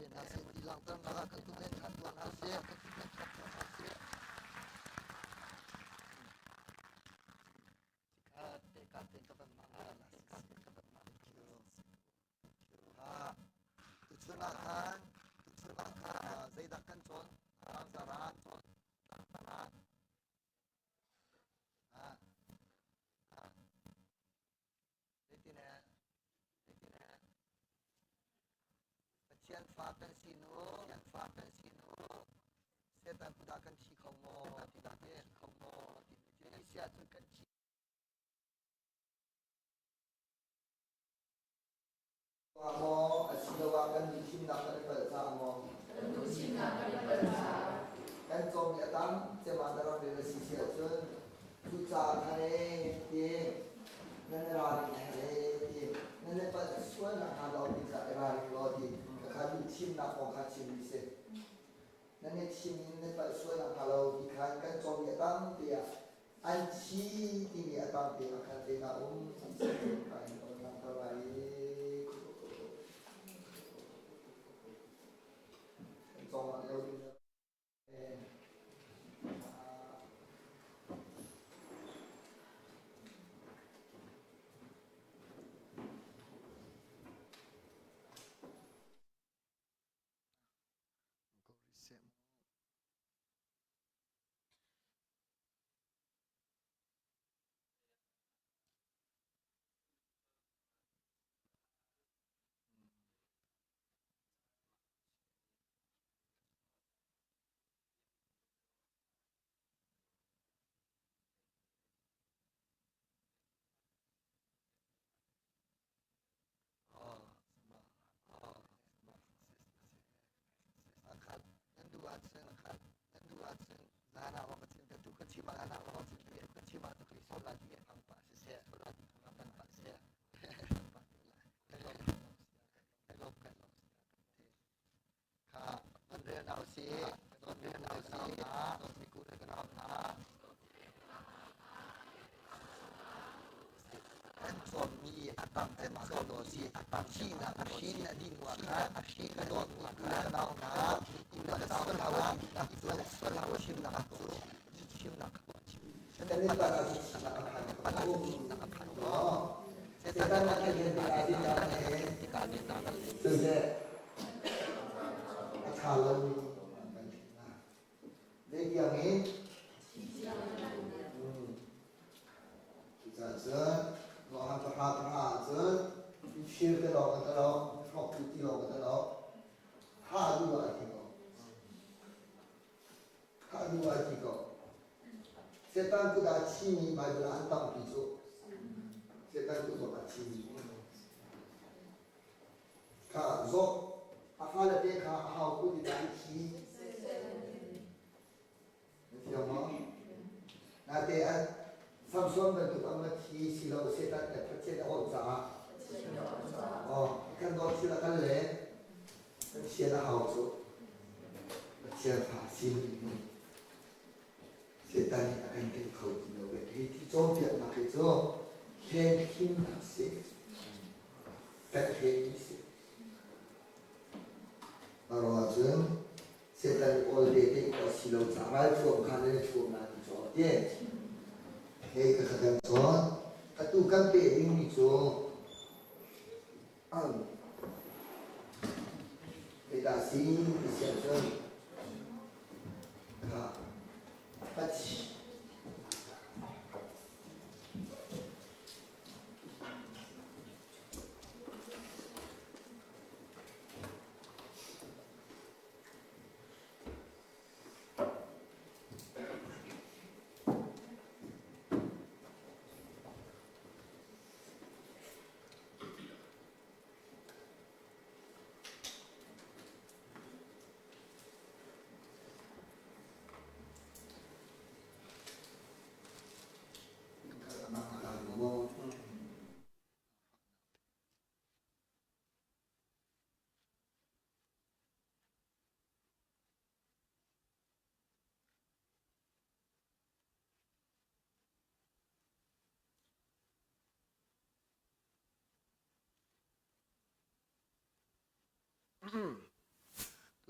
hna seh ti langhternak ah kan comment kha tuah hna seh. Tuchun ah khan zeidah kan cawn? Tlangzar ah. Pathian fa kan si nu, Pathian fa kan si nu. Satan kut ah kan thi kho maw? Ti dah ti kho maw? Ti ti si ahcun kan thi. Maw asiloah kan duhthimnak kan i palh caah maw? Kan duhthimnak kan i palh caah. Kan cawm i a tam cem ah na rak rel a si si ahcun cucaah khan ee ti nan i ralring a herh ee ti nan i palh sual nakhnga lo ti kha i ralring law ti khakha duhthimnak kong kha chim mi si. Nan i thim in nan palh sual nakhnga lo ti khan kan cawm i a tam tiah An thi timi a tam te ah khan zeidah a um ti si ka in on langhter lai i kan cawng ah lio ding. Nan duh ahcun nan duh ahcun zan ah ka chim tu ka chim ah ka chim ka chim ah tu so la ti ang pa siseh so la ti ang pa siseh kha kan rel nau si kan rel nau si mi ku le kan na Kan cawmmi a tam cem ah kan daw si. Thihnak a hrin a dih hnu ah khan a hrin a dawt hnu ah khan ka nau hna thimnak cu thimnak A ṭha lomi kan thim hna. Zeitiang in? Cucaah cun Johan pahra pahra ahcun mifir te lawng an lo, hrawktu ti lawng an lo. Thah duh ah ti ko. Thah duh ah ti ko. Satan kut ah thimi Bible ah an tampi cu. Satan kut zong ah thimi. Kha zawh a fale te kha a hau kut in an thi. Na thiam maw? Nate an Samson bantuk an va thi si lo Satan le Pathian a holh caah. Oh, kan dawt thil a kan le Pathian a hau cu. Pathian fa sin Satan nih a kan tei kho ti lo ve. Hi ti cawnpiaknak hi cu hlen himnak si. Kan hlen mi si. Aro ahcun Satan nih awl te te ko si lo caah ralthuam kha nan i thuam na ti caw ti. Hei ka kan cawn. Atu kan pe dingmi cu Zeidah si ti si ahcun kha Pathian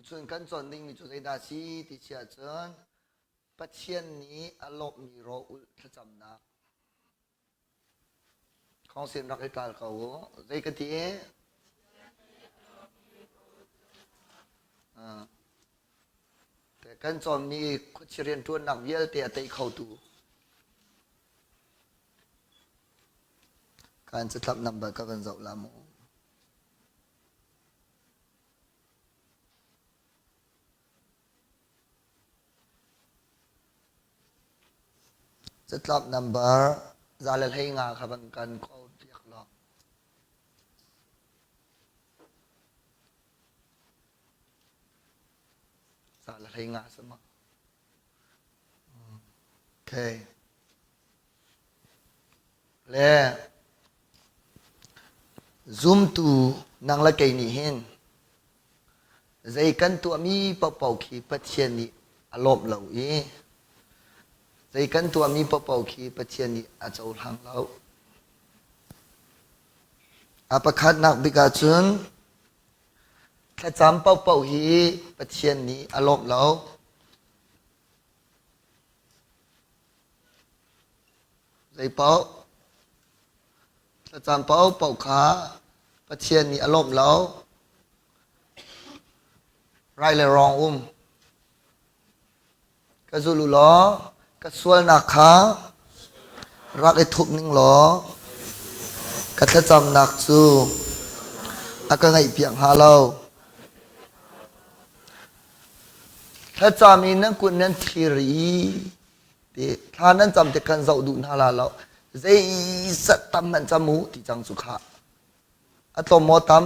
Tuchun kan cawn dingmi cu zeidah a si ti si ahcun Pathian nih a lawmhmi rawl-ulh thlacamnak. Khawngsin rak i ṭal ko u. Zei ka ti? Kan cawnmi khuachi rianṭuannak vialte a tei khotu. Kan catlap number ka van zoh la mu. Catlap nambar 115 kha van kan kawl piak law. 115 sama. Okay. Le zumtu nang le kei nih hin Zei kan tuahmi paohpaoh khi Pathian nih a lawmh lo i zei kan tuahmi paohpaoh khi Pathian nih a cohlang lo. A pakhatnak bik ahcun thlacam paohpaoh hi Pathian nih a lawmh lo. Zei paoh thlacam paohpaoh kha Pathian nih a lawmh lo. Rai le rawng um. Ka zul u law ka sualnak kha rak i thup ning law ka thlacamnak cu a ka ngaihpiak hnga lo. Thlacam i nan kut nan thlir i ti thla nan cam tik khan zoh duh hna la lo. Zeizat tam hmanh cam u ti cang cu khah. A tlawm maw tam?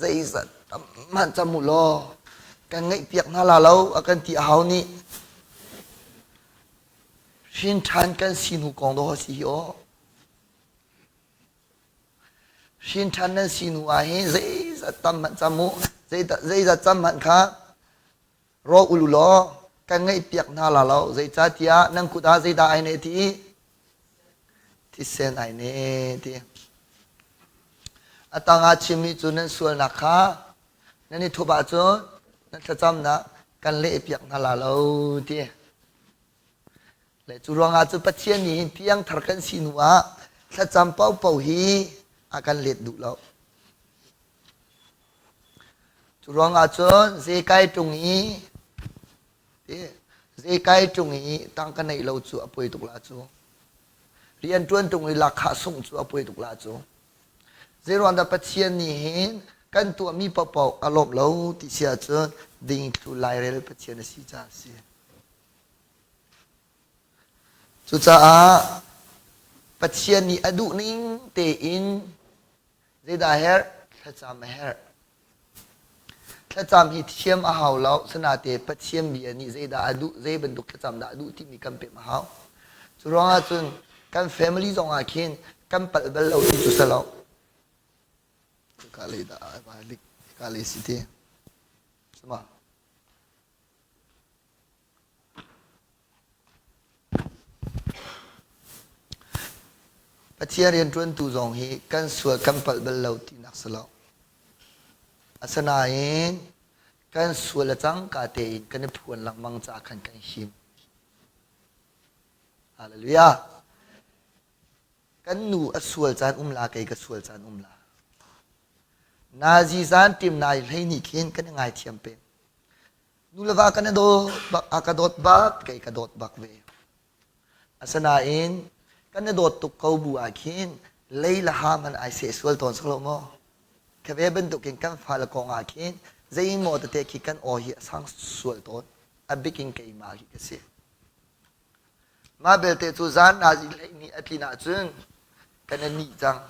Zeizat tam hmanh cam u law kan ngaihpiak hna la lo a kan ti a hau nih. Hrin ṭhan kan si hnu kong dawh a si hi aw. Hrin ṭhan nan si hnu ah hin zeizat tam hmanh cam u, zeizat cam hmanh kha raw ul u law kan ngaihpiak hna la lo. Zeicahtiah nan kut ah zeidah ai neh ti? Thisen ai neh ti. A tangah chimmi cu nan sualnak kha nan i thup ahcun nan thlacamnak kan lehpiak hna la lo ti. Le cu ruangah cu Pathian nih hin piangthar kan si hnu ah thlacam paohpaoh hi a kan let duh lo. Cu ruangah cun zekai ṭung i zekai ṭung i tangka neih lo cu a poi tuk la cu. Rian ṭuan ṭung i lahkhah sungh cu a poi tuk la cu. Zeiruang dah Pathian nih hin kan tuahmi paohpaoh a lawmh lo ti si ahcun dingthlu lairel Pathian a si caah a si. Cucaah Pathian nih a duhning tein zeidah a herh? Thlacam a herh. Thlacam hi thiam a hau lo. Sinain Pathian bia nih zeidah a duh, zei bantuk thlacam dah a duh timi kan pemh a hau. Cu ruangah cun kan family zongah khin kan palh bal lo ti cu si lo. Ka lei dah ka lei si ti. Sama. Pathian rianṭuantu zong hi kan sual kan palh bal lo tinak si lo. Asinain kan sual a cangka tein kan i phuan lengmang caah khan kan him. Hallelujah. Kan nu a sual caan um la, kei ka sual caan um la. Nazi zan tim nai hlei nih khin kan i ngaithiam peng. Nu le va kan i dawt bak, a ka dawt bak, kei ka dawt bak ve. Asinain kan i dawt tuk ko bu ah khin lei le ha man ai seh sual tawn sak lo maw? Kha ve bantukin kan fale kong ah khin zeimaw tete khi kan aw hi a sang sual tawn. A bikin keimah hi ka si. Mah belte cu zan nazi hleihnih a tlin ahcun kan i nih cang.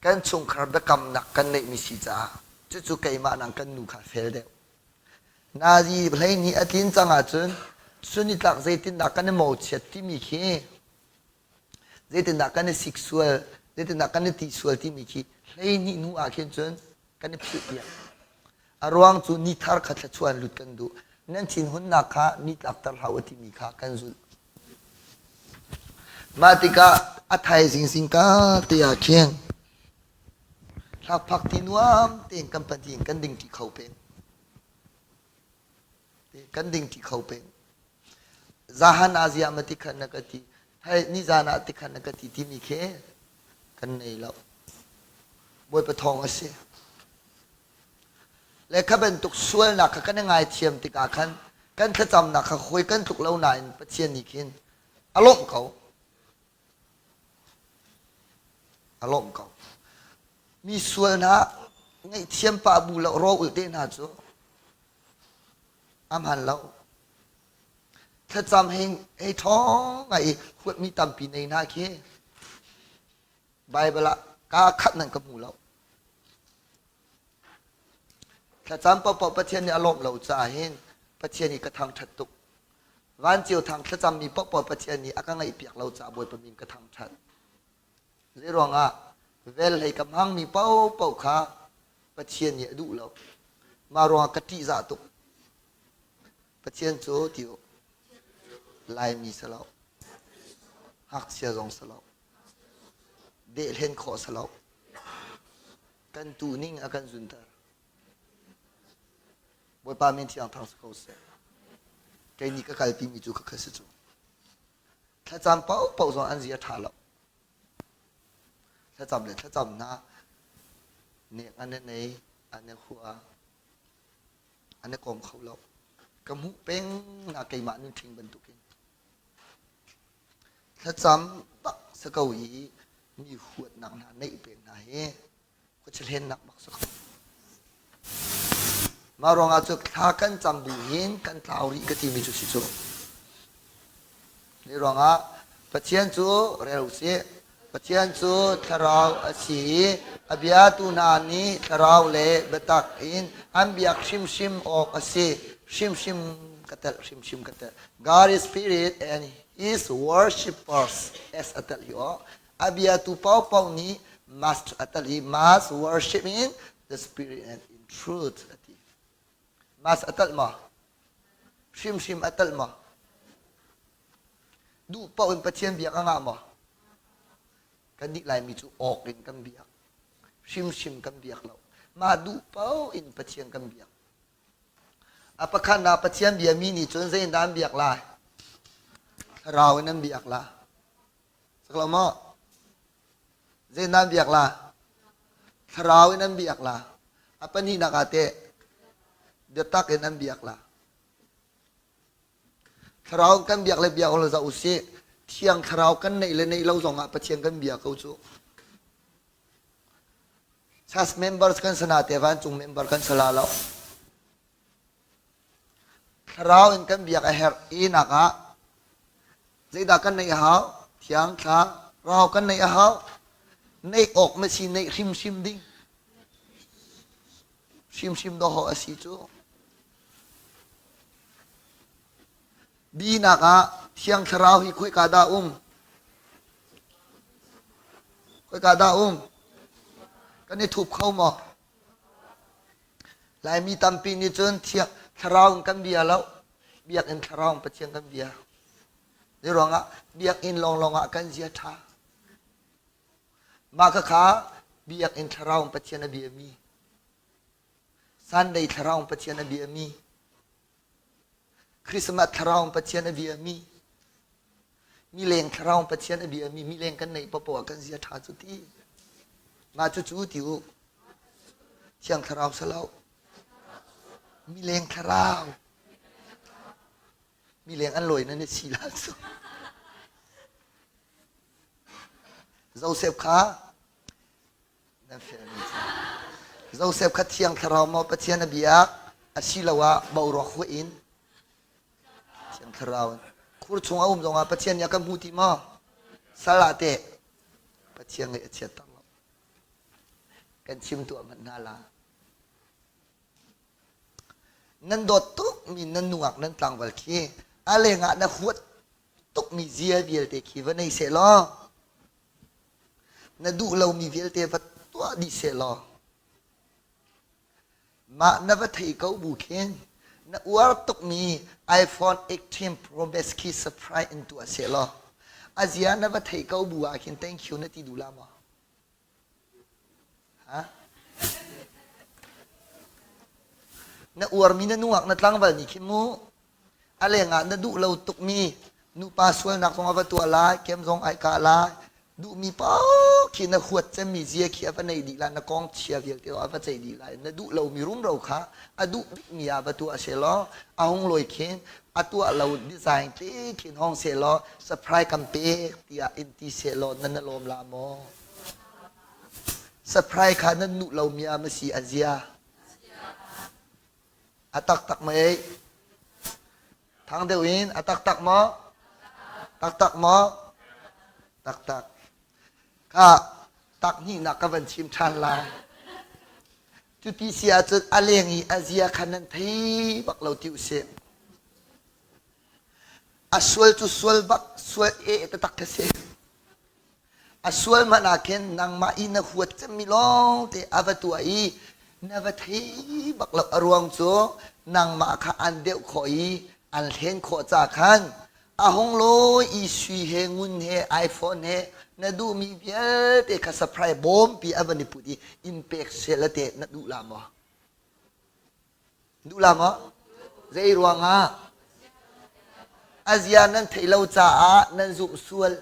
Kan chungkhar biakamnak kan neihmi si caah cucu keimah nang kan nu kha fel deuh. Nazi hleihnih a tlin cang ahcun sunitlak zeitindah kan i mawchiat timi khi zeitindah kan i sik sual, zeitindah kan i ti sual timi khi 12 hnu ah khin cun kan i philh piak. A ruang cu ni thar kha thluachuah lut kan duh. Nan thinhunnak kha ni tlakter hlah u timi kha kan zulh. Mah tikah a thaizing zingka te ah khin hlakphak ti nuam tein kan pahnih in kan ding ṭi kho peng. Kan ding ṭi kho peng. Zahan ah ziah ma tikhan na ka ti. Hei nizan ah tikhan na ka ti timi khi kan nei lo. Bawipa thawng a si. Le kha bantuk sualnak kha kan i ngaithiam tikah khan kan thlacamnak kha hawi kan tluk lo nain Pathian nih khin a lawmh ko. A lawmh ko. Mi sual hna ngaihthiam pah bu lo rawl ulh te hna cu a hman lo. Thlacam hei hei ṭhawng ngai i huatmi tampi nei hna khi Baibal ah kaa khat nan ka hmu lo. Thlacam paohpaoh Pathian nih a lawmh lo caah hin Pathian hi ka thangṭhat tuk. Van cio thang thlacammi paohpaoh Pathian nih a ka ngaihpiak lo caah Bawipa min ka thangṭhat. Zeiruangah vel hlei ka hmangmi paohpaoh kha Pathian nih a duh lo. Mah ruangah ka ṭihzah tuk. Pathian cu ti u Laimi si lo. Ngakchia zong si lo. Dehhlen khawh si lo. Kan tuning a kan zunter. Bawipa min thiang thang si ko seh. Kei nih ka kalpimi cu ka si cu. Thlacam paohpaoh zong an zia ṭha lo. Thlacam le thlacam hna nek an i nei, an i hua, an i kom kho lo. Ka hmuh peng na keimah nun ṭhing bantukin. Thlacam bak si ko i mi huatnak hna neih peng hna hi khuachahlennak bak si ko. Mah ruangah cu thla kan cam bu hin kan tlau rih ka timi cu si cu. Ni ruangah Pathian cu rel usih. Pathian cu thlarau a si i a biatu hna nih thlarau le biatak in an biak hrimhrim awk a si. Hrimhrim ka telh, hrimhrim ka telh. God is spirit and his worshippers as a telh hi aw. A biatu paohpaoh nih must a telh i must worship in the spirit and in truth a ti. Must a telh maw? Hrimhrim a telh maw? Duh paoh in Pathian biak a ngah maw? Kan nih Laimi cu awk in kan biak. Hrimhrim kan biak lo. Mah duh paoh in Pathian kan biak. A pakhat ah Pathian biami nih cun zei in dah an biak lai? Thlarau in an biak la. Sak lo maw? Zei in dah an biak la? Thlarau in an biak la. A pahnihnak ah teh biatak in an biak la. Thlarau kan biak le biak lo zoh usih. Thiang thlarau kan neih le neih lo zongah Pathian kan bia ko cu. Church members kan sana te vancung member kan sala lo. Thlarau in kan biak a herh i nak ah zeidah kan neih a hau? Thiang thlarau kan neih a hau. Neih awk ma si neih hrimhrim ding. Hrimhrim dawh a si cu. Binak ah Thiang Thlarau hi khoika dah um? Khoika dah um? Kan i thup kho maw? Laimi tampi nih cun Thiang Thlarau in kan bia lo. Biakinn Thlarau in Pathian kan bia. Zei ruangah biakinn lawnglawng ah kan zia ṭha. Mah khakha biakinn Thlarau in Pathian a biami. Sunday Thlarau in Pathian a biami. Christmas thlarau Pathian a biami mileng thlarau Pathian a biami mileng kan neih paohpaoh ah kan zia ṭha cu ti mah cu cu ti u thiang thlarau salo mileng thlarau mileng an lawi nan i si la cu Joseph kha Nan fialmi cu Joseph kha Thiang Thlarau maw Pathian a biak asiloah boruak huih in Thiang Thlarau in khur chung a um zongah Pathian nih a kan hmu ti maw? Sal ah teh Pathian ngaih a chiat tak lo. Kan chim tuah hmanh hna la. Nan dawt tukmi nan nungak nan tlangval khi a lengah na huat tukmi zia vialte khi va nei seh law Na duh lomi vialte va tuah dih sehlaw mah na va thei ko bu khin na uar tukmi iPhone 18 Pro Max khi surprise in tuah sehlaw a zia na va thei ko bu ah khin thank you na ti duh la maw? Ha? Na uarmi na nungak na tlangval nih khin mu a lengah na duh lo tukmi nupa sualnak zong a va tuah lai, kem zong ai kah lai, duhmi paoh khi na huat cemmi zia khi a va nei dih lai, na kong chia vialte a va ceih dih lai. Na duh lomi rumro kha a duh bikmi ah va tuah selaw a hung lawi khin a tuah lo design te khin hong selaw surprise kan pek tiah in ti selaw nan na lawm la maw? Surprise kha nan nuh lomi ah ma si a zia? A taktak ma ei? Thang deuh in a taktak maw? Taktak maw? Taktak. Kha tak hnihnak ka van chim ṭhan lai. Cuti si ahcun a leng i a zia kha nan thei bak lo ti usih. A sual cu sual bak, sual e taktak ka si. A sual hmanh ah khin nangmah i na huat cemmi lawngte a va tuah i na va thei bak lo. A ruang cu nangmah kha an deuh khawh i an hlen khawh ca khan a hung lawi i sui he ngun he iPhone he na duhmi vialte kha surprise bawmpi a van i put i in pek seh la teh na duh la maw? Duh la maw? Zei ruangah? A zia nan theih lo caah nan zumh sual.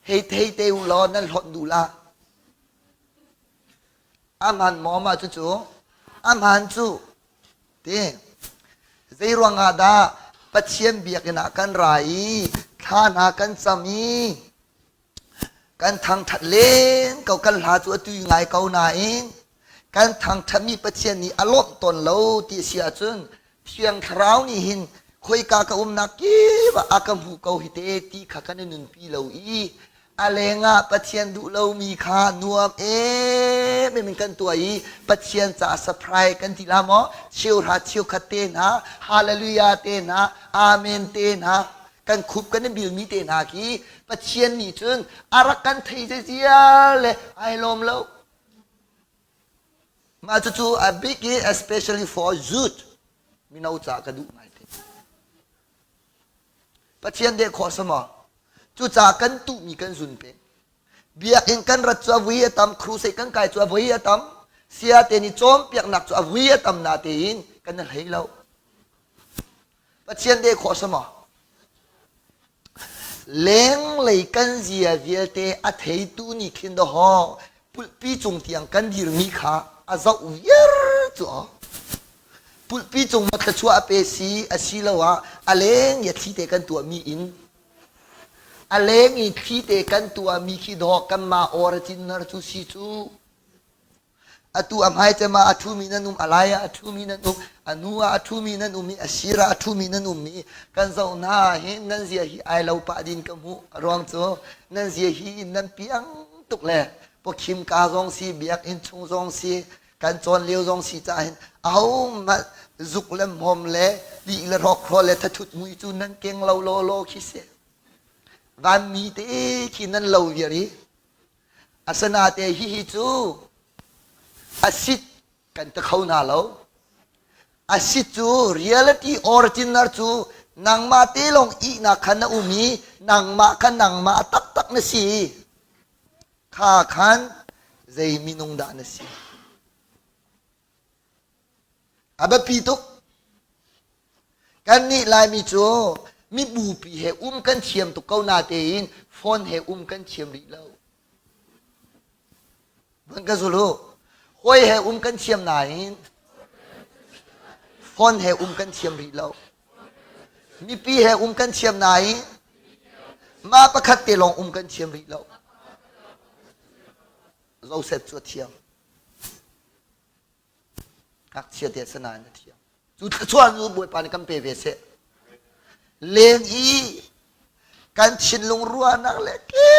Hei thei te u law nan hlawt duh la. A hman maw mah cucu? A hman cu. Ti. Zei ruangah dah Pathian biakinn ah kan ra i thla hna kan cam i Kan thangṭhat len ko, kan hla cu a tui ngai ko nain kan thangṭhatmi Pathian nih a lawmh tawn lo ti a si ahcun Thiang Thlarau nih hin khoika ka umnak kip ah a ka hmuh ko hi te ti kha kan i nunpi lo i a lengah Pathian duh lomi kha nuam emem in kan tuah i Pathian caah surprise kan ti la maw cheuhra cheukhat te hna hallelujah te hna amen te hna kan khup kan i bilmi te hna khi Pathian nih cun a rak kan thei zezial le ai lawm lo. Mah cucu a bik i especially for youth mino ca ka duh ngai te. Pathian deh khawh sama cucaah kan tuhmi kan zun peng. Biakinn kan rat cu a vui a tam, crusade kan kai cu a vui a tam, sia te nih cawnpiaknak cu a vui a tam na tein kan i hlei lo. Pathian deh khawh si maw? Lenglei kan zia vialte a theitu nih khin dawhaw pulhpi cung tiang kan dirmi kha a zoh viar cu aw. Pulhpi cung ma thluachuah a pe si asiloah a leng i a thli te kan tuahmi in a leng i thli te kan tuahmi khi dawh kanmah original cu si cu. Atu a hmai cem ah a ṭhumi nan um, a lai ah a ṭhumi nan um, a hnu ah a ṭhumi nan um i a sir ah a ṭhumi nan um i kan zoh hna hin nan zia hi ai lo pah din ka hmuh. A ruang cu nan zia hi nan piang tuk le pawkhim ka zong si, biakinn chung zong si, kan cawn lio zong si caah hin ahohmanh zuk le hmawm le lih le hrawkhrol le thathut mui cu nan keng lo law law khi si. Vanmi te khi nan lo viar i Asinain hihi cu a sit kan ti kho hna lo. A sit cu reality original cu nangmah te lawng ihnak khan na um i nangmah kha nangmah taktak na si. Kha khan zei minung dah na si? A biapi tuk. Kannih Laimi cu mibupi he um kan thiam tuk ko natein phone he um kan thiam rih lo. Van ka zul u. Hawi he um kan thiam nain phone he um kan thiam rih lo. Mipi he um kan thiam nain mah pakhat te lawng um kan thiam rih lo. Joseph cu a thiam. Ngakchia te sanain a thiam. Cu thluachuah cu Bawipa nih kan pe ve seh. Leng i kan thinlung ruahnak le ke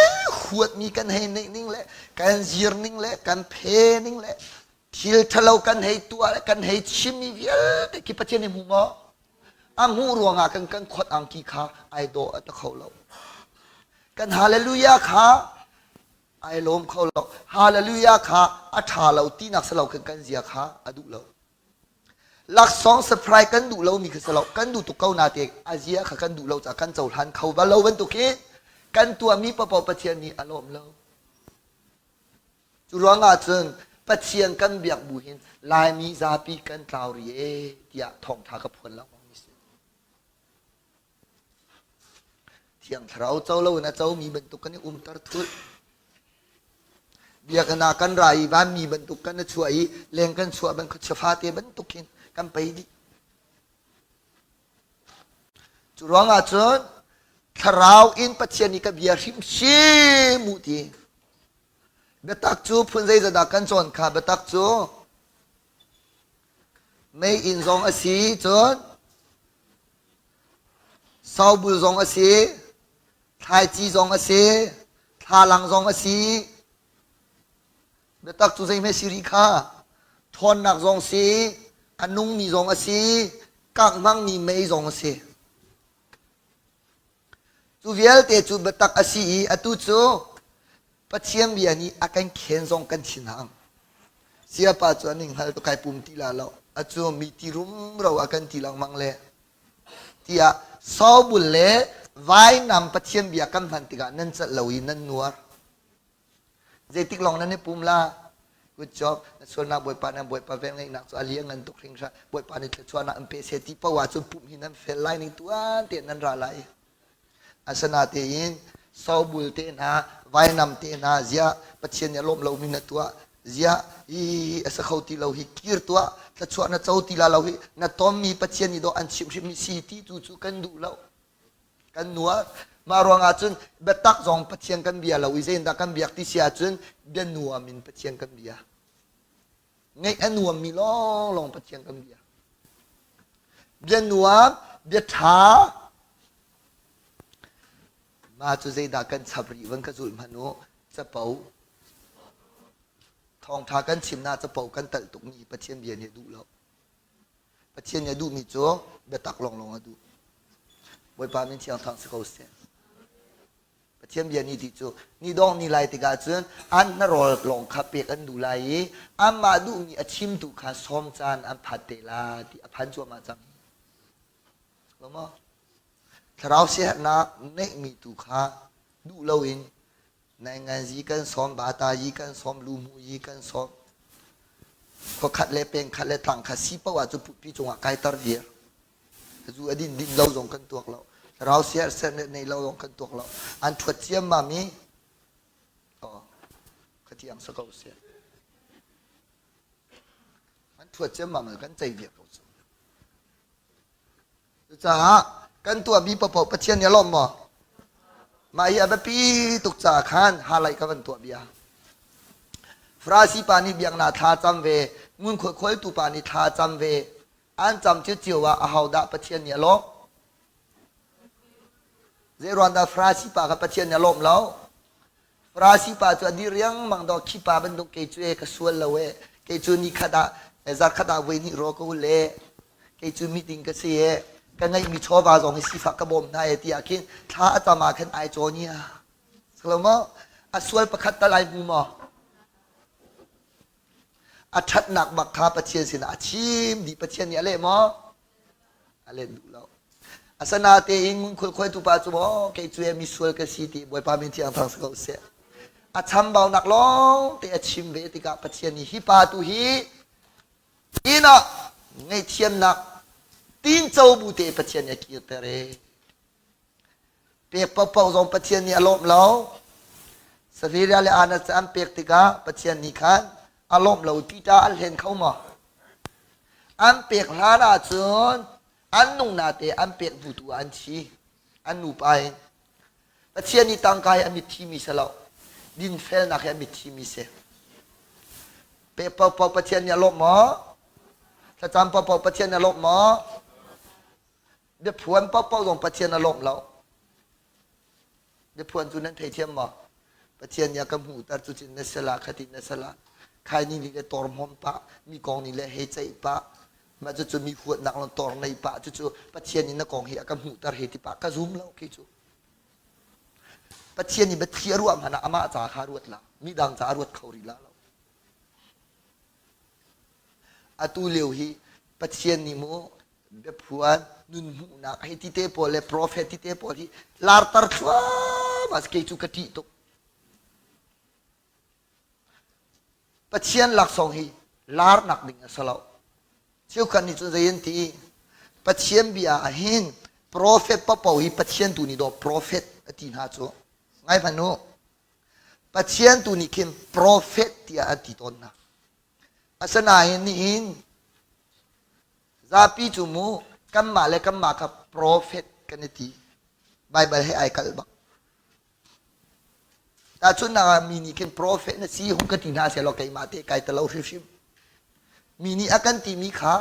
huatmi kan hei neih ning le kan zir ning le kan phe ning le thil ṭhalo kan hei tuah le kan hei chimmi vialte khi Pathian nih hmu maw? A hmuh ruangah kan kan khot angki kha ai dawh a ta kho lo. Kan hallelujah kha ai lawm kho lo. Hallelujah kha a ṭha lo tinak si lo kan kan zia kha a duh lo. Laksawng surprise kan duh lomi kha si lo. Kan duh tuk ko nate a zia kha kan duh lo caah kan cohlan kho bal lo bantuk hi kan tuahmi paohpaoh Pathian nih a lawm lo. Cu ruangah cun Pathian kan biak bu hin Laimi zapi kan tlau ri e tiah thawngtha ka phuan lengmang mi si. Thiang Thlarau co lo in a comi bantuk kan i umter thulh. Biakinn ah kan ra i vanmi bantuk kan i chuah i leng kan chuah ban khuachia fate bantuk hin kan pei dih. Cu ruangah cun thlarau in Pathian nih ka bia hrimhrim u ti. Biatak cu phun zeizat dah kan cawn kha biatak cu meiinn zong a si cun Sobul zong a si, thlaici zong a si, thlalang zong a si. Biatak cu zeihme si rih kha? Ṭhawnnak zong si, a nungmi zong a si, kangh hmangmi mei zong a si. Cu vialte cu biatak a si i atu cu Pathian bia nih a kan khen zong kan thinhang. Siapa cu an hngal tuk kai pum ti la lo. Acu mi ti rumro a kan ti lengmang le tiah sobul le vainam Pathian bia kan hman tikah nan celh lo i nan nuar. Zeitik lawng nan i pum la? Good job. Na sualnak Bawipa na Bawipa velngeihnak cu a lianngan tuk hringhran. Bawipa nih thluachuahnak an pe seh ti paoh ahcun pumh hi nan fel lai ning tuan tein nan ra lai. Asinain sobul te hna, vainam te hna ziah Pathian nih a lawmh lomi na tuah, ziah hi a si kho ti lo hi kir tuah, thluachuah na co ti la lo hi na tonmi Pathian nih dawh an chimhhrimmi si ti tu cu kan duh lo. Kan nuar. Mah ruangah cun biatak zong Pathian kan bia lo i zeitindah kan biak ti si ahcun bia nuam in Pathian kan bia. Ngaih a nuammi lawnglawng Pathian kan bia. Bia nuam, bia ṭha. Mah cu zeidah kan chap rih van ka zulh hmanh u. Capo. Thawngṭha kan chimnak capo kan talh tukmi Pathian bia nih a duh lo. Pathian nih a duhmi cu biatak lawnglawng a duh. Bawipa min thiang thang si ko seh. Pathian bia nih ti cu ni dong ni lai tikah cun an hna-rawl lawng kha pek an duh lai i anmah duhmi a chimtu kha sawm caan an phan te la ti a phan cuahmah cang. Lo maw? Thlarau siaherhnak neihmi tu kha duh loin nainganzi kan sawm, bata yi kan sawm, luhmu yi kan sawm. Khuakhat le pengkhat le tlangkhat si paoh ah cu putpi cungah kaiter viar. Zu a din din lo zong kan tuak lo. Rau siar ser ne nei lo zong kan tuak lo. An thuat ciammam i oh khatiang sa ko sia. An thuat ciammam kan cei viar ko cu. Cucaah kan tuahmi paohpaoh Pathian nih a lawmh maw? Mah hi a biapi tuk caah khan halai ka van tuah bia. Farasi pa nih biaknak thla cam ve, ngunkhuai khuaitu pa nih thla cam ve, An cam cio ah ahodah Pathian nih a lawmh? Zeiruang dah Farasi pa kha Pathian nih a lawmh lo? Farasi pa cu a dir riangmang daw khi pa bantuk kei cu e ka sual lo e kei cu ni khat ah zarkhat ah voi hnih raw ka hul e kei cu meeting ka si e ka ngeihmi chawva zong hi sifak ka bawm hna e tiah khin thla a cam ah khan ai cawn ia. Silo maw? A sual pakhat tal ai hmu maw? A ṭhatnak bak kha Pathian sinah a chim dih. Pathian nih a leh maw? A leh duh lo. Asanatein ngunkhuai khuaitu pa cu maw kei cu mi sual ka si ti Bawipa min thiang thang si ko seh. A chambaunak lawng te a chim ve tikah Pathian nih hi pa tu hi inn ah ngaihthiamnak tinco bu te Pathian nih a kirter e. Pek paohpaoh zong Pathian nih a lawmh lo. Safira le Annas cu an pek tikah Pathian nih khan a lawmh lo. Peter an hlen kho maw? An pek hlan ahcun an nungnak te an pek hnu tu ah an thi. An nupa in. Pathian nih tangka hi a mitthi mi si lo. Dinfelnak hi a mitthi mi si. Pek paohpaoh Pathian nih a lawmh maw? Thlacam paohpaoh Pathian nih a lawmh maw? Biaphuan paohpaoh zong Pathian a lawmh lo. Biaphuan cu nan theithiam maw? Pathian nih a ka hmuhter cu cin na sala khatin na sala khaini nih le torhmawm pah mi kong nih le hei ceih pah mah cucu mi huatnak le tor nei pah cucu Pathian nih na kong hi a ka hmuhter he ti pah ka zum lo khi cu Pathian nih biathli a ruah hmanh ah amah ca kha ruat la mi dang ca a ruat kho rih la lo atu lio hi Pathian nih mu biaphuan nun hmuhnak hei ti te pawl le prophet ti te pawl hi lartar thluahmah kei cu ka ṭih tuk. Pathian laksawng hi larnak ding a si lo. Cheukhat nih cun zei an ti? Pathian bia ah hin profet paohpaoh hi Pathian tu nih dawh profet a ti hna cu. Ngai hmanh u. Pathian tu nih khin profet tiah an ti tawn hna. Asinain nihin zapi cu mu kanmah le kanmah kha profet kan i ti. Baibal he ai kalh bak. Tahchunhnak ah mi nih khin profet na si hung ka ti hna sehlaw keimah te kai talo hrimhrim. Mi nih a kan timi kha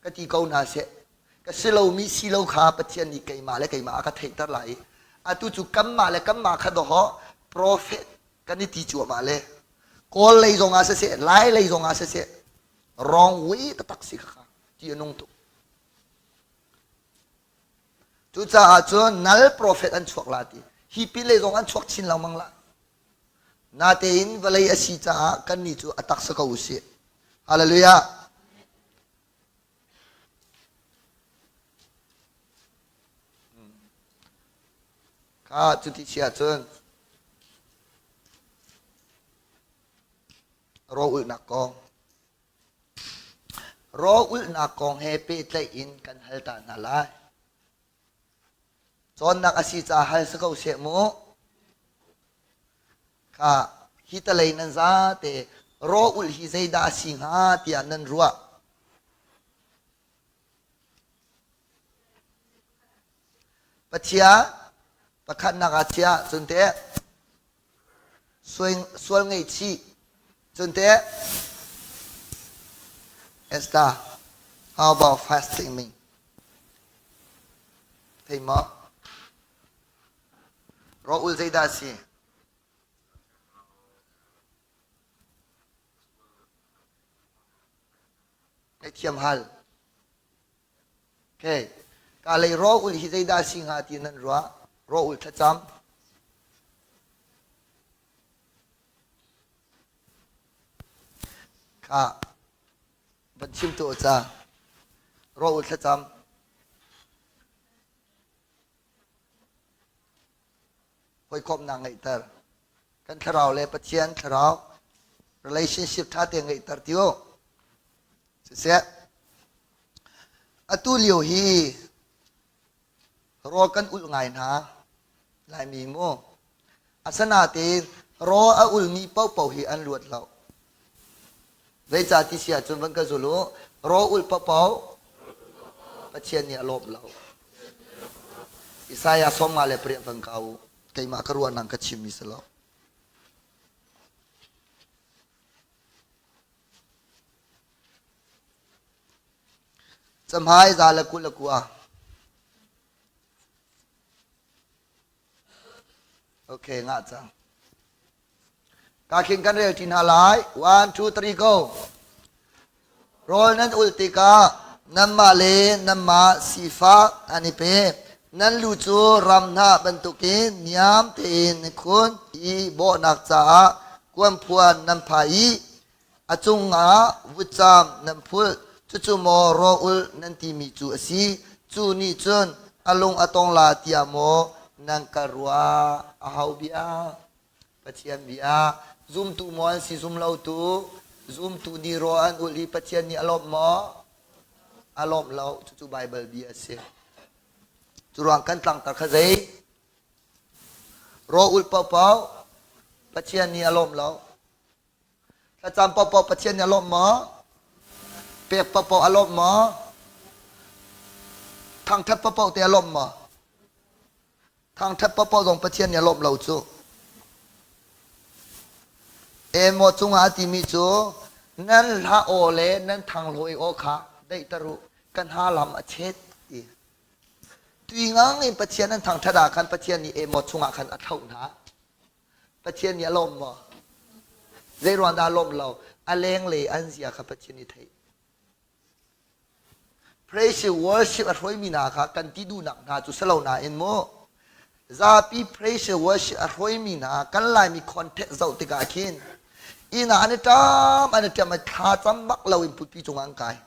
ka ti ko hna seh. Ka si lomi si lo kha Pathian nih keimah le keimah a ka theihter lai i atu cu kanmah le kanmah kha dawhawh profet kan i ti cuahmah le Kawl lei zong ah siseh, Lai lei zong ah siseh, wrong way taktak si kha ti a nung tuk. Cucaah cun nal profet an chuak la ti. Hi pin lei zong an chuak chin lengmang la. Natein vawlei a si caah kannih cu a tak si ko usih. Hallelujah. Kha cuti si ahcun raw ulhnak kong Raw ulhnak kong he pehtlaih in kan hal ta hna lai. Cawnnak a si caah hal si ko seh mu. Kha hi talei nan zate raw ulh hi zeidah a si hnga tiah nan ruah. Pathian pakhatnak ah chiah cun teh Sual ngaihchih. Cun teh Esther, how about fasting me? Thei maw? Rawl zeidah a si? Ngaihthiam hal. Okay. Ka lei rawl ul hi zeidah a si hnga ti nan ruah? Rawl ul thlacam. Kha van chim tu ca. Rawl ul thlacam. Hawikomhnak ngeihter. Kan thlarau le Pathian thlarau relationship ṭha te ngeihter ti u. Siseh, atu lio hi rawl kan ulh ngai hna Laimi mu. Asinain rawl a ulmi paohpaoh hi an luat lo. Zeicah ti si ahcun van ka zul u, rawl ulh paohpaoh Pathian nih a lawm lo. Isaiah 58 van ka u. Keimah ka ruahnak ka chimmi si lo. Camhai za le 29. Okay, ngah cang. Ka khin kan rel ṭi hna lai. One, two, three, go. Rawl nan ulh tikah nanmah le nanmah sifak an i pe. Nan lu cu ram hnah bantukin niam tein nan khun i bawhnak caah kuanphuan nan phah i a cungah vutcam nan phulh. Cucu maw rawl ulh nan timi cu a si? Cu nih cun a lung a tong la tiah maw nan ka ruah? Aho bia? Pathian bia zumtu maw an si zum lotu zumtu nih rawl an ulh i Pathian nih a lawmh maw? A lawmh lo. Cucu Baibal bia a si. Cu ruang kan tlangtar kha zei? Rawl ulh paohpaoh Pathian nih a lawmh lo. Thlacam paohpaoh Pathian nih a lawmh maw? Pek paohpaoh a lawmh maw? Thangṭhat paohpaoh te a lawmh maw? Thangṭhat paohpaoh zong Pathian nih a lawmh lo cu. Emaw cungah a timi cu nan hla aw le nan thanglawi aw kha daihter u, kan ha lam a chet ti. Tui ngang in Pathian an thangṭhat ah khan Pathian nih emaw chungah khan a thlauh hna. Pathian nih a lawm maw? Zei ruang dah a lawmh lo? A lenglei an zia kha Pathian nih theih. Praise worship a hruaimi hna kha kan ti duhnak hna cu si lo nain mu zapi praise worship a hruaimi hna kan Laimi context zoh tikah khin inn ah an i ṭam an i ṭam i thla cam bak lo in pulpi cungah an kai.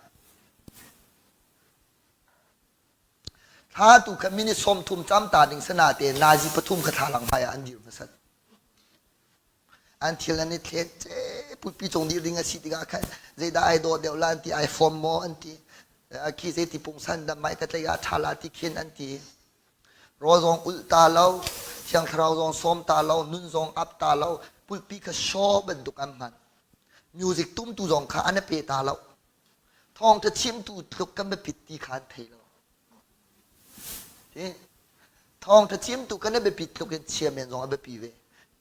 Thla tu kha minute 30 cam ta ding sana te nazi pathum kha thlalang hmai ah an dir hmasat. An thil an i thlet putpi cung nih ring a si tikah khan zeidah ai dawh deuh la an ti ai fawm maw an ti khi zeiti pungsan dah mai ka tlei ah ṭha la ti khin an ti. Rawl zong ulh ta lo, Thiang Thlarau zong sawm ta lo, nun zong ap ta lo, pulpi kha shaw bantuk an hman. Music tumtu zong kha an i pe ta lo. Thawngṭha chimtu tluk kan biapit ti kha an thei lo. Thawngṭha chimtu kan i biapit tluk in chairman zong a biapi ve.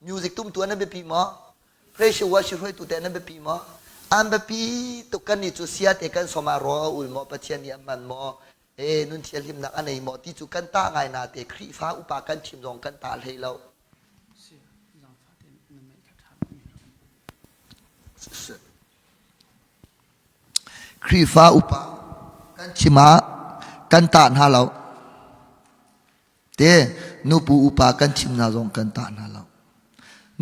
Music tumtu an biapi maw? Pressure worship hruaitu te an biapi maw? An biapi tuk kan nih cu sia te kan som ah rawl a ul maw? Pathian nih a hman maw? E nun thianhlimnak a nei maw ti cu kan tah ngai na te Khrihfa upa kan thim zong kan tah hlei lo. Khrihfa upa kan chim ah kan tah hna lo. Te nupu upa kan chim hna zong kan tah hna lo.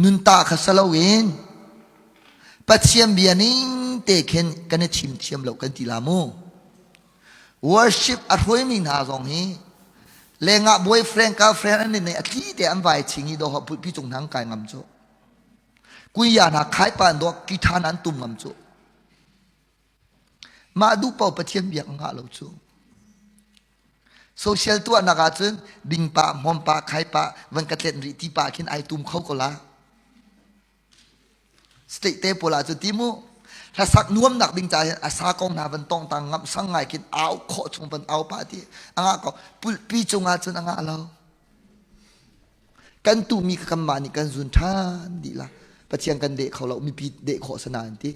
Nun tah kha sa loin Pathian bia ning te khin kan i chim thiam lo kan ti la mu. Worship a hruaimi hna zong hi lengah boyfriend girlfriend an nei a tli te an vai ching i do pulpi cung hna an kai ngam cu. Kuya hna khai pa an dawh ki tha an tum ngam cu. Mah duh paoh Pathian biak ngah lo cu. Social tuahnak ahcun ding pa, hmawm pa, khai pa, van ka tlet rih ti pa khin ai tum kho ko la. State te pawl ahcun ti mu hlasak nuamnak ding ca hin a sa kong hna van tong tang ngam sang ngai khin au khawh chung van au pa ti a ngah ko pulpi cung ahcun a ngah lo. Kan tuhmi kha kanmah nih kan zun ṭhan dih la. Pathian kan deh kho lo, mipi deh khawh sana an ti.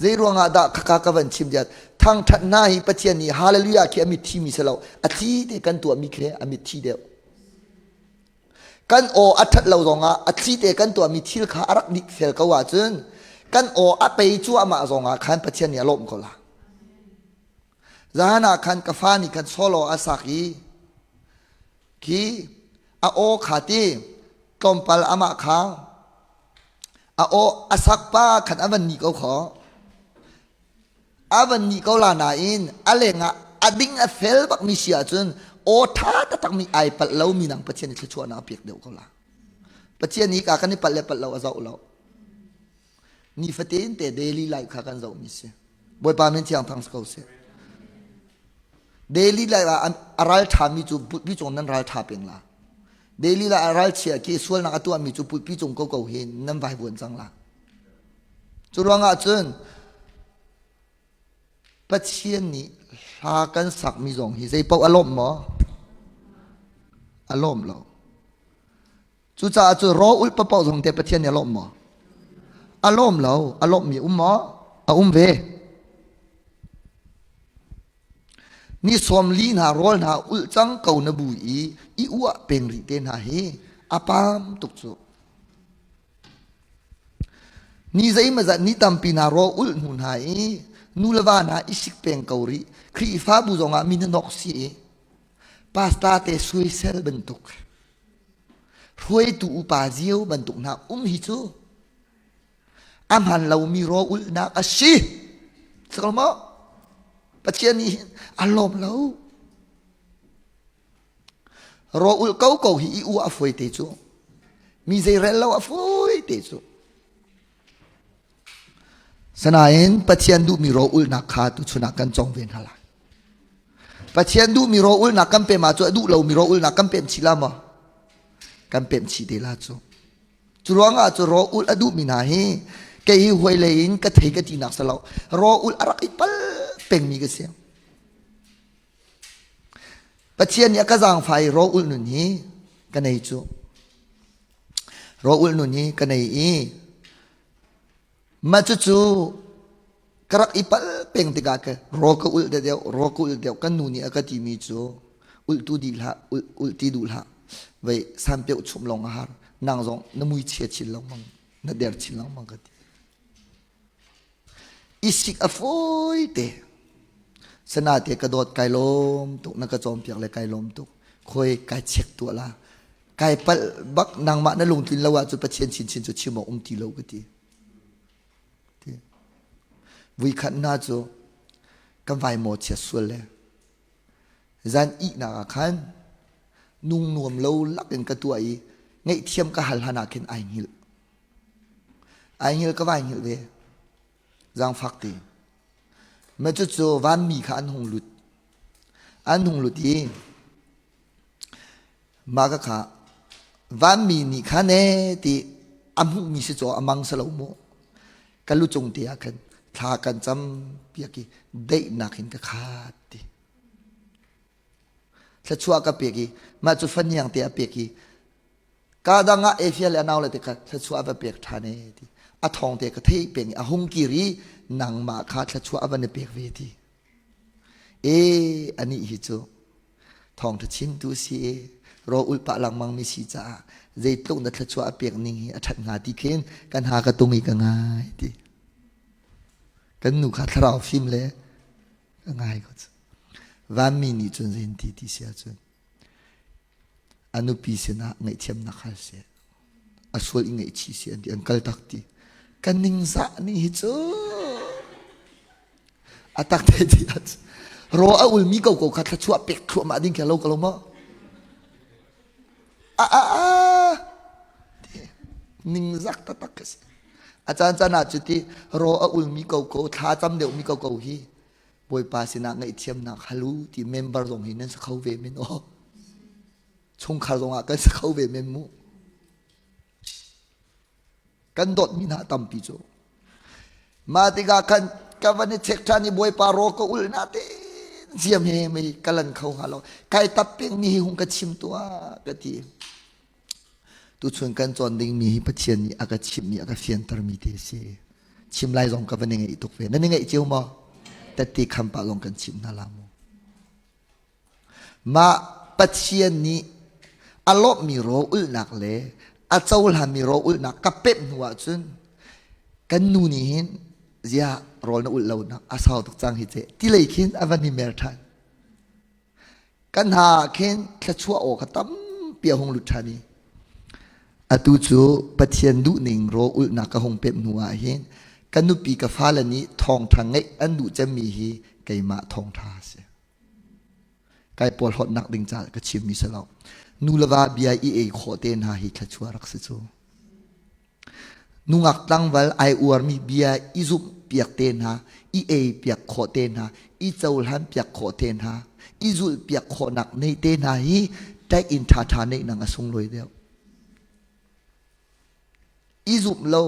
Zei ruangah dah khaka ka van chim diat thangṭhat hna hi Pathian nih hallelujah khi a mitthi mi si lo a thli te kan tuahmi khi a mitthi deuh. Kan aw a ṭhat lo zongah a thli te kan tuahmi thil kha a rak dik fel ko ahcun kan aw a pei cuahmah zongah khan Pathian nih a lawmh ko la. Zahan ah khan ka fa nih khan solo a sak i Khi a aw kha ti tlawmpal amah kha a aw a sak pa khan a van ni ko kho a van ni ko la nain a lengah a ding a fel bak mi si ahcun aw ṭha taktak mi ai palh lo mi nang Pathian nih thluachuahnak a pek deuh ko la Pathian nih ka kan i palh le palh lo a zoh lo nifatin te daily life kha kan zoh mi si Bawipa min thiang thang si ko seh Daily life ah a ral ṭhami cu pulpi cung nan ral ṭha peng la. Daily life a ral chia khi sualnak a tuahmi cu pulpi cung koko hi nan vai vuan cang la. Cu ruangah cun Pathian nih hla kan sakmi zong hi zei paoh a lawmh maw? A lawm lo. Cucaah cu raw ulh paoh zong te Pathian nih a lawmh maw? A lawm lo. A lawmhmi um maw? A um ve. Ni sawm li hna rawl hna ulh cang ko na bu i i uah peng rih te hna hi a pam tuk cu. Ni zeimawzat ni tampi hna rawl ulh hnu hna i nu le va hna i sik peng ko rih. Khrihfabu zongah mi hnanok si i pastor te suisel bantuk hruaitu upa zio bantuk hna um hi cu a hman lomi raw ulhnak a si. Sakal maw? Pathian nih hin a lawm lo. Raw ulh ko ko hi i u a fawi te cu. Mi zei rel lo a fawi te cu. Sanain Pathian duhmi raw ulhnak kha tuchun ah kan cong ve hna lai. Pathian duhmi raw ulhnak kan pem ah cu a duh lomi raw ulhnak kan pem chih la maw? Kan pem chih te la cu. Cu ruangah cu raw ulh a duhmi hna hi kei hi huai lei in ka thei ka tinak si lo. Raw ulh a rak i pal pengmi ka si. Pathian nih a ka zaangfah i raw ulh nun hi ka nei cu. Raw ulh nun hi ka nei i mah cucu ka rak i pal peng tikah ka raw ka ulh deuh raw ka ulh deuh kan nu nih a ka timi cu ulh tu dih hlah ulh ulh ti duh hlah vei sanpeuh chum lawng a har nang zong na mui chia chin lengmang na der chin lengmang ka ti isik a fawi te sana te ka dawt kai lawm tuk na ka cawnpiak le kai lawm tuk khoi kai check tuah la kai palh bak nangmah na lungtlin lo ahcun Pathian chinchin cu chim awk um ti lo ka ti Vui khat hna cu kan vai maw chia sual le zan ihnak ah khan nung nuam lo lakin ka tuah i ngaihthiam ka hal hlan ah khin ai hngilh. Ai hngilh ka vai hngilh ve. Zaangfak ti. Ma cucu vanmi kha an hung lut. An hung lut i mah ka kha vanmi nih khan ee ti a hmuhmi si caw a mang si lo mu. Ka lu cung te ah khan thla kan cam piak i daihnak in ka khat ti. Thluachuah ka pek i mah cu faniang te a pek i ka dang ah Efia le a nau le te kha thluachuah a va pek ṭhan e ti. A thawng te ka theih peng i a hung kir i nangmah kha thluachuah a van i pek ve ti. E anih hi cu thawngṭha chimtu si e rawl ulh pah lengmang mi si caah zeitluk na thluachuah a pek ning hi a ṭhat hnga ti khin kan ha ka tung i ka ngai ti. Kan nu kha thlarau fim le ka ngai ko cu. Vanmi nih cun zein ti ti si ahcun a nupi sinah ngaihthiamnak hal seh a sual i ngaihchih si an ti an kal tak ti kan ningzah ning hi cu a tak te ti ro a ulmi ko ko kha thluachuah pek thluahmah ding kha lo ka lo maw a a a ningzak taktak ka si a caan caan ah cuti ro a ulmi ko ko thla cam deuhmi ko ko hi Bawipa sinah ngaihthiamnak halu ti member zong hi nan si kho ve men aw chungkhar zong ah kan si kho ve men mu kan dawtmi hna tampi cu mah tikah khan ka van i check ṭhan i Bawipa ro ka ul na te ziam he mei ka lan kho hnga lo kai tap peng mi hi hung ka chim tuah ka ti Tuchun kan cawn dingmi hi Pathian nih a ka chimhmi a ka fiantermi te a si. Chim lai zong ka van i ngaih tuk ve. Nan i ngaih cio maw? Tette kham pah zong kan chimh hna la mu. Mah Pathian nih a lawmhmi rawl ulhnak le a cohlanmi rawl ulhnak ka pemh hnu ahcun kan nu nih hin ziah rawl na ulh lo nak a sau tuk cang hi ce ti lei khin a van i mer ṭhan. Kan hna ah khin thluachuah aw kha tampi a hung lut ṭhan i atu cu Pathian duhning rawl ulhnak ka hung pemh hnu ah hin ka nupi ka fale nih thawngṭha ngeih an duh cemmi hi keimah thawngṭha a si. Kai porhlawtnak ding caah ka chimmi si lo. Nu le va bia i ei khawh te hna hi thluachuah rak si cu. Nungak tlangval ai uarmi bia i zumh piak te hna, i ei piak khawh te hna, i cohlan piak khawh te hna, i zulh piak khawhnak nei te hna hi tlaih in ṭhaṭha neih nang a sunglawi deuh. I zumh lo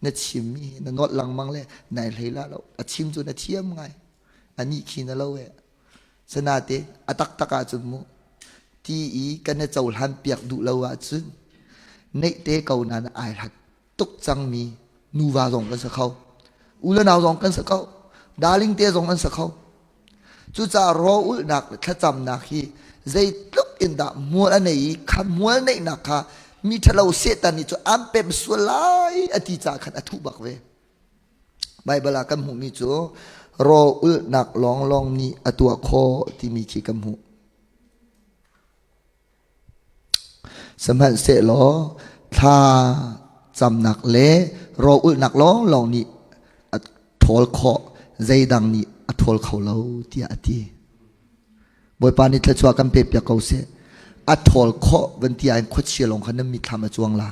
na chimmi hi na nolh lengmang le nai hlei la lo. A chim cu na thiam ngai. Anih khi na lo eh. Sanate a taktak ahcun mu ti i kan i cohlan piak duh lo ahcun neih te ko na na ai hlat tuk cangmi nuva zong kan si kho. U le nau zong kan si kho. Darling te zong an si kho. Cucaah raw ulhnak le thlacamnak hi zeitluk in dah hmual a nei i kha hmual neihnak kha mi ṭhalo Satan nih cu an pem sual lai a ti caah khan a thuh bak ve. Baibal ah kan hmuhmi cu raw ulhnak lawnglawng nih a tuah khawh timi khi kan hmuh. Sihmanhsehlaw thla camnak le raw ulhnak lawnglawng nih a ṭhawl khawh, zeidang nih a ṭhawl kho lo tiah a ti. Bawipa nih thluachuah kan pekpiak ko seh. A ṭhawl khawh van ti ah khuachia lawng kha nan mitthlam a cuang la.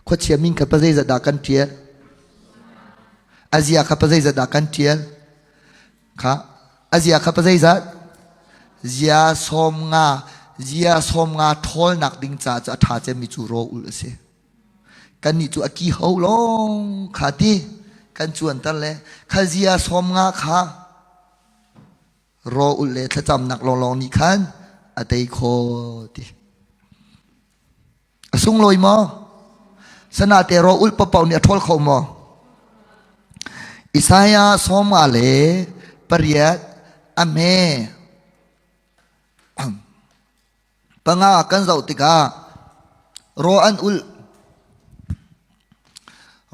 Khuachia min kha pa zeizat dah kan ṭial? A zia kha pa zeizat dah kan ṭial? Kha a zia kha pa zeizat? Zia 50, zia 50 ṭhawlnak ding ca cu a ṭha cemmi cu raw ulh a si. Kannih cu a ki ho lawng kha ti kan cuanter le kha zia 50 kha raw ulh le thlacamnak lawnglawng nih khan a tei khawh ti. A sunglawi maw? Sanate raw ulh paohpaoh nih a ṭhawl kho maw? Isaiah 58 a hme panga kan zoh tikah raw an ulh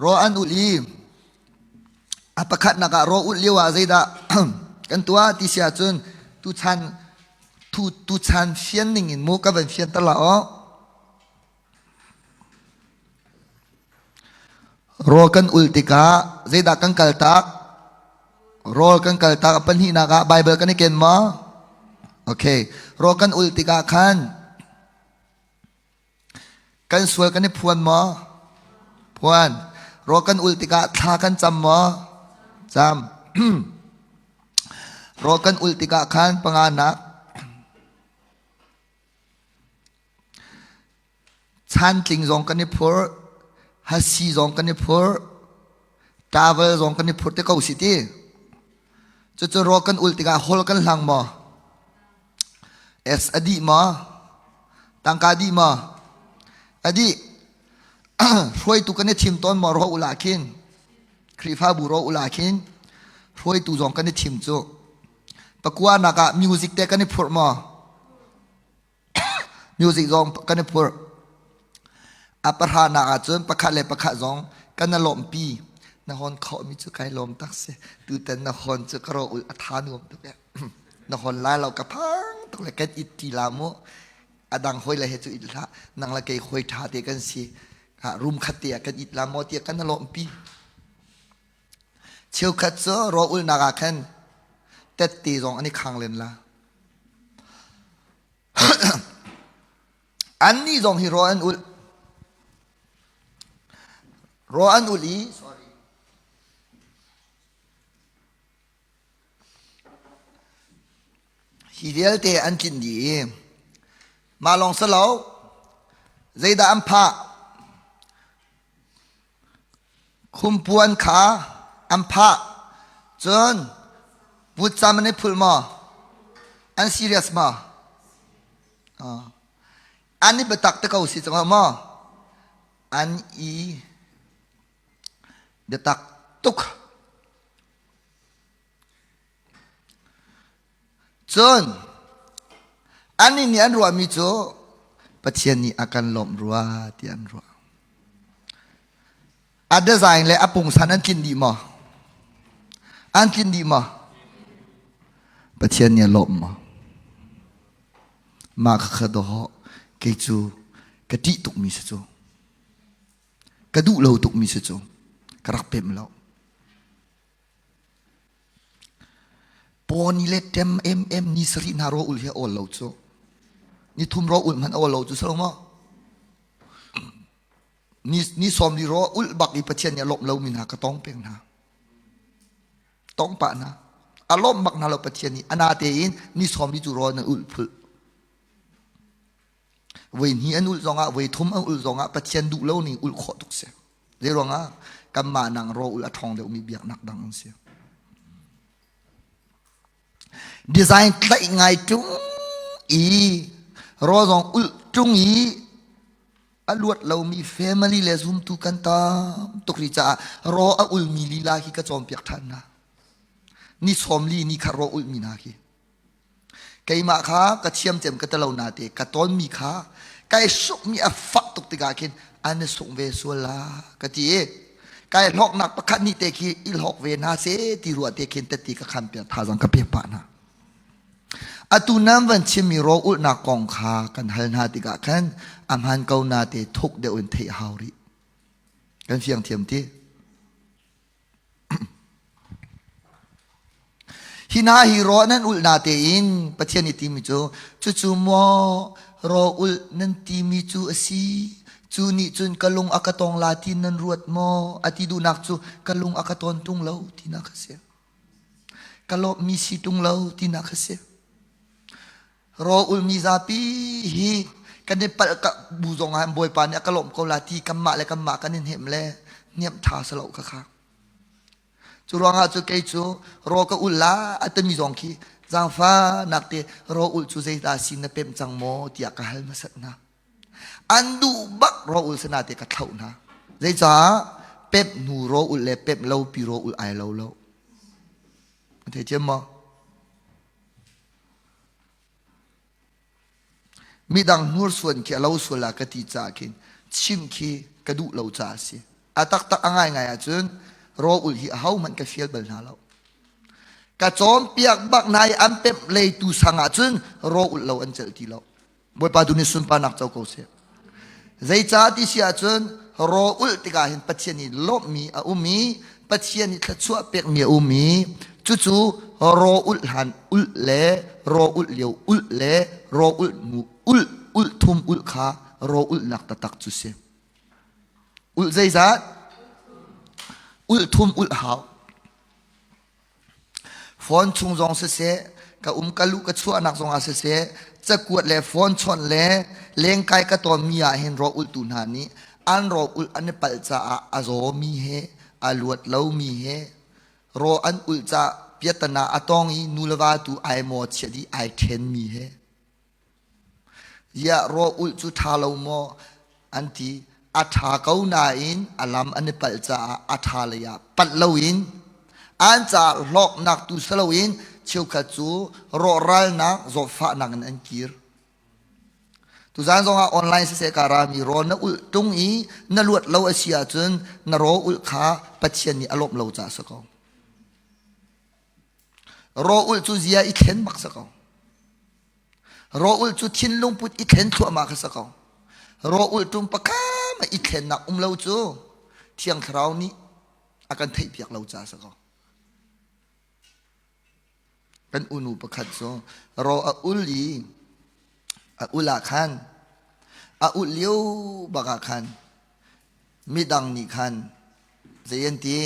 raw an ulh i a pakhatnak ah raw ulh lio ah zeidah kan tuah ti si ahcun tuchan tuchan fian ning in mu ka van fianter la aw. Rawl kan ul tikah zeidah kan kaltak? Rawl kan kaltak a pahnihnak ah Bible kan i ken maw? Okay. Rawl kan ul tikah khan kan sual kan i phuan maw? Phuan. Rawl kan ul tikah thla kan cam maw? Cam. Rawl kan ul tikah khan panganak chantling zong kan i phurh, hasi zong kan i phurh, towel zong kan i phurh te ko si ti. Cucu rawl kan ul tikah hol kan hlang maw? S a dih maw? Tangka dih maw? A dih. Hruaitu kan i thim tawn maw rawl ul ah khin? Khrihfabu rawl ul ah khin hruaitu zong kan i thim cu. Pakuanak ah music te kan i phurh maw? Music zong kan i phurh. A pahranak ahcun pakhat le pakhat zong kan i lawmhpi. Na hawn khawhmi cu kai lawm tak si. Tutan na hawn cu ka ro ul a tha nuam tuk eh. Na hawn lai lo ka phang tuk le kan it ti la mu. A dang hawi le he cu it hlah. Nang le kei hawi ṭha te kan si. Room khat te ah kan it la maw tiah kan i lawmhpi. Cheukhat cu rawl ulnak ah khan tette zong an i khang len la. Annih zong hi rawl an ulh. Rawl an ulh i sorry. Hi vialte an tlinh dih i mah lawng si lo zeidah an phah? Khumpuan kha an phah. Cun vutcam an i phulh maw? An serious maw? An i biatak te ko si cang maw? An i biatak tuk. Cun annih nih an ruahmi cu Pathian nih a kan lawmh rua ti an ruah. A design le a pungsan an tlinh dih maw? An tlinh dih maw? Pathian nih a lawmh maw? Mah kha dawh kei cu ka ṭih tukmi si cu. Ka duh lo tukmi si cu. Ka rak pemh lo. Pawni le ṭem emem ni sarih hna rawl ul hi a awl lo cu. Ni thum rawl ul hmanh a awl lo cu si lo maw? Ni, ni sawm li rawl ulh bak i Pathian nih a lawmh lomi hna ka tong peng hna. Tong pah hna. A lawmh bak hna lo Pathian nih. Ana tein ni sawm li cu rawl nan ulh phulh. Voi hnih an ulh zongah, voi thum an ulh zongah Pathian duh lo ning ulh khawh tuk si. Zei ruangah kanmah nang rawl ulh a ṭhawng deuhmi biaknak dang an si. Design tlaih ngai ṭung i rawl zong ulh ṭung i a luat lomi family le zumtu kan tam tuk rih caah raw a ulmi lila khi ka cawnpiak ṭhan hna. Ni sawm li ni khat raw ulhmi hna khi. Keimah kha ka thiam cem ka telo na te ka tawnmi kha kai sukmi a fak tuk tikah khin an i suk ve sual la ka ti i kai hlawknak pakhat nih te khi i hlawk ve hna se ti ruah te khin tati ka khan piak thazang ka pek pah hna. Atu nan van chimmi rawl ulhnak kong kha kan hal hna tikah khan a hmaan ko na te thuk deuh in theih hau rih. Kan fiang thiam ti. Hi hna hi raw nan ulh na tein Pathian nih timi cu cucu maw raw ulh nan timi cu a si cu nih cun ka lung a ka tong la ti nan ruat maw a ti duhnak cu ka lung a ka ton tung lo tinak a si ka lawmhmi si tung lo tinak a si Rawl ulmi zapi hi kan i palh ka bu zong ah Bawipa nih a ka lawmh ko la ti kanmah le kanmah kan in hnem le hniam ṭha si lo kha kha. Cu ruangah cu kei cu rawl ka ul la a timi zong khi zaangfahnak te rawl ul cu zeidah si na pemh cang maw tiah ka hal hmasat hna. An duh bak rawl ul sana te ka thlauh hna. Zeicah pemh hnu rawl ul le pemh lo pi rawl ul ai lo lo. Thei thiam maw? Midang hnursuan khi a lo sual ah ka ti caah khin chim khi ka duh lo caah a si. A taktak a ngaingai ahcun rawl ulh hi ahohmanh ka fial bal hna lo. Ka cawnpiak bak hna i an pemh leitu sang ahcun rawl ulh lo an celh ti lo. Bawipa tu nih sunparnak co ko seh. Zeicah ti si ahcun raw ulh tikah hin Pathian i lawmhmi a um i Pathian i thluachuah pekmi a um i cucu raw ulh hlan ulh le raw ulh lio ulh le raw ulh hnu ulh ulh thum ulh kha raw ulhnak taktak cu si. Ulh zeizat? Ulh thum ulh hau. Phone chung zong siseh, ka um ka luh ka chuahnak zongah siseh, cakuat le phone chawnh le lengkai ka tawnmi ah hin raw ulhtu hna nih an raw ulh an i palh caah a zawmi he a luat lomi he raw an ulh caah piatana a tong i nu le va tu ai maw chiah dih ai ṭhenmi he Ziah raw ulh cu ṭha lo maw an ti. A ṭha ko nain a lam an i palh caah a ṭha lei ah palh loin an caah hlawknak tu si loin cheukhat cu rawhralnak zawtfahnak in an kir. Tuzaan zongah online siseh ka rami rawl na ulh ṭung i na luat lo a si ahcun na raw ulh kha Pathian nih a lawmh lo caah a si ko. Raw ulh cu zia i thlen bak si ko. Raw-ulh cu thinlung put i thlen thluahmah kha si ko. Raw-ulh ṭum pakam i thlennak um lo cu Thiang Thlarau nih a kan theihpiak lo caah si ko. Kan unu pakhat cu raw a ul i a ul ah khan a ulh lio bak ah khan midang nih khan zei an ti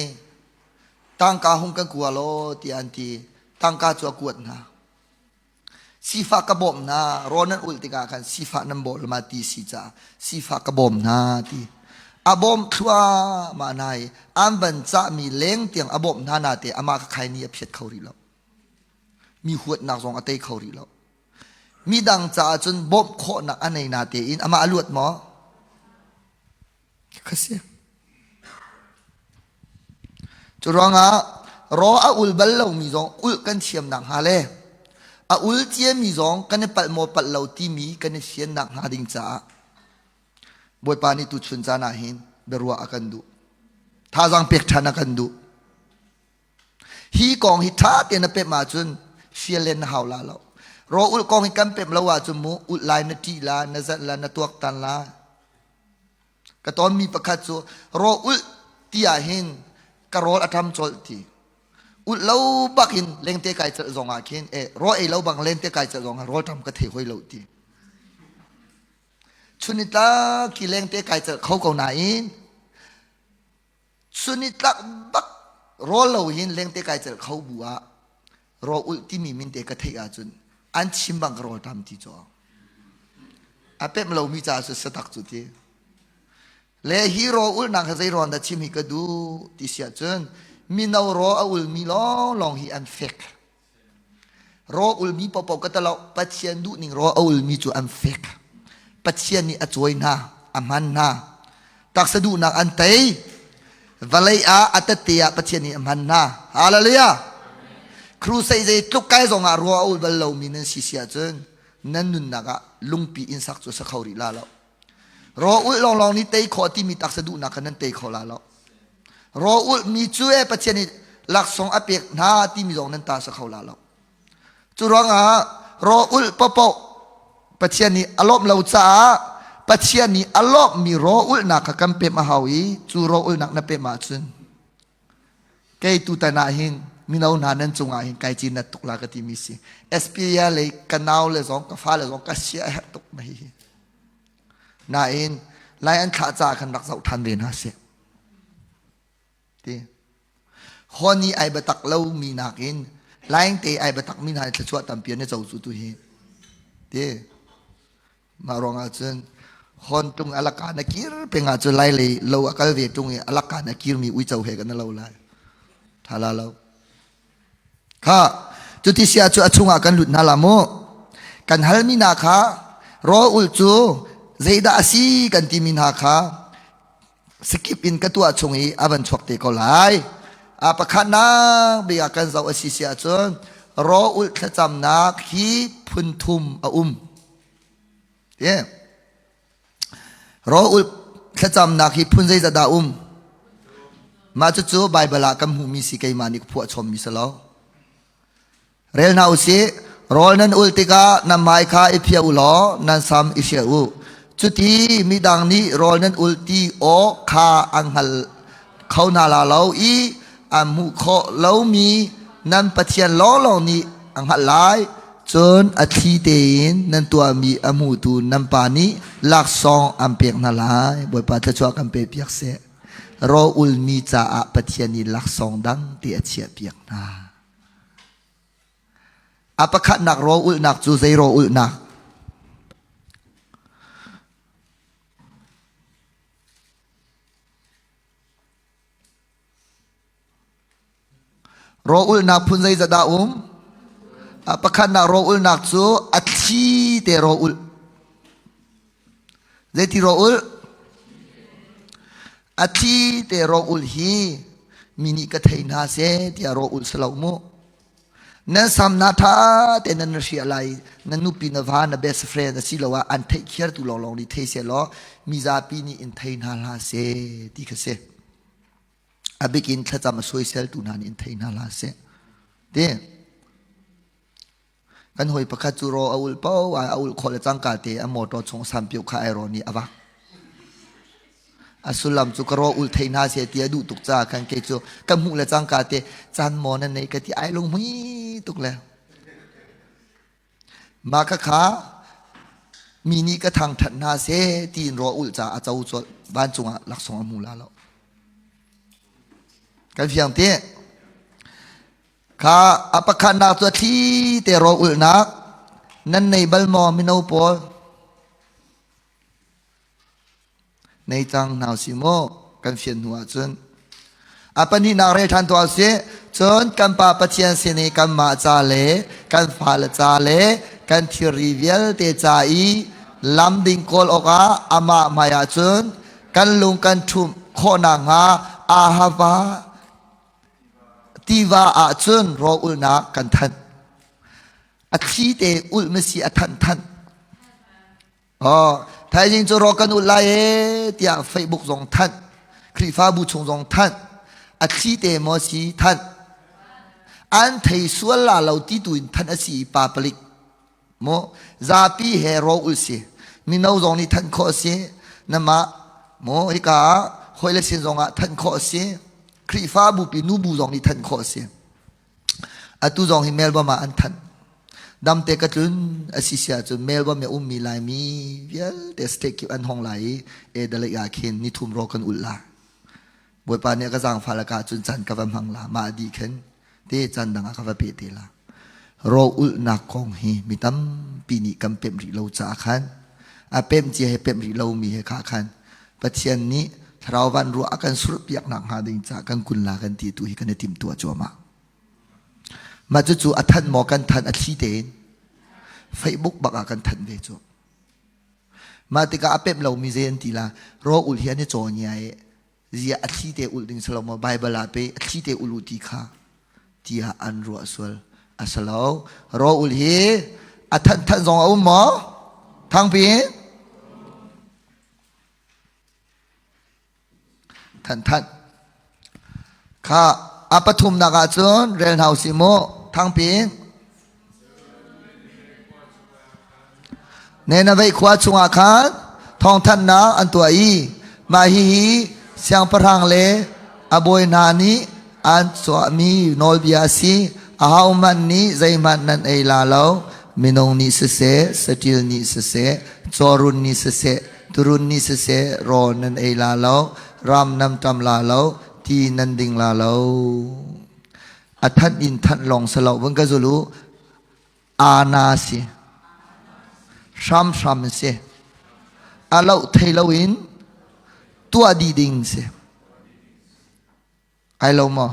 tangka hung kan kua law tiah an ti tangka cu a kuat hna Sifah ka bawmh hna, rawl nan ulh tikah khan sifah nan bawm ma ti si caah sifah ka bawm hna ti. A bawm thluahmah hna i an van cahmi leng tiang a bawmh hna na te amah kha khai ni a phiat kho rih lo. Mi huatnak zong a tei kho rih lo. Midang caah cun bawmh khawhnak a nei na tein amah a luat maw? Ka si. Cu ruangah raw a ul bal lomi zong ulh kan thiam nakhnga le a ul ciami zong kan i palh maw palh lo timi kan i fian nakhnga ding caah Bawipa nih tuchun caan ah hin biaruah a kan duh. Thazaang pek ṭhan a kan duh. Hi kong hi ṭha tein na pemh ahcun fial len na hau la lo. Raw ulh kong hi kan pemh lo ahcun mu ulh lai na ṭih la, na zalh la, na tuaktan la. Ka tawnmi pakhat cu raw ulh ti ah hin ka rawl a ṭam colh ti. Ulh lo bak in lengte kai celh zong ah khin eh raw ei lo bang lengte kai celh zong ah rawl ṭam ka thei hoi lo ti. Chunitlak khi lengte kai celh kho ko nain Chunitlak bak rawl lo hin lengte kai celh kho bu ah raw ulh timi min te ka theih ahcun an chim bang ka rawl tam ti caw. A pemh lomi caah cu satak cu ti. Le hi raw ulhnak hi zei rawn dah chim hi ka duh ti si ahcun mino raw a ulmi lawnglawng hi an fek. Raw ulmi paohpaoh ka talo Pathian duhning raw a ulmi cu an fek. Pathian nih a cawi hna, a hman hna. Taksa duhnak an tei. Vawlei ah a tette ah Pathian nih a hman hna. Hallelujah! Crusade zei tluk kai zong ah raw a ul bal lomi nan si si ahcun nan nunnak ah lungpi inn sak cu sa kho rih la lo. Raw ulh lawnglawng nih tei khawh timi taksa duhnak kha nan tei kho la lo. Raw ulh mi cu e Pathian nih laksawng a pek hna timi zong nan ta sa kho la lo. Cu ruangah raw ulh paohpaoh Pathian nih a lawmh lo caah Pathian nih a lawmhmi raw ulhnak kha kan pemh a hau i cu raw ulhnak na pemh ahcun Kei tutan ah hin mino hna nan cungah hin kai cinat tuk la ka timi si. Esperia lei ka nau le zong ka fale zong ka sia a herh tuk na hihi. Nain lai an thlah caah khan rak zoh ṭhan ve hna sih. Ti. Hon i ai biatak lo mi nakin laing te ai biatak mi hna thluachuah tampi an i co cu tu hi. Ti. Mah ruangah cun hawn tung alaka na kir peng ahcun lai lei lo a kal ve tung i alaka na kirmi uico he kan lo lai. Tha la lo. Kha cuti sia cu a chungah kan lut hna la mu. Kan halmi hna kha rawl ul cu zeidah a si kan timi hna kha skip in ka tuah chung i a van chuak te ko lai. A pakhatnak bik ah kan zoh a si si ahcun raw ulh thlacamnak hi phun thum a um. Ti. Raw ulh thlacamnak hi phun zeizat dah um? Mah cucu Baibal ah kan hmuhmi si keimah nih ka phuah chommi si lo. Rel hna u sih. Rawl nan ul tikah nan hmai kha i phiah u law nan sam i hrial u. Cuti midang nih rawl nan ul ti awk kha an hngal kho hna la lo i an hmuh khawh lomi nan Pathian lawnglawng nih a hngalh lai. Cun a thli tein nan tuahmi a hmutu nan Pa nih laksawng an pek hna lai. Bawipa thluachuah kan pe piak seh. Ro ulmi caah Pathian nih laksawng dang te a chiahpiak hna. A pakhatnak ro ulhnak cu zei ro ulhnak? Rawlulhnak phun zeizat dah um? Pakhatnak rawlulhnak cu a thli te rawlulh. Zeiti rawlulh? A thli te rawlulh hi mi nih ka thei hna seh tiah rawlulh si lo mu. Nan sam na ṭha tein nan hriah lai. Na nupi na va na best friend asiloah an theihkhiartu lawnglawng nih thei sehlaw mizapi nih in thei hna hlah seh ti kha si. A bikin thlacam a soiseltu hna nih in thei hna hlah seh. Ti kan hawi pakhat cu ro a ul po a ul khawh le cangka te a motor chung sampiu kha ai ro nih a vak. A sullam cu ka ro ul thei hna seh ti a duh tuk caah khan kei cu ka hmuh le cangka te caan maw na nei ka ti ai lunghmui tuk le. Mah khakha mi nih ka thangṭhat hna seh tiin rawl ulh caah a co colh. Vancung ah laksawng a hmu la lo. Kan fiang ti. Kha a pakhatnak cu a thli te rawl ulhnak nan nei bal maw mino pawl? Nei cang hna usih mu kan fian hnu ahcun. A pahnihnak rel ṭhan tuah usih. Cun kan Pa Pathian sin i kanmah ca le kan fale ca le kan thilri vialte ca i lam ding kawl awkah amah hmaiah cun kan lung kan ṭhumh khawh nakhnga Ahava tiva ah cun rawl ulhnak kan thanh. A thli te ulh masi a thanh thanh. Oh, thaizing cu rawk kan ulh lai e tiah Facebook zong thanh, Khrihfabu chung zong thanh, a thli te maw si thanh. An thei sual la lo ti tu in thanh a si i pa palik mu zapi he ro ul si. Mino zong nih thanh khawh a si. Namah mu hika ah hawi le sin zong ah thanh khawh a si. Khrihfabu pi nubu zong nih thanh khawh a si. Atu zong hi Melbourne ah an thanh. Damte ka tlun a si si ahcun Melbourne i ummi Laimi vialte state kip an hong lai i Adelaide ah khin nithum ro kan ulh la. Bawipa nih a ka zaangfah le ka ahcun caan ka va hmang la. Mah dih khin te caan dang ah ka va pe te la. Ro ulhnak kong hi mi tampi nih kan pemh rih lo caah khan a pemh cia he pemh rih lomi he kha khan Pathian nih thlarau van ruah a kan surhpiak nakhnga ding caah kan kun la kan ti tu hi kan i timhtuah cuahmah. Mah cucu a thanh maw kan thanh a thli tein Facebook bak ah kan thanh ve cu. Mah tikah a pemh lomi zei an ti la raw ul hi an i caw nia i zia a thli te ul ding salo maw Bible ah pe a thli te ul u ti kha tiah an ruah sual a si lo. Raw ul hi a thanh thanh zong a um maw? Thangpi Than Kha a pathumnak ah cun rel hna usih mu thangpi in. Nineveh khua chungah khan thawngthanhnak an tuah i mah hihi siangpahrang le a bawi hna nih an chuahmi nawlbia a si. Ahohmanh nih zeihmanh nan ei la lo. Minung nih siseh, saṭil nih siseh, cawrun nih siseh, Turun nih siseh rawl nan ei la lo, ram nan ṭam la lo, ti nan ding la lo. A thanh in thanh lawng si lo, vun ka zul u. Ana si. Hramhram si. A loh thei loin tuah dih ding si. Ai lo maw?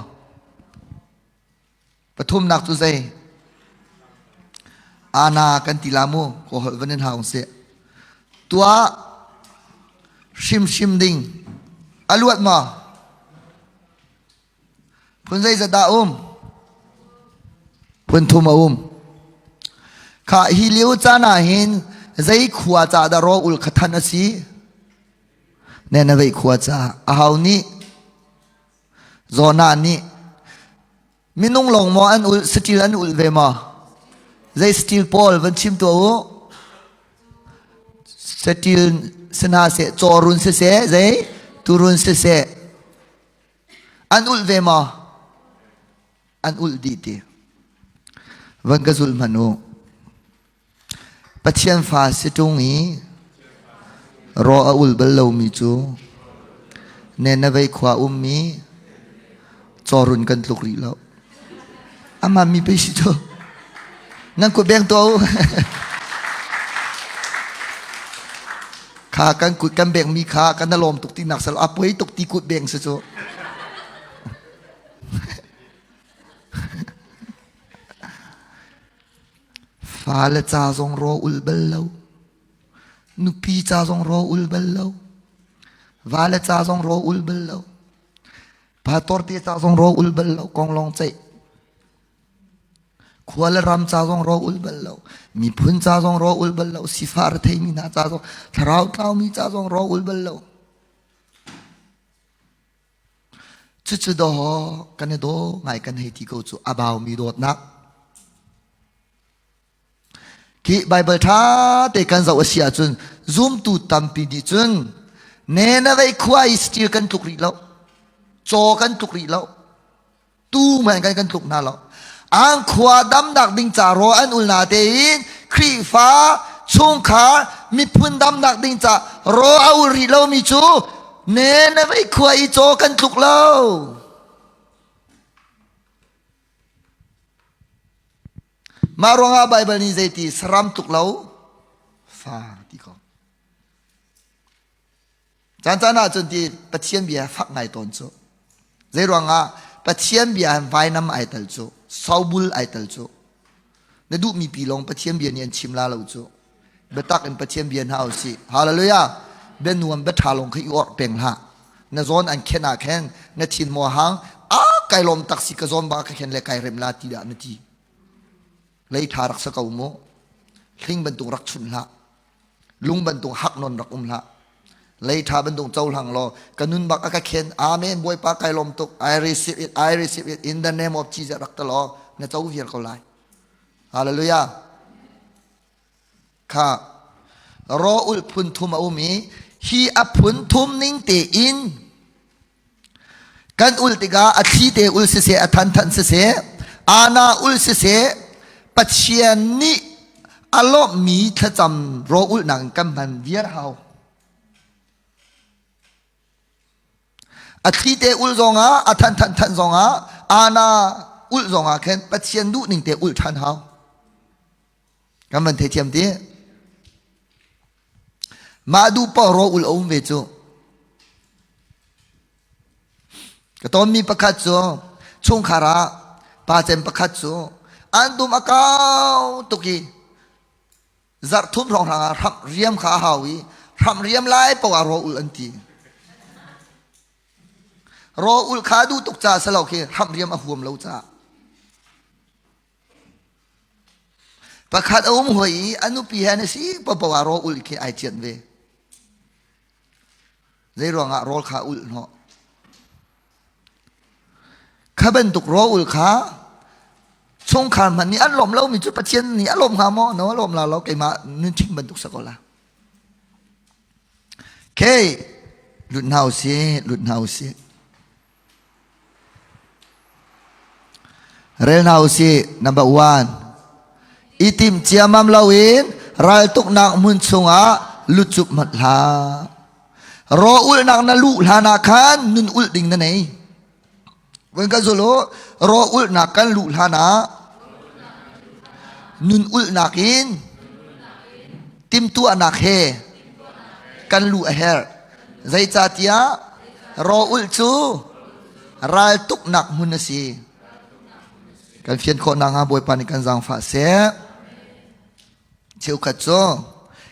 Pathumnak cu zei? Ana kan ti la mu, ko holh van in hau seh. Tuah hrimhrim ding. A luat maw? Phun zeizat dah um? Phun thum a um. Kha hi lio caan ah hin zei khua ca dah raw ul kha than a si? Ne na veih khua ca ahau nih Jonah nih minung lawng maw an ulh saṭil an ulh ve maw? Zei saṭil pawl van chim tuah u. Saṭil si hna seh, cawrun siseh, zei turun siseh an ulh ve maw? An ulh dih ti. Van ka zulh hmanh u. Pathian fa si ṭung i raw a ul bal lomi cu Nenavei khua ummi cawrun kan tluk rih lo. Amah mi pei si cu. Nan kut beng tuah u. Kha kan kut kan beng mi kha kan lawm tuk ti nak sal a poi tuk ti kut beng si cu. Fale ca zong ro ul bal lo. Nupi ca zong ro ul bal lo. Vale ca zong ro ul bal lo. Pastor te ca zong ro ul bal lo. Kong long ceih. Khua le ram ca zong ro ul bal lo. Miphun ca zong ro ul bal lo. Sifah rethei mi hna ca zong, thlarau tlaumi ca zong ro ul bal lo. Cucu daw kan i daw ngai kan hei ti ko cu a baumi dawtnak. Khi Baibal ṭha te kan zoh a si ahcun zumtu tampi nih cun Nineveh khua i saṭil kan tluk rih lo, caw kan tluk rih lo, tuu hmanh kan kan tluk hna lo. An khua damnak ding ca rawl an ul na tein Khrihfa chungkhar miphun damnak ding ca rawl a ul rih lomi cu Nineveh khua i caw kan tluk lo. Mah ruangah Baibal nih zeiti saram tluk lo fa ti ko. Caan caan ah cun ti Pathian bia fak ngai tawn cu. Zei ruangah Pathian bia vainam ai tel cu, sobul ai tel cu. Na duhmi pi lawng Pathian bia nih an chim la lo cu. Biatak in Pathian bia hna usih. Hallelujah. Bia nuam bia ṭha lawng kha i orh peng hlah. Na zawn an khen ah khen na thin maw hang a kai lawm tak si ka zawn ba ka khen le kai rem la ti dah na ti. Lei ṭha rak sa ko mu. Hling bantuk rak chunh hlah. Lung bantuk hak non rak um hlah. Lei ṭha bantuk cohlang law ka nun bak a ka khen. Amen. Bawipa kai lawm tuk. I receive it. I receive it in the name of Jesus rak ta law na co viar ko lai. Hallelujah. Kha raw-ulh phun thum a um i hi a phun thum ning tein kan ulh tikah a thli te ul siseh, a than siseh, ana ul siseh, Pathian nih a lawmhmi thlacam raw-ulhnak in kan hman viar hau. A thli te ul zongah, a than than than zongah, ana ulh zongah khin Pathian duh ning te ulh ṭhan hau. Kan van theithiam ti. Mah duh paoh raw ul a um ve cu. Ka tawnmi pakhat cu chungkhar ah pa cem pakhat cu an dum a kau tuk i zarh thum hrawnghrang ah hramh riam kha a hau i hramh riam lai paoh ah raw ul an ti. Raw ul kha duh tuk caah si lo khi hramh riam a huam lo caah. Pakhat a um hoi i a nupi he an i si paohpaoh ah rawl ulh khi ai cianh ve. Zei ruangah rawl kha ulh hnawh? Kha bantuk rawl ulh kha chungkhar hmanh nih an lawm lomi cu Pathian nih a lawm hnga maw? No, a lawm la lo. Keimah nunching bantuk sa ko la. Okay, lut hna usih, lut hna usih. Rel hna usih. Number one. I tim ciamam loin raltuknak hmun chungah lutcup hmanh hlah. Raw ulhnak na luh hlan ah khan nun ulh ding na nei. Vun ka zul u. Raw ulhnak kan luh hlan ah nun ulhnak in timtuahnak he kan luh a herh. Zeicahtiah raw-ulh cu raltuknak hmun a si. Kan fian khawh nakhnga Bawipa nih kan zaangfah seh. Cheukhat cu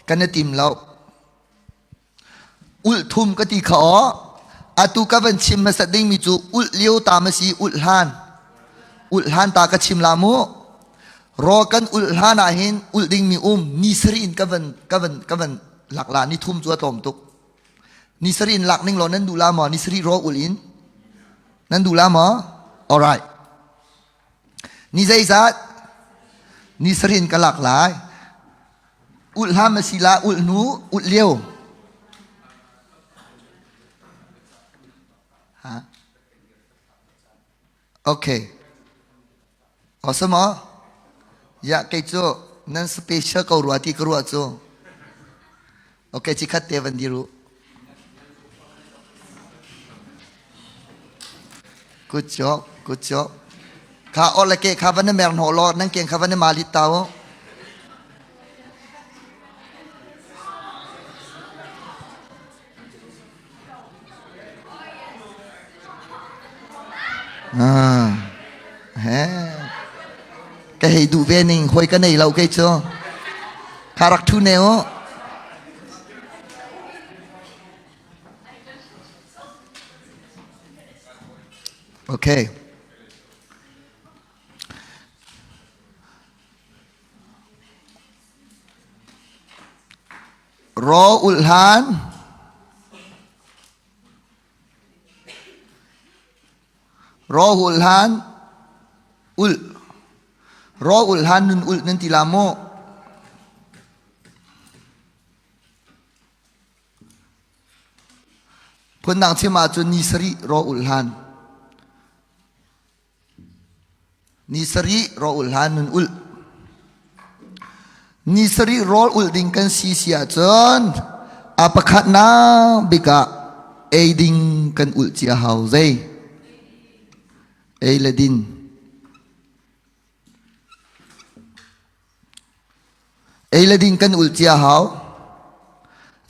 kan i tim lo. Ulh thum ka ti kha aw. Atu ka van chim hmasat dingmi cu ulh lio ta ma si ulh hlan. Ulh hlan ta ka chim la mu. Raw kan ulh hlan ah hin ulh dingmi um ni sarih in ka van ka van ka van lak la ni thum cu a tlawm tuk. Ni sarih in lak ning law nan duh la maw? Ni sarih raw ulh in nan duh la maw? Alright. Ni zeizat? Ni sarih in ka lak lai. Ulh hlam a si la, ulh hnu, ulh lio. Ha? Okay. Awesome aw. Ya kei cu nan special ko rua ti ka ruah cu. Okay, cikhat te van dir u. Good job, good job. Kha or le ke kha van na mer hnawh law nan keng kha van na malit ta u. Ah. He. Ka hei duh ve ning hoi ka nei lo kei cu. Kha rak thu ne u. Okay. Raw ulh hlan Raw ulh hlan ulh Raw ulh hlan nun ulh nan ti la maw? Phundang chim ahcun ni sarih raw ulh hlan. Ni sarih raw ulh hlan nun ulh. Ni sarih rawl ulh ding kan si si ahcun a pakhatnak bik ah ei ding kan ulh cia hau zei? Ei le din. Ei le ding kan ulh cia hau.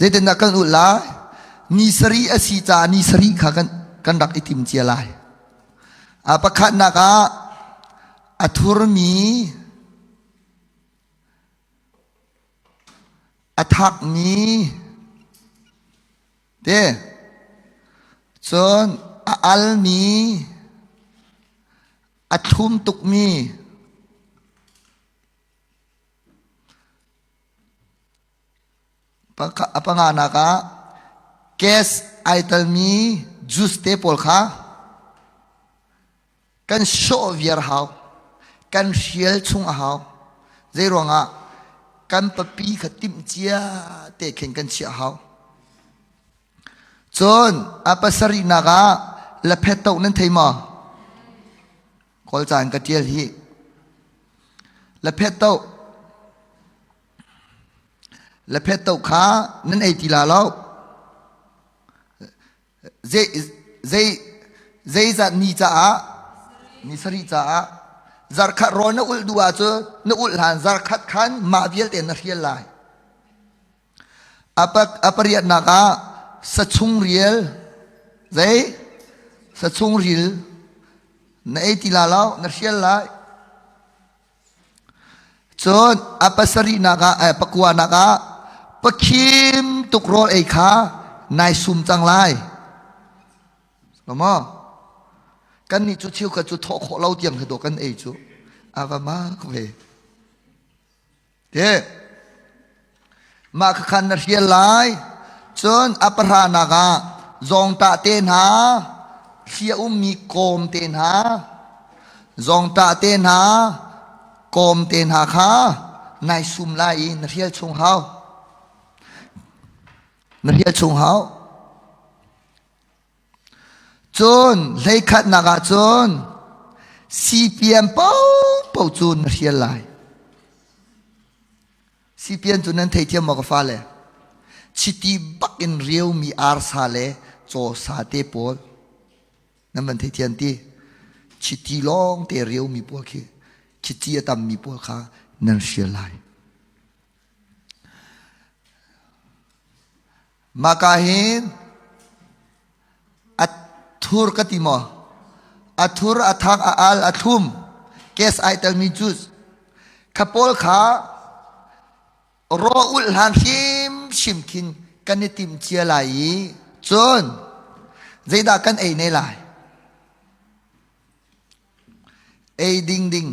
Zeitindah kan ulh lai? Ni sarih a si caah ni sarih kha kan, kan rak i tim cia lai. A pakhatnak ah a thurmi, a thakmi, te cun a almi, a thlum tukmi, A panganak ah gas ai telmi juice te pawl kha kan sawh viar hau. Kan hrial chung a hau. Zeiruangah kan papi kha timh cia te khin kan chiah hau. Cun a pasarihnak ah laphet toh nan thei maw? Kawlca in ka ṭial hi. Laphet toh. Laphet toh kha nan ei ti la lo. Zei, zei, zeizat ni caah, ni sarih caah, zarkhat rawl na ulh duh ahcun na ulh hlan zarkhat khan mah vialte na hrial lai. A pariatnak ah sachung rial zei sachung ril na ei ti la lo na hrial lai. Cun a pasarihnak ah pakuanak ah pakhim tuk rawl ei kha nai sum cang lai. Maw? Kan nih cu cheukhat cu thawh khawh lo tiang khi dawh kan ei cu. A va mak ve. Te mah khakhan na hrial lai cun a pahranak ah zawngtah te hna thli a ummi kawm te hna zawngtah te hna kawm te hna kha nai sum lai i na hrial chung hau na hrial chung hau Cun hleikhatnak ah cun CPM paohpaoh cu na hrial lai. CPM cu nan theithiam maw ka fale? Chiti bak in riomi arsa le cawsa te pawl nan van theithiam ti? Chiti lawng te riomi pawl khi chiti a tammi pawl kha nan hrial lai. Maka hin a thur ka ti maw? A thur, a thak, a al, a thlum, gas ai telmi juice. Kha pawl kha raw ulh hlan hrimhrim khin kan i tim cia lai i cun zeidah kan ei ne lai? Ei ding ding.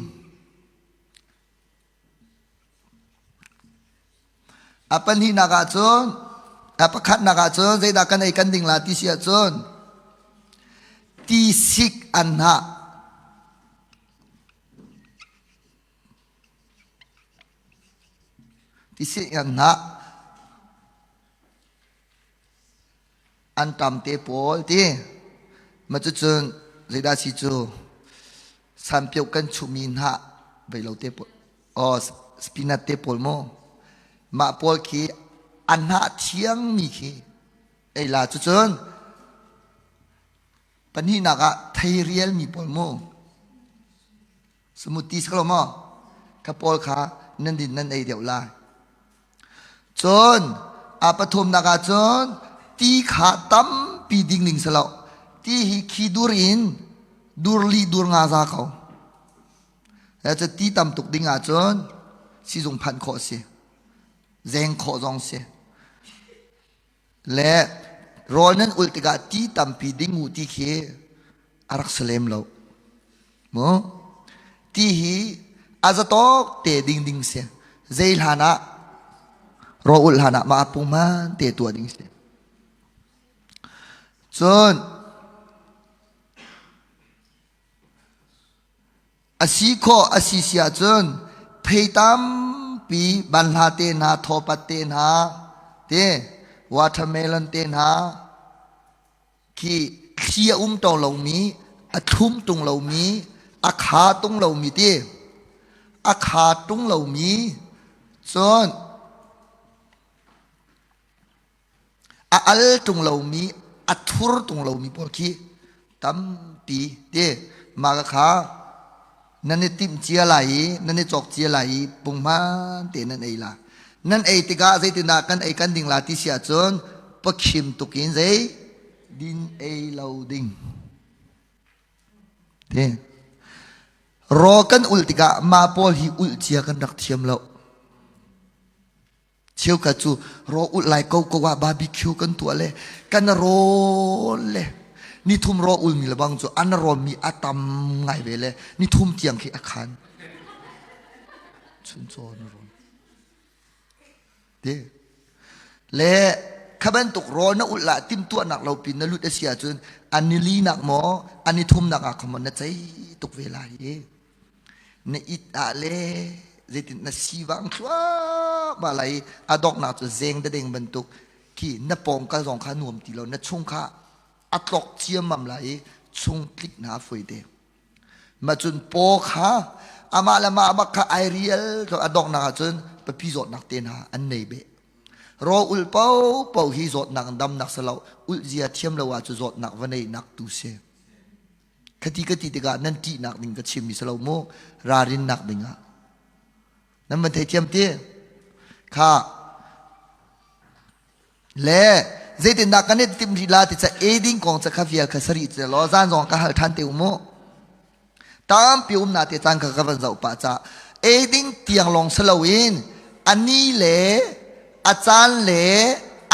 A pahnihnak ahcun, a pakhatnak ahcun zeidah kan ei kan ding la ti si ahcun tisik anhnah tisik anhnah anṭam te pawl ti ma cucun zeidah si cu sanpioh kan chuhmi hnah vei lo te pawl oh spinach te pawl mu mah pawl khi a hnah thiangmi khi ei la cucun. Pahnihnak ah theirialmi pawl mu. Smoothie si ko maw? Kha pawl kha nan din nan ei deuh lai. Cun a pathumnak ah cun ti kha tampi ding ding si lo. Ti hi khi dur in dur li dur nga za ko. Cu ti tam tuk ding ahcun sizung phanh khawh si. Zeng khawh zong si. Le rawl nan ulh tikah ti tampi ding u ti khi a rak si lem lo. Mu? Ti hi a zatawk te ding ding si. Zei hlan ah rawl ulh hlan ah mah pungman te tuah ding si. Cun A si khawh a si si ahcun thei tampi banhla te hna, thawpat te hna, te watermelon te hna khi thli a um to lomi, a thlum tung lomi, a kha tung lomi ti, a kha tung lomi cun A al ṭung lomi, a thur ṭung lomi pawl khi tampi ti mah kha nan i timh cia lai i nan i cawk cia lai i punghman te nan ei la. Nan ei tikah zeitindah kan ei kan ding la ti si ahcun pakhim tuk in zei din ei lo ding. Ti. Raw kan ulh tikah mah pawl hi ulh cia kan rak thiam lo. Cheukhat cu raw ulh lai ko ko ah barbecue kan tuah le kan rawl le nithum raw ulmi le bang cu an rawnmi a tam ngai ve le nithum tiang khi a khan. Chuncaw na rawn. Te. Le kha bantuk rawl na ulh lah timhtuahnak lo pin na lut a si ahcun an nili nak maw an ni thumnak ah khan na cei tuk ve lai i. Na it ah le zeitin na sivang thluahmah lai i a donghnak cu zeng dadeng bantuk khi na pawng kal zong kha nuam ti lo na chung kha a tlok ciammam lai i chung tlik hna a foi te. Mah cun paw kha amah le mah bak kha ai rial a donghnak ahcun papi zawtnak te hna an nei beh. Raw ul paohpaoh hi zawtnak damnak si lo ulh zia thiam lo ahcun zawtnak va neihnak tu si. Khati ka ti tikah nan ṭihnak ding ka chimmi si lo mu ralrinnak ding ah. Nan van theithiam ti? Kha le zeitindah kan i timh rih la ti ca eiding kong ca kha vial kha sari ce law zan zong ka hal ṭhan te u mu. Tampi um na te caan kha ka van zoh pah ca eiding tiang lawng si loin a ni le a caan le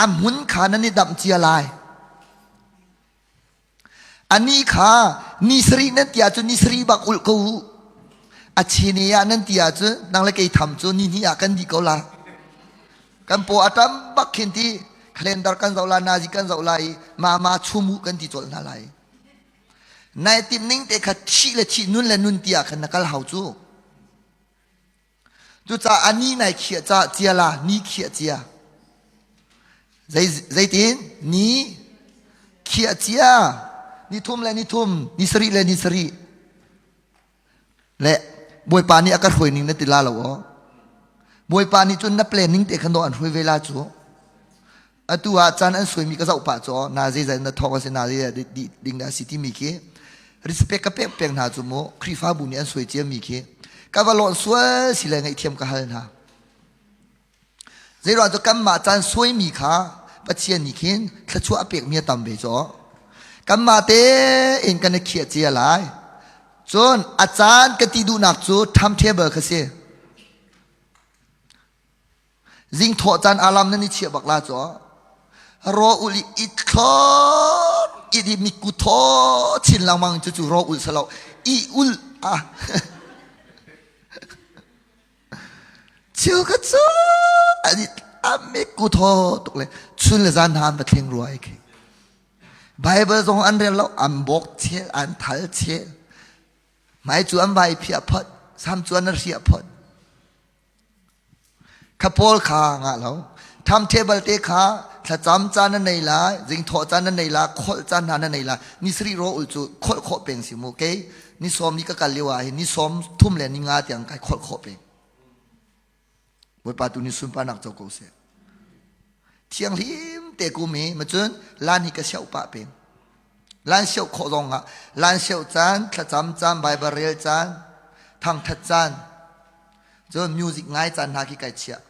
a hmun kha nan i damh cia lai. Anih kha ni sarih nan ti ahcun ni sarih bak ulh ko u. A chine ah nan ti ahcun nang le kei tham cu ni hnih ah kan dih ko la. Kan paw a tam bak khin ti calendar kan zoh la nazi kan zoh la i mama chum u kan ti colh hna lai. Nai timh ning te kha thih le thih nun le nun ti ah khan na kal hau cu. Cucaah ni nai khiah ca cia la ni khiah cia. Zei zeitin ni khiah cia ni thum le ni thum ni sarih le ni sarih le Bawipa nih a ka hruai ning na ti la lo aw. Bawipa nih cun na plan ning te khan dawh an hruai ve la cu. Atu ah caan an suaimi ka zoh pah cu na zeizat na thawk a si na zeizat dih ding dah a si timi khi respect ka pek peng hna cu mu Khrihfabu nih an suai ciami khi ka va lawnh sual si le ngaihthiam ka hal hna. Zeiruang cu kanmah caan suaimi kha Pathian nih khin thluachuah a pekmi a tam ve cu. Kanmah tein kan i khiah cia lai. Cun a caan ka ti duhnak cu timetable kha si. Zing thawh caan alarm nan i chiah bak la cu. Raw ul i it thlor it i miku thaw chin lengmang cu cu raw ul salo i ul ah Chil ka cu a miku thaw tuk le chun le zan hna an va thleng rua ai khi. Bible zong an rel lo an bawk chel an thal chel hmai cu an vai phiah phot sam cu an hriah phot Kha pawl kha ngah lo. Timetable te kha thlacam caan na nei lai, zingthawh caan na nei lai, kholh caan hna na nei lai. Ni sarih ro ul cu kholh khawh peng si mu. Kei ni sawm ni ka kal lio ah hin ni sawm thum le ni nga tiang kai kholh khawh peng. Bawipa tu ni sunparnak co ko seh. Thianghlim te kum i macun lan hi ka siauh pah peng. Lansio khawh zong ah lansio caan, thlacam caan, Bible rel caan, thangthat caan, cun music ngai caan hna khi kai chiah.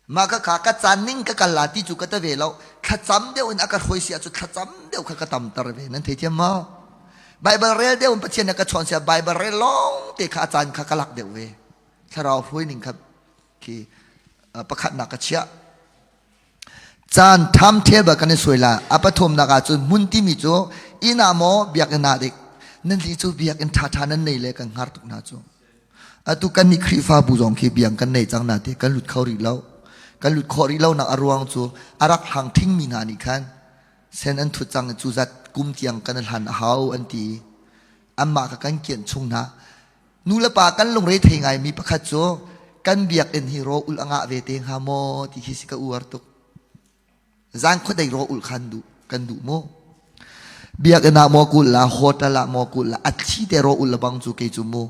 Mah ka kha ka caan ning ka kal la ti cu ka ta ve lo. Thlacam deuh in a ka hruai si ahcun thlacam deuh kha ka tamter ve. Nan theithiam maw? Bible rel deuh in Pathian a ka chawn sia Bible rel lawng te kha a caan kha ka lak deuh ve. Thlarau hruai ning kha khi pakhatnak ka chiah. Caan tham thel bal kan i suai la. A pathumnak ahcun hmun timi cu inn ah maw biakinn ah dik. Nan li cu biakinn ṭhaṭha nan nei le kan hngar tuk hna cu. Atu kan nih Khrihfabu zong khi biang kan nei cang na ti kan lut kho rih lo. Kan lut khawh rih lonak a ruang cu a rak hlang thingmi hna nih khan sen an thut cang i cu zat kum tiang kan hlan a hau an ti i anmah kha kan kianh chung hna. Nu le pa kan lungre thei ngaimi pakhat cu kan biakinn hi raw ul a ngah ve te hnga maw ti khi si ka uar tuk. Zan khuadei raw ul khan duh kan duh mu. Biakinn ah maw kul la hotel ah maw kul la a thli te raw ul la bang cu kei cu mu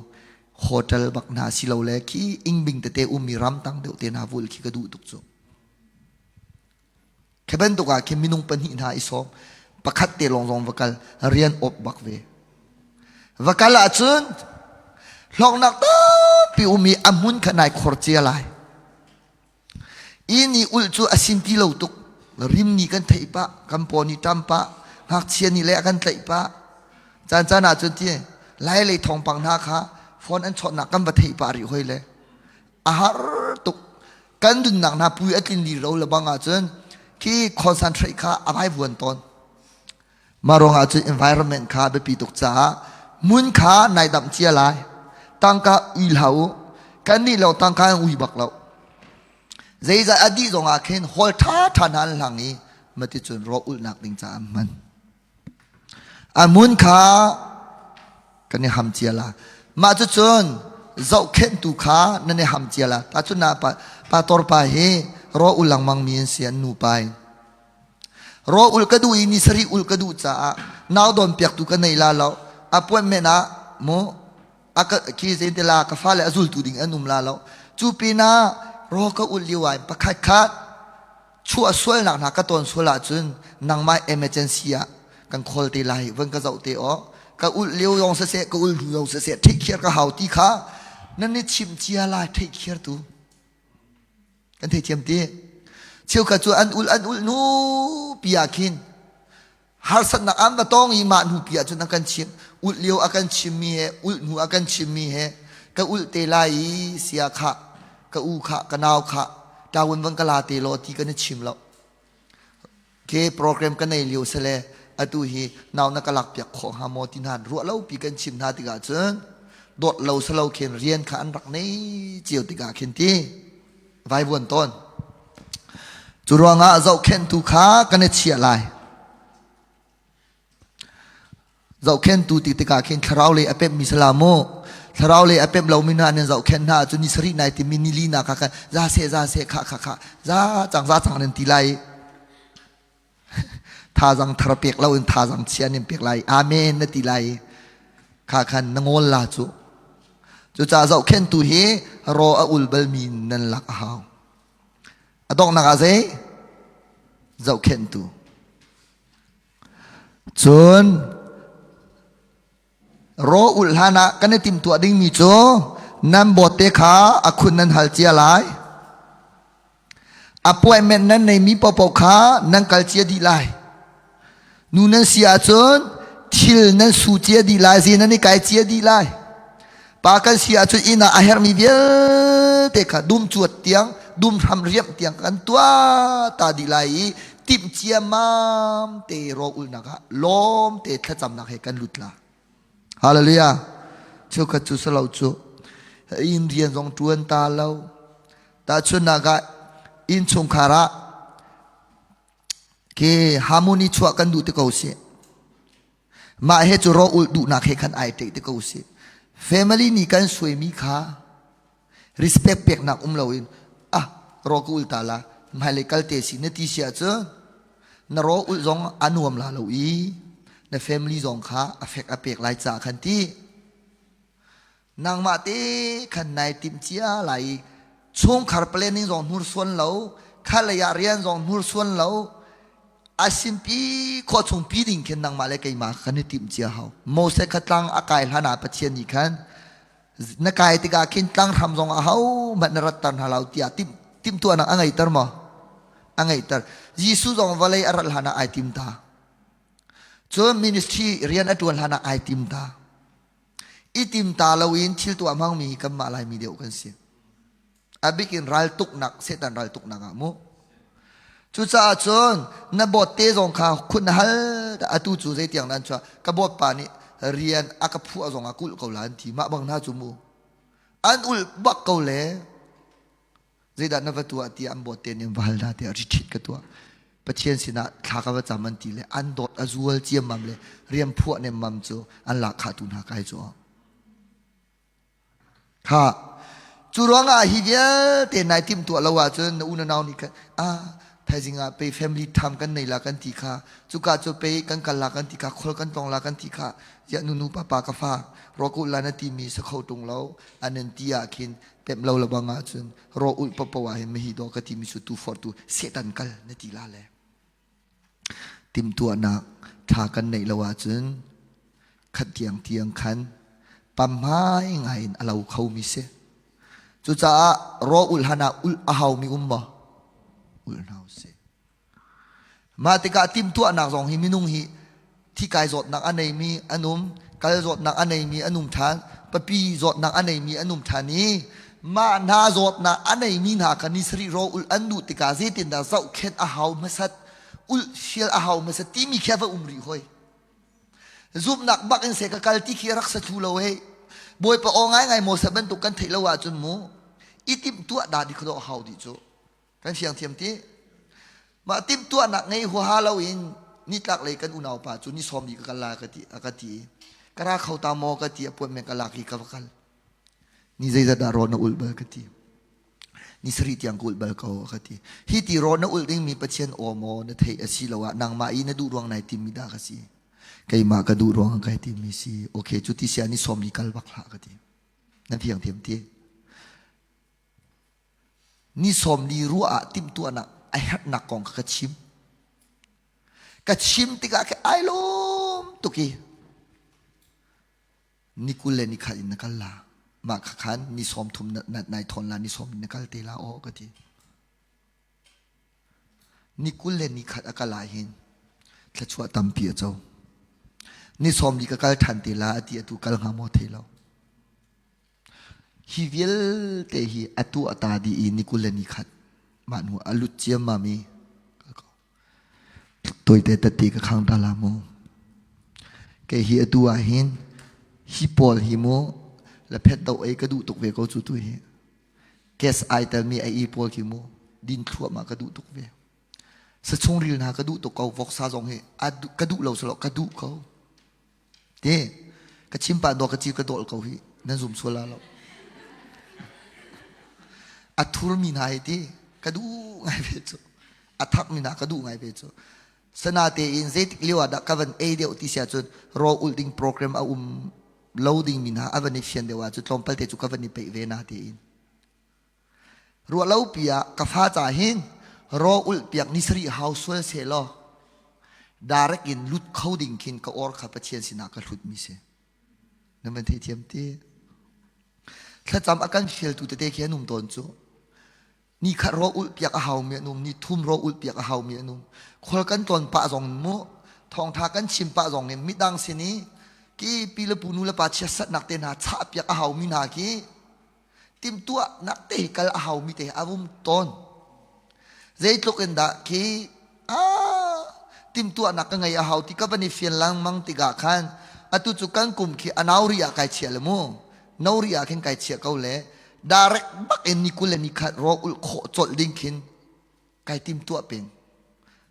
hotel bak hna si lo le khi ingbing tete ummi ramtang deuh te hna vul khi ka duh tuk cu. Khi bantuk ah khin minung pahnih hna i sawm pakhat te lawng zong va kal rian awp bak ve. Va kal ahcun hlawknak tampi um i a hmun kha nai khor cia lai. Inn i ulh cu a sin ti lo tuk. Rim nih kan theih pah, kan paw nih ṭam pah, ngakchia nih le a kan tlaih pah. Caan caan ah cun ti lai lei thawngpang hna kha phone an chawnhnak kan va theih pah rih hoi le a har tuk. Kan nunnak hna pui a tlin li lo le bang ahcun khi concentrate kha a vai vuan tawn. Mah ruangah cun environment kha biapi tuk caah hmun kha nai damh cia lai. Tangka ui hlah u. Kan nih lo tangka in ui bak lo. Zeizat a dih zongah khin hall ṭha ṭha hna an hlang i maticun raw ulhnak ding caah an hman. A hmun kha kan i ham cia la. Mah cucun zohkhenhtu kha nan i ham cia la. Tahchun na pa, pastor pa hi raw ul lengmang mi an si an nu pa in. Raw ul ka duh i ni sarih ul ka duh caah nau dawn piaktu ka nei la lo. Appointment ah mu a ka khi zein te la ka fale a zultu ding an um la lo. Cu pinah raw ka ul lio ah pakhat khat chuah sualnak hna ka tawn sual ahcun nangmah emergency ah kan call te lai van ka zoh te aw ka ul lio zong siseh ka ul hnu zong siseh take care ka hau ti kha nan i chimh cia lai take care tu Kan theithiam ti. Cheukhat cu an ul an ul nu pi ah khin harsatnak an va tong i mah hnu pi ah cun an kan chim ulh lio a kan chimmi he ulh hnu a kan chimmi he ka ulh te lai i sia kha ka u kha ka nau kha tawun van ka la te law ti kan i chim lo ke program ka nei lio sele atu hi nau na ka lak piak khawh hnga maw ti hna ruah lo pi kan chim hna tikah cun dawt lo salo khin rian kha an rak nei cio tikah khin ti vaivuan tawn cu ruangah zohkhenhtu kha kan i chiah lai Zohkhenhtu ti tikah khin thlarau lei a pemhmi sala mu. Thlarau lei a pemh lomi hna nan zohkhenh hna ahcun ni sarih nai timi ni li nak ah khan za seh za seh kha kha kha za cang za cang nan ti lai. Thazang thar pek lo in thazang chia nan pek lai. Amen na ti lai. Kha khan na ngawl la cu. Cucaah zohkhenhtu hi raw a ul balmi nan lak a hau. A donghnak ah zei? Zohkhenhtu. Cun raw ulh hlanah kan i timhtuah dingmi cu nan bawtte kha a khun nan hal cia lai. Appointment nan neimi paohpaoh kha nan kal cia dih lai. Nu nan si ahcun thil nan su cia dih lai, zi nan i kai cia dih lai. Pa kan si ahcun inn ah a herhmi vialte kha dum cuat tiang, dum hram riamh tiang kan tuah ta dih lai i timh ciammam te raw ulnak ah lawm te thlacamnak he kan lut la. Hallelujah. Cheukhat cu salo cu inn rian zong tuan ta lo. Tahchunhnak ah inn chungkhar ah ke harmony chuah kan duh te ko si. Mah he cu raw ulh duhnak he khan ai ṭeih te ko si. Family nih kan suaimi kha respect peknak um loin ah raw ka ul ta la hmailei kal te si na ti si ahcun na raw ulh zong a nuam la lo i na family zong kha a fek a pek lai caah khan ti Nangmah te khan nai timh cia lai i chungkhar planning zong hnursuan lo, kha lei ah rian zong hnursuan lo. A sinpi khua chung pi ding khin nangmah le keimah kan i timh cia hau. Moses kha tlang a kai hlan ah Pathian nih khan na kai tikah khin tlang hram zong ah hohmanh na ratter hna lo tiah timhtuahnak a ngeiter maw? A ngeiter. Jesuh zong vawlei a rat hlan ah ai tim ta. Cun ministry rian a ṭuan hlan ah ai tim ta. I tim ta loin thil tuah hmangmi kanmah Laimi deuh kan si. A bik in raltuknak, Satan raltuknak ah mu. Cucaah cun na bawt te zong kha khun na hal atu cu zeitiang nan chuah ka bawt pa nih rian a ka phuah zong ah kulh ko la an ti mah bang hna cu mu an ulh bak ko le zeidah na va tuah tiah an bawt te nih an va hal hna tiah retreat ka tuah Pathian sinah thla ka va cam an ti le an dawt a zual ciammam le rian phuah nemmam cu an lak khah tu hna kai cu kha cu ruangah hi vialte nai timh tuah lo ahcun na u na nau nih khan ah thaizing ah pei family tham kan nei la kan ti kha cuka cu pei kan kal la kan ti kha khol kan tong la kan ti kha ya nu nu papa ka fa ro la na ti mi sa kho tung lo an an ti ah khin pem lo la bang ahcun ro ulh papo ah hin mihi do ka ti mi su tu for tu setan kal na ti la le timtuahnak tha kan neih lo ahcun khat tiang tiang khan pamhmai ngai in a lo kho mi si cucaah ro ulh han ah ulh a hau mi um maw ulh hna si Mah tikah timhtuahnak zong hi minung hi thikai zawtnak a neimi an um, kal zawtnak a neimi an um ṭhan, papi zawtnak a neimi an um ṭhan i mah hna zawtnak a neimi hna kha ni sarih rawl ulh an duh tikah zeitindah zohkhenh a hau hmasat, ulh fial a hau hmasat timi khi a va um rih hoi. Zumhnak bak in seh ka kal ti khi a rak sa thlu lo hei. Bawipa aw ngaingai Moses bantuk kan theih lo ahcun mu i timhtuah dah di kha a hau dih cu. Kan fiang thiam ti. Mah timhtuahnak ngei huaha loin nitlak lei kan unau pa cu ni sawm ka kal la ka ti a ka ti. Ka ra kho ta maw ka ti appointment ka lak i ka va kal. Ni zeizat dah rawl na ulh bal ka ti. Ni sarih tiang ka ulh bal ko ka ti. Hi ti rawl na ulh dingmi Pathian aw maw na theih a si lo ah nangmah i na duh ruang nai timmi dah ka si. Keimah ka duh ruang kai timmi si. Okay, cu ti sia ni sawm ni kal bak hlah ka ti. Na fiang thiam ti. Ni 40 ruah ah timhtuahnak a herhnak kong kha ka chim. Ka chim tikah khin ai lawm tuk i ni 20 le ni khat in na kal la. Mah kha khan ni 30 na nai thawn la, ni sawm na kal te la aw ka ti. Ni 20 le ni khat a kal ah hin thluachuah tampi a co. Ni 40 ka kal ṭhan te la a ti atu kal hnga maw thei lo. Hi vialte hi a tuah ta dih i ni 20 le ni khat mah hnu a lut ciammam i tawite tette ka khang ta la mu. Kei hi atu ah hin hi pawl hi mu la phet do ei ka duh tuk ve ko cu tu hi. Gas ai telmi a i pawl khi mu din thluahmah ka duh tuk ve. Sachungril hna ka duh tuk ko voksa zong hi ka duh lo salo ka duh ko. Te ka chim pah dawh ka ci ka dawl ko hi nan zum sual la lo. A thurmi hna hi ti ka duh ngai ve cu. A thakmi hna ka duh ngai ve cu. Sana tein zeitik lio ah dah ka van ei deuh ti sia cun raw ulh ding program a um lo ding mi hna a van i fian deuh ah cu tlawmpal te cu ka van i peih ve na tein. Ruahlopi ah ka fa ca hin raw ulh piak ni sarih hau sual seh law direct in lut kho ding khin ka or kha Pathian sinah ka hlut mi si. Na van theithiam ti? Thlacam a kan fialtu tete khi an um tawn cu. Ni khat raw ulh piak a hau mi an um, ni thum raw ulh piak a hau mi an um. Khual kan tlawn pah zong mu, thawngtha kan chim pah zong in midang sin i ki pi le pu nu le pa chiatsatnak te hna chah piak a hau mi hna khi timhtuahnak te kal a haumi te a um tawn. Zeitluk in dah khi ah timhtuahnak ka ngei a hau ti ka van i fian lengmang tikah khan atu cu kan kum khi a nauri ah kai chia le mu nori ah khin kai chia ko le direct bak in ni 20 le ni khat ro ulh khawh colh ding khin kai timtuah peng.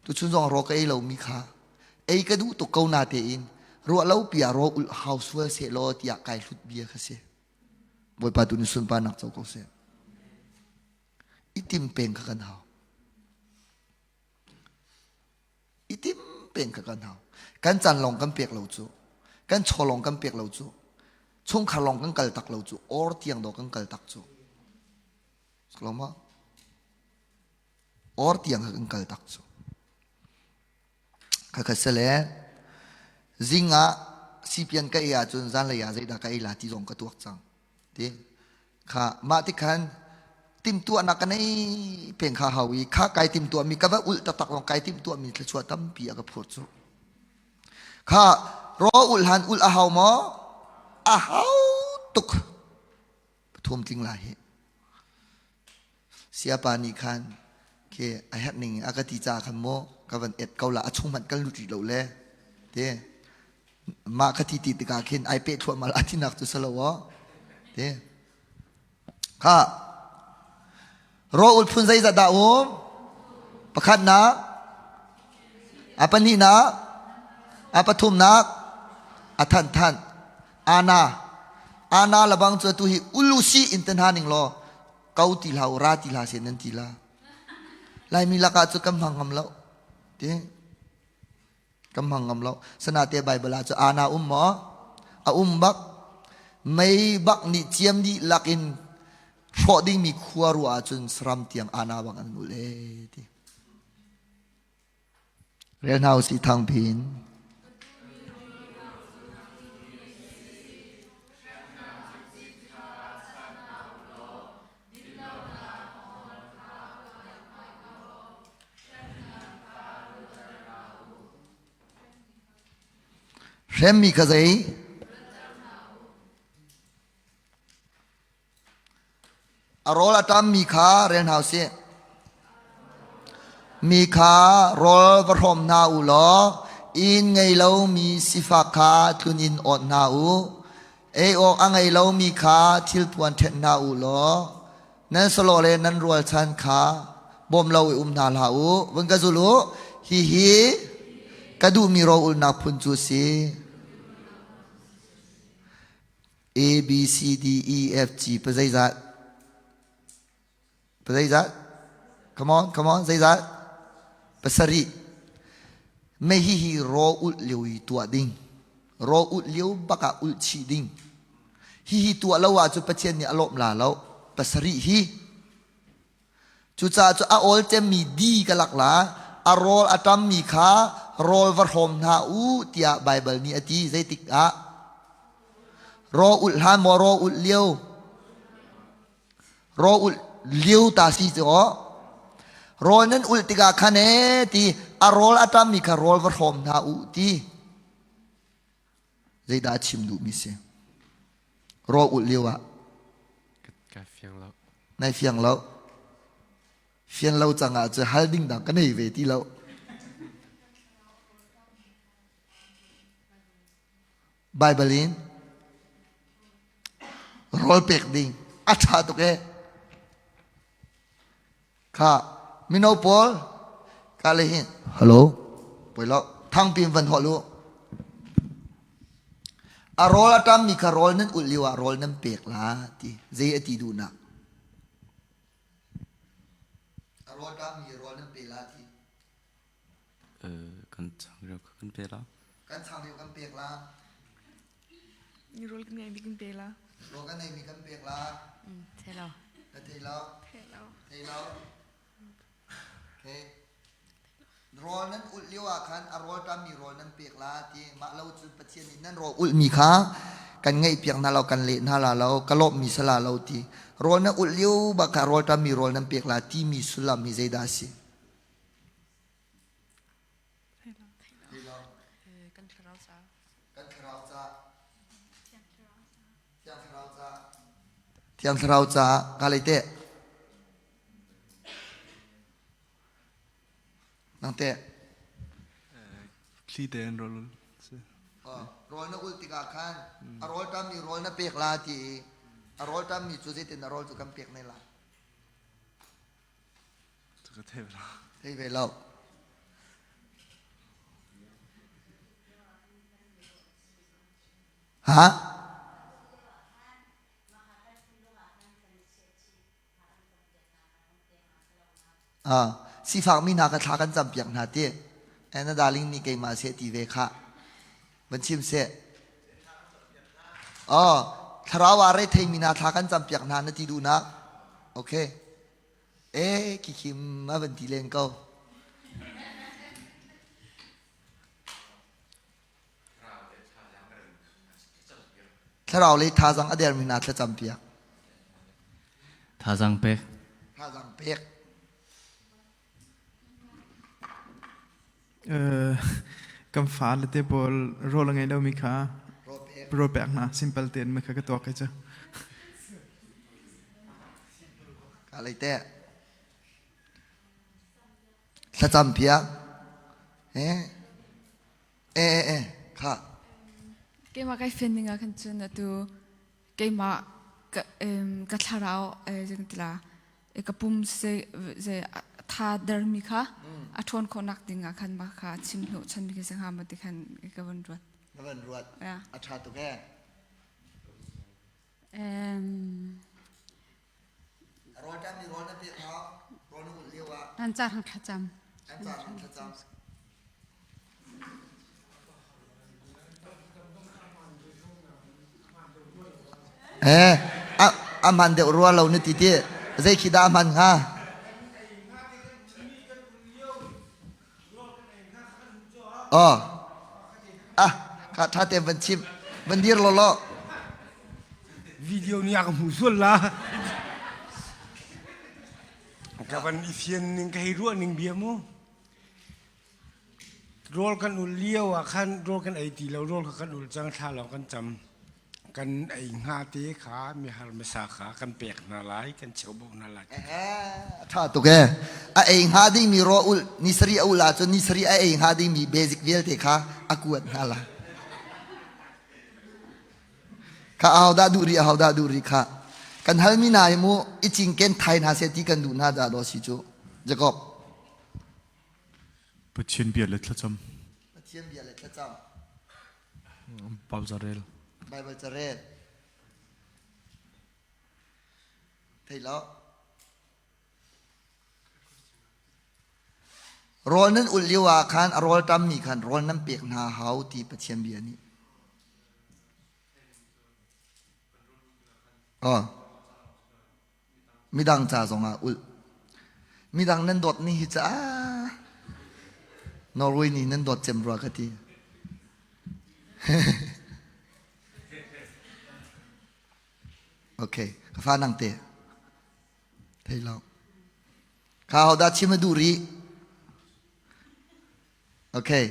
Tuchun zong raw ka ei lomi kha ei ka duh tuk ko na tein ruah lo pi ah raw ulh hau sual seh law tiah kai hlut bia kha si. Bawipa tu nih sunparnak co ko seh. I tim peng kha kan hau. I tim peng kha kan hau. Kan caan lawng kan pek lo cu. Kan chaw lawng kan pek lo cu. Chungkhar lawng kan kal tak lo cu. Or tiang do kan kal tak cu. Or tiang kan kal tak cu. Khakha sale zing ah sipian ka ei ahcun zanlei ah zeidah ka ei la ti zong ka tuak cang. Ti kha mah ti khan timhtuahnak ka nei peng kha hau i kha kai timhtuahmi ka va ulh taktak lawng kai timhtuahmi thluachuah tampi a ka phur cu. Kha raw ulh han ulh a hau maw? A hau tuk. Pathum tling lai hi. Siapa nih khan ke a herh ning a ka ti ca khan maw ka van et ko la a chung hmanh kan lut rih lo le te mah ka ti ti tikah khin ai peh thluahmah la tinak cu salo aw te kha raw ul phun zeizat dah um pakhatnak a pahnihnak a pathumnak a than than ana ana labang cu tu hi ulusi in te hna ning law ko ti hlah u ra ti hlah sen nan ti la laimi lakah cu kan hmang ngam lo ti kan hmang ngam lo sanate bible ah cu ana um maw a um bak mei bak nih ciam dih lakin hrawh dingmi khua ruah ahcun saram tiang ana bang an ul e ti Rel hna usih thangpi in. Hremmi kha zei? A rawl a ṭammi kha rel hna usih. Mi kha rawl va hrawm hna u law inn ngei lomi sifak kha tluninn awt hna u. Ei awk a ngei lomi kha thilpuan ṭhenh hna u law nan salaw le nan rualchan kha bawm lo i um hna hlah u. Vun ka zul u. Hihi ka duhmi rawl ulhnak phun cu a si. A B C D E F G pa zeizat pa zeizat come on come on zeizat pasarih me hi hi raw ulh lio i tuah ding raw ulh lio bak ah ulh chih ding hi hi tuah lo ah cu Pathian nih a lawm la lo pasarih hi Cucaah cu a awl cemmi di ka lak la, a rawl a ṭammi kha rawl va hrawm hna u tiah Baibal nih a ti. Zeitik ah? Raw ulh hlan maw raw ulh lio? Raw ulh lio ta si cu aw. Rawl nan ulh tikah khan ee ti a rawl a ṭammi kha rawl va hrawm hna u ti. Zeidah a chim duhmi si? Rawl ulh lio ah. Ka fiang lo. Nai fiang lo. Fian lo cang ah cu hal ding dang ka nei ve ti lo. Bible in rawl pek ding a ṭha tuk e. Kha mino pawl ka le hin hello poi lo thangpi in van holh u. A rawl a ṭammi kha rawl nan ulh lio ah rawl nan pek la ti zei a ti duhnak. A rawl ṭammi rawl nan pe la ti. Kan changreu kha kan pe la. Kan changreu kan pek la. Rawl kan ngeimi kan pe la. Rawl kan ngeimi kan pek la. Thei lo. Na thei lo. Thei lo. Thei lo. Okay. Rawl nan ulh lio ah khan a rawl ṭammi rawl nan pek la ti mah lo cu Pathian nih nan rawl ulhmi kha kan ngaihpiak hna lo kan leh hna la lo ka lawmhmi sala lo ti rawl na ulh lio bak kha rawl ṭammi rawl nan pek la timi sullam hi zeidah a si? Kan thlarau ca. Kan thlarau ca. Thiang thlarau ca. Thiang thlarau ca ka lei te. Nang te. Thli tein rawl ul. Rawl na ul tikah khan a rawl ṭammi rawl na pek la ti i a rawl ṭammi cu zeitin a rawl cu kan pek ne la. Ka thei ve lo. Thei ve lo. Ha? Ah, sifakmi hna kha thla kan campiak hna ti. Eh, na darling nih keimah seh ti ve khah. Van chim seh. Oh, thlarau ah retheimi hna thla kan campiak hna na ti duhnak. Okay. Eh, khikhim a van ti len ko. Thlarau lei thazang a dermi hna thlacam piak. Thazang pek. Thazang pek. Kan fale te pawl rawl a ngei lomi kha rawl pek hna simple tein mah kha ka tuak kai cu. Ka lei te. Thlacam piak. Eh eh eh kha. Keimah kai fen ning ah khan cun atu keimah ka ka thlarau zeng tila ka pum se ze tha dermi kha a ṭhawn khawhnak ding ah khan mah kha chim hnawh chanmi khi si hnga maw ti khan ka van ruat. Na van ruat. A ṭha tuk ee. Rawl ṭam mi rawl na pek hau. Rawl na ulh lio ah. An ca hang thlacam. An ca hang thlacam. Eh, a hman deuh rua lo na ti ti. Zei khi dah a hman hnga? Oh. Ah, ka tha te van chim. Van dir lo lo. Video ni a ka hmu sual la. Ka van i fian ning ka hei ruah ning bia mu. Rawl kan ul lio ah khan rawl kan ei ti lo, rawl kha kan ul cang, thla lawng kan cam. Kan ei hnga te kha mihar misa kha kan pek hna lai, kan cheubauh hna lai. A ṭha tuk ee. A ei hnga dingmi raw ul ni sarih a ul ahcun ni sarih a ei hnga dingmi basic vialte kha a kuat hna lai. Kha ahodah duh rih, ahodah duh rih kha. Kan halmi hna hi mu i cinken thai hna seh ti kan duh hna dah daw si cu. Jacob. Pathian bia le thlacam. Pathian bia le thlacam. Bible carel. Bible carel. Thei lo. Rawl nan ulh lio ah khan a rawl tammi khan rawl nan pek hna hau ti Pathian bia nih. Oh. Midang ca zongah ulh. Midang nan dawt ni hi ca Norway nih nan dawt cem rua ka ti. Okay, ka fa nang te. Thei lo. Kha ho dah chim a duh rih? Okay.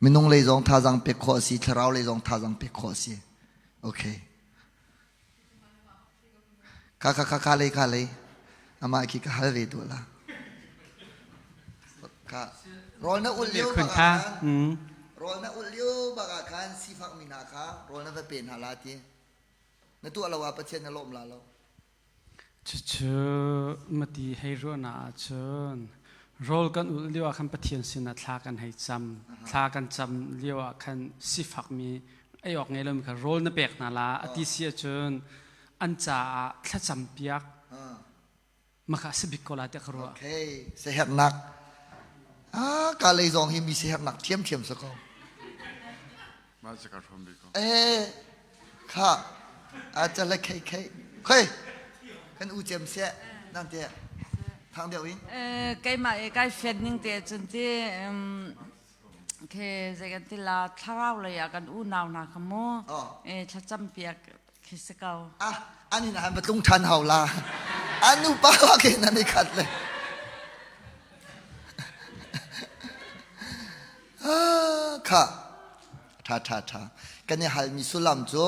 Minung lei zong thazaang pek khawh a si, thlarau lei zong thazaang pek khawh a si. Okay. Ka ka ka ka lei ka lei. Amah khi ka hal ve tu la. Ka rawl na ul lio bak ah khan rawl na ul lio bak ah khan sifak mi hna kha rawl na va pe hna la ti. Na tuah lo ah Pathian na lawm la lo. Cucu mati hei ruahnak ahcun rawl kan ulh lio ah khan Pathian sinah thla kan hei cam. Thla kan cam lio ah khan sifakmi ei awk ngei lomi kha rawl na pek hna la a ti si ahcun an caah thlacam piak maka si bik ko la tiah ka ruah. Okay, siaherhnak. Ah, ka lei zong hi mi siaherhnak thiamthiam sa ko. Mah si ka hrawm bik ko. Eh, kha, a cale khei khei. Khoi, kan u cem seh, nan te. Thang deuh in. Eh, keimah e kai fian ning te cun ti ke zei kan ti la thlarau lei ah kan unau hna kha mu eh thlacam piak khi si ko. Ah, an in han patlung than hau la. An nu pa wa ke nan i khat le. Kha tha tha tha kan i halmi sullam cu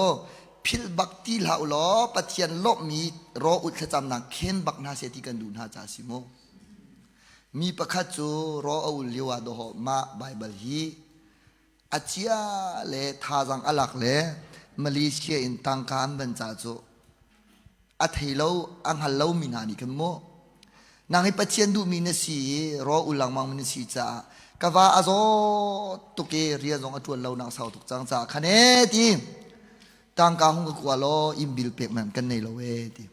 philh bak ti hlah u law Pathian lawmhmi raw ut thlacamnak khen bak hna seh ti kan duh hna ca si mu. Mi pakhat cu raw a ul lio ah dawh mah Baibal hi a chia le thazang a lak le Malaysia in tangka an van ca cu a thei lo a hngal lomi hna nih khan mu nang hi Pathian duhmi na si i raw ul lengmang na si caah ka va a zaw tuk i rian zong a ṭuan lo nak sau tuk cang caah khan ee ti tangka hung ka kua law inn bil pek man kan nei lo ee ti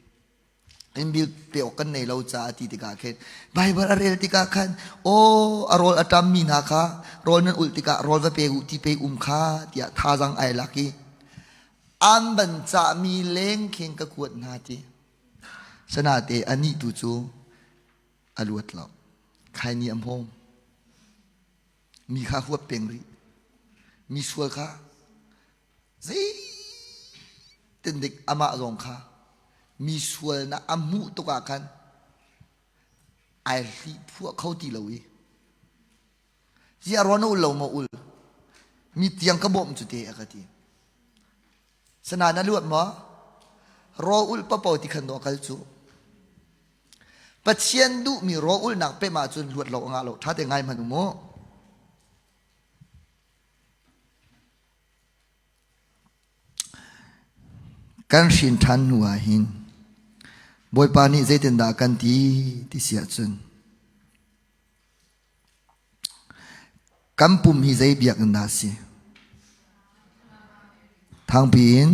inn bil pe awk kan nei lo caah ti tikah khin Bible a rel tikah khan aw a rawl a ṭammi hna kha rawl nan ulh tikah rawl va pe u ti pe um kha tiah thazang ai lak i An ban cahmi leng khin ka kuat hna ti. Sanate anih tu cu a luat lo. Khaini a hmawm. Mi kha huap peng rih. Mi sual kha zeitin dik amah zong kha mi sualnak a hmuh tuk ah khan ai hlih phuah kho ti lo i ziah rua na ul lo maw ul mi tiang ka bawmh cu te a ka ti sana na luat maw raw ul papo ti khan dawh kal cu Pathian duhmi raw ulnak pem ahcun luat lo a ngah lo ṭha te ngai hmanh u mu Kan hrin ṭhan hnu ah hin Bawipa nih zeitindah a kan ti ti si ahcun kan pum hi zei biakinn dah a si? Thangpi in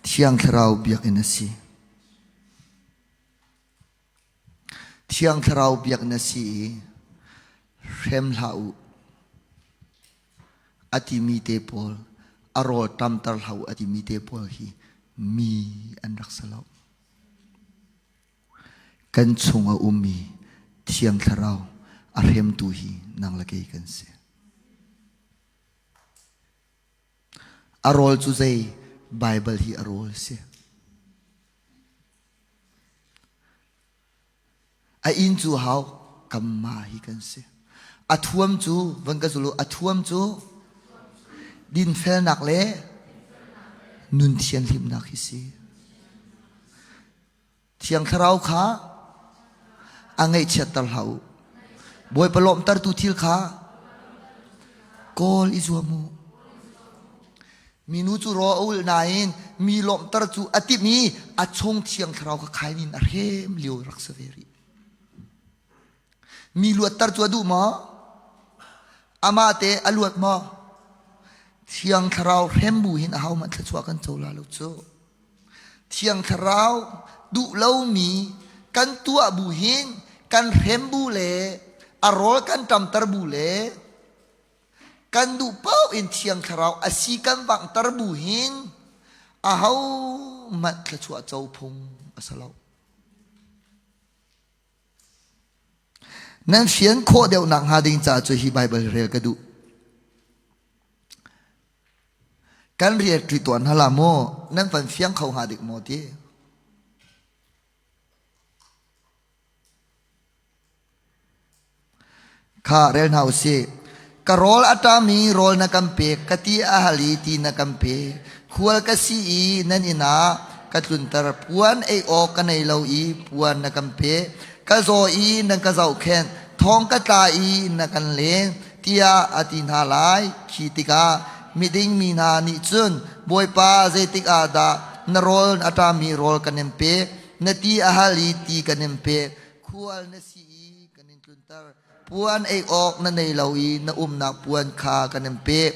Thiang Thlarau biakinn a si. Thiang Thlarau biakinn a si i hrem hlah u a timi te pawl, a rawl ṭamter hlah u a timi te pawl hi mi an rak si lo. Kan chung a ummi Thiang Thlarau a hremtu hi nang le kei kan si. A rawl cu zei? Baibal hi a rawl a si. A inn cu hau kamma hi kan si. A thuam cu van ka zul u, a thuam cu dinfelnak le nun thianhlimnak hi si. Thiang Thlarau kha a ngaihchiatter hlah u. Bawipa lawmhtertu thil kha kawl i zuam u. Minu cu raw a ulh nain mi lawmhter cu a timh i a chung Thiang Thlarau kha khain in a hrem lio rak si ve rih. Mi luatter cu a duh maw? Amah te a luat maw? Thiang Thlarau hrem bu hin ahohmanh thluachuah kan co la lo cu. Thiang Thlarau duh lomi kan tuah bu hin kan hrem bu le a rawl kan ṭamter bu le kan duh paoh in Thiang Thlarau a si kan vanghter bu hin ahohmanh thluachuah co phung a si lo. Nan fian khawh deuh nakhnga ding caah cu hi Baibal rel ka duh. Kan rian ṭi tuan hna la maw? Nan van fiang kho hnga dik maw ti? Kha rel hna usih. Ka rawl a ṭam i rawl na kan pek, ka ti a hal i ti na kan pek. Khual ka si i nan inn ah ka tlunter, puan ei awk ka nei lo i puan na kan pek. Ka zaw i nan ka zohkhenh, thong ka tla i na kan leng, tiah a ti hna lai. Khi tikah miding mi hna nih cun, Bawipa, zeitik ah dah na rawl a ṭami rawl kan in pek, na ti a hal i ti kan in pek, khual na si i kan in tlunter. Puan ei awk na nei lo i na umnak puan kha kan in pek.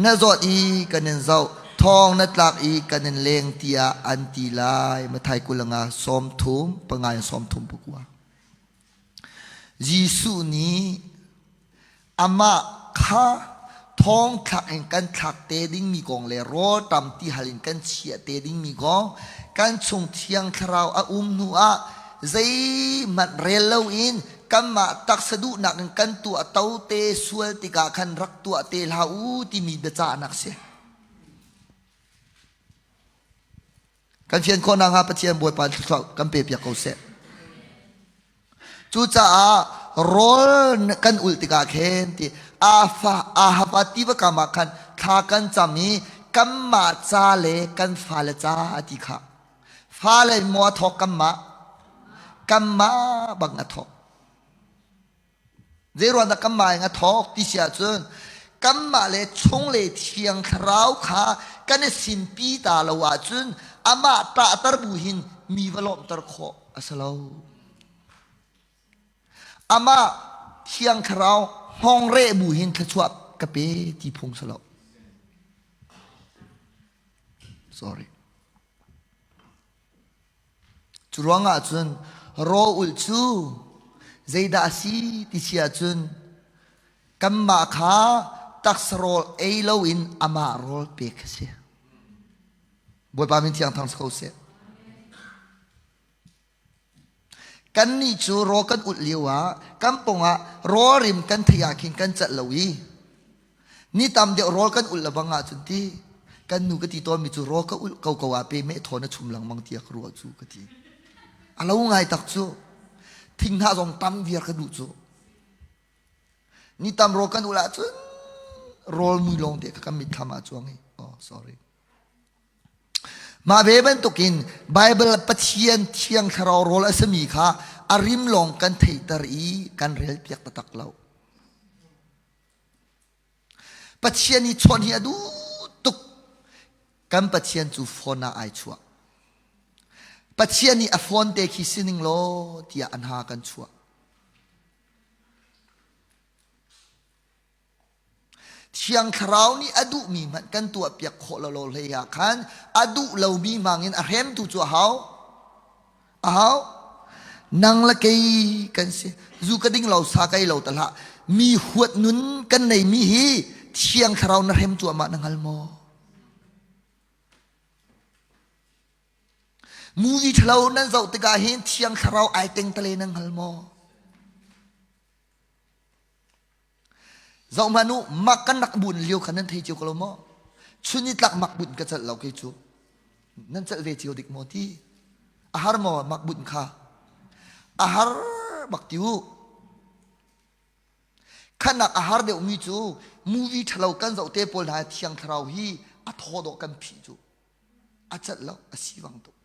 Na zawt i kan in zoh, thong na tlak i kan in leng tiah an ti lai. Mathai 25 sawmthum pangai 30 pakua. Jesuh nih amah kha thongthlak in kan thlak te dingmi kong le rawlṭam tihal in kan chiah te dingmi kong kan chung thiang thlarau a um hnu ah zeihmanh rel loin kanmah taksa duhnak in kan tuah to te sual tikah khan rak tuah te hlah u timi biacahnak si. Kan fian khawh nakhnga Pathian Bawipa thluachuah kan pe piak ko seh. Cucaah rawl kan ulh tikah khin ti afa ahava tiva kam ah khan thla kan cam i kanmah ca le kan fale ca a ti kha. Fale maw a thawk kanmah? Kanmah bang a thawk. Zeiruang dah kanmah in a thawk ti si ahcun kanmah le chung le thiang thlarau kha kan i sinpi ta lo ahcun amah ṭahter bu hin mi va lawmhter khawh a si lo. Amah thiang thlarau hngawng bu hin thluachuah ka pe ti phung si lo. Sorry. Cu ruangah cun raw-ulh cu zeidah a si ti si ahcun kanmah kha taksa rawl ei loin amah rawl pek a si. Bawipa min thiang thang si ko seh. Kannih cu raw kan ulh lio ah kan pawngah rawl rim kan theih ah khin kan celh lo i ni tam deuh rawl kan ulh lebang ahcun ti kan nu ka ti tawnmi cu rawl ka ulh ko ko ah pe meh thaw na chum lengmang tiah ka ruah cu ka ti. A lo ngai tak cu. Thinghnah zong tam viar ka duh cu. Ni tam rawl kan ulh ahcun rawl mui lawng te kha kan mitthlam ah cuang i oh sorry. Mah ve bantukin Baibal Pathian thiang thlarau rawl a simi kha a rim lawng kan theihter i kan relpiak taktak lo. Pathian i chawnh hi a duh tuk. Kan Pathian cu phone ah ai chuah. Pathian nih a phone te khi sining law tiah an ha kan chuah. Thiang Thlarau nih a duhmi hmanh kan tuahpiak khawh lo lo hlei ah khan a duh lomi hmangin a hremtu cu a hau. A hau. Nang le kei kan si. Zu ka ding lo, sa ka ei lo ta hlah. Mi huat nun kan neimi hi Thiang Thlarau na hrem cuahmah na hngal maw? Movie ṭhalo nan zoh tikah hin Thiang Thlarau ai teng tale nan hngal maw? Zoh hmanh u, mak kan rak bun lio kha nan thei cio ko lo maw? Chun i tlak mak bunh ka celh lo kei cu. Nan celh ve cio dik maw ti? A har maw mak bunh kha? A har bak ti u. Khanak a har deuhmi cu movie ṭhalo kan zoh te pawl hna thiang thlarau hi a thaw dawh kan phih cu. A celh lo, a sivang tuk.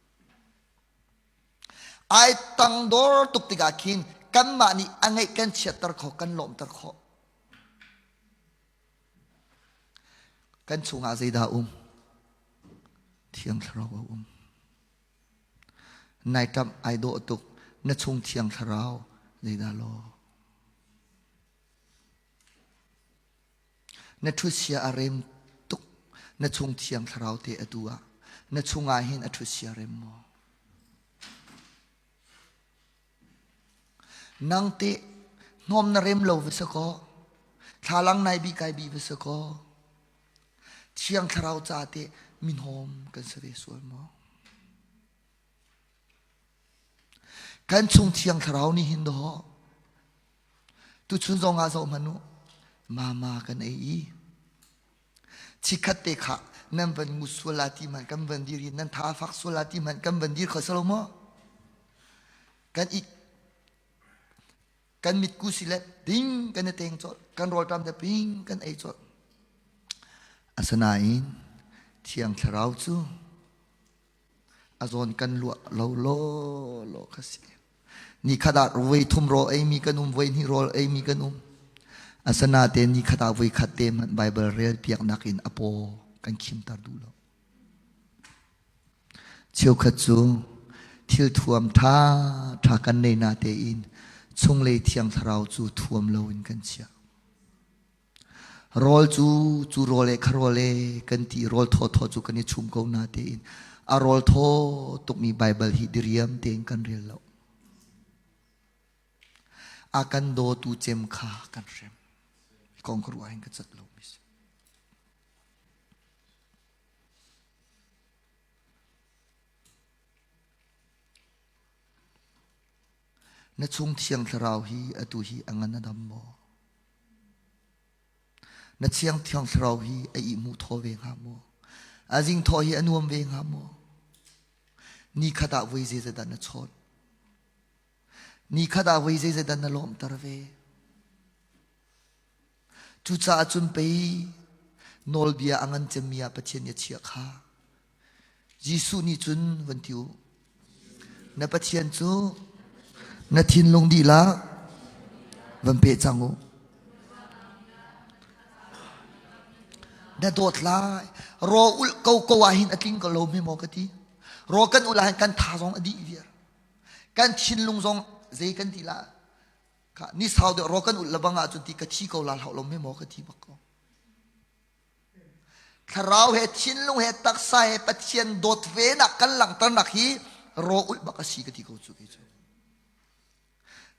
Ai tangdor tuk tikah khin kanmah nih a ngeih kan chiatter khawh, kan lawmter khawh. Kan chungah zeidah a um? Thiang Thlarau a um. Nai ṭamh ai dawh tuk, na chung Thiang Thlarau zeidah law? Na ṭhutsia a rem tuk, na chung Thiang Thlarau te atu ah na chungah hin a ṭhutsia rem maw? Nang teh hnawm na rem lo va si kaw, thlalang nai bih kai bih va si kaw, Thiang Thlarau ca teh minhawm kan si ve sual maw? Kan chung Thiang Thlarau nih hin dawh tuchun zong ah zoh hmanh u, mama kan ei i Chikkhat te kha nan van ngut sual la ti hmanh kan van dir i nan tha a fak sual la ti hmanh kan van dir kho salo maw? Kan i kan mitku si le ding kan i teng colh kan rawlṭam te ping kan ei colh. Asinain Thiang Thlarau cu a zawn kan luah lo law law kha si. Nikhat ah voi thum rawl eimi kan um, voi hnih rawl eimi kan um. Asinain nikhat ah voi khat te hmanh Baibal rel piaknak in a paw kan khimter duh lo. Cheukhat cu thil thuam ṭha ṭha kan nei na tein chunglei thiang thlarau cu thuam loin kan chiah. Rawl cu cu rawl e kha rawl e kan ti rawl thawthaw cu kan i chum ko na tein a rawl thaw tukmi Baibal hi diriam tein kan rel lo. A kan dawtu cem kha kan hrem. Kong ka ruah hin ka cat lo mi si. Na chung thiang thlarau hi atu hi a ngan a dam maw? Na thiang thiang thlarau hi a ihmuh thaw ve hnga maw? A zing thaw hi a nuam ve hnga maw? Ni khat ah voi zeizat dah na chawt? Ni khat ah voi zeizat dah na lawmhter ve? Cucaah cun pei nawlbia a ngan cemmi ah Pathian nih a chiah kha. Jesuh nih cun van ti u, na Pathian cu na thinlung dihlak van pe cang u. Na dawt lai. Raw ulh ko ko ah hin a tling ko lo mi maw ka ti. Raw kan ulh ah hin kan tha zong a dih viar. Kan thinlung zong zei kan ti la. Kha ni sau deuh raw kan ulh lebang ahcun ti ka thi ko la hlau lo mi maw ka ti bak ko. Thlarau he thinlung he taksa he Pathian dawt ve nak kan langhternak hi raw ulh bak a si ka ti ko cu kei cu.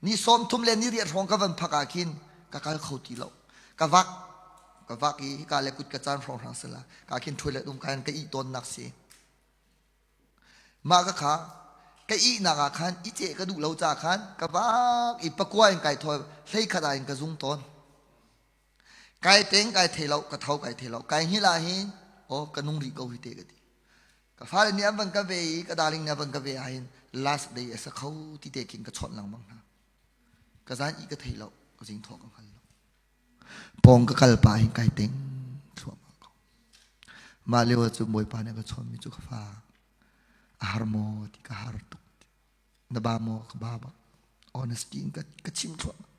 Ni sawm thum le ni riat hrawng ka van phak ah khin ka kal kho ti lo. Ka vak ka vak i hika le kut ka caan hrawng hrang sila ka khin toilet um ka in ka ih tawnnak si. Mah ka kha. Ka ihnak ah khan i ceh ka duh lo ca khan ka vak i pakua in kai thawi hlei khat ah in ka zung tawn. Kai teng kai thei lo, ka tho kai thei lo. Kai hngilh ah hin aw ka nung rih ko hi te ka ti. Ka fale nih an van ka ve i ka darling nih a van ka ve ah hin last day a sa kho ti te khin ka chawnh lengmang hna. Ka zan i ka thei lo, ka zing thawh ka hngal lo. Pawng ka kal pah hin kai teng thluahmah ko. Mah lio cu Bawipa nih a ka chawnhmi cu ka fa a har maw ti ka har tuk. Na ba maw ka ba bak. Honesty in ka, ka chim thluahmah.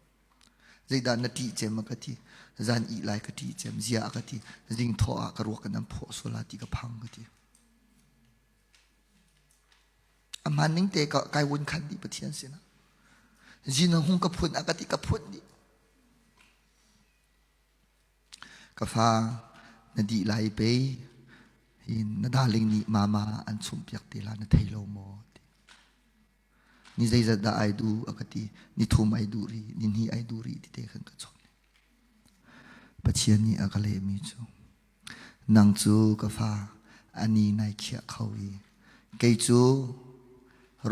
Zeidah na ṭih cem a ka ti. Zan ih lai ka ṭih cem. Zia a ka ti. Zing thawh ah ka ruak in an phawh sual ah ti ka phang ka ti. A hmaan ning te ka kai wun khan dih Pathian sinah. Zin hung ka phun a ka ti ka phun dih. Ka fa na dih lai pe hi na darling nih mama an chumhpiak te la na thei lo maw ti. Ni zeizat dah ai duh a ka ti. Ni thum ai duh rih, ni hnih ai duh rih ti te khan ka chawnh. Pathian nih a ka lehmi cu nang cu ka fa ani nai khiah kho i kei cu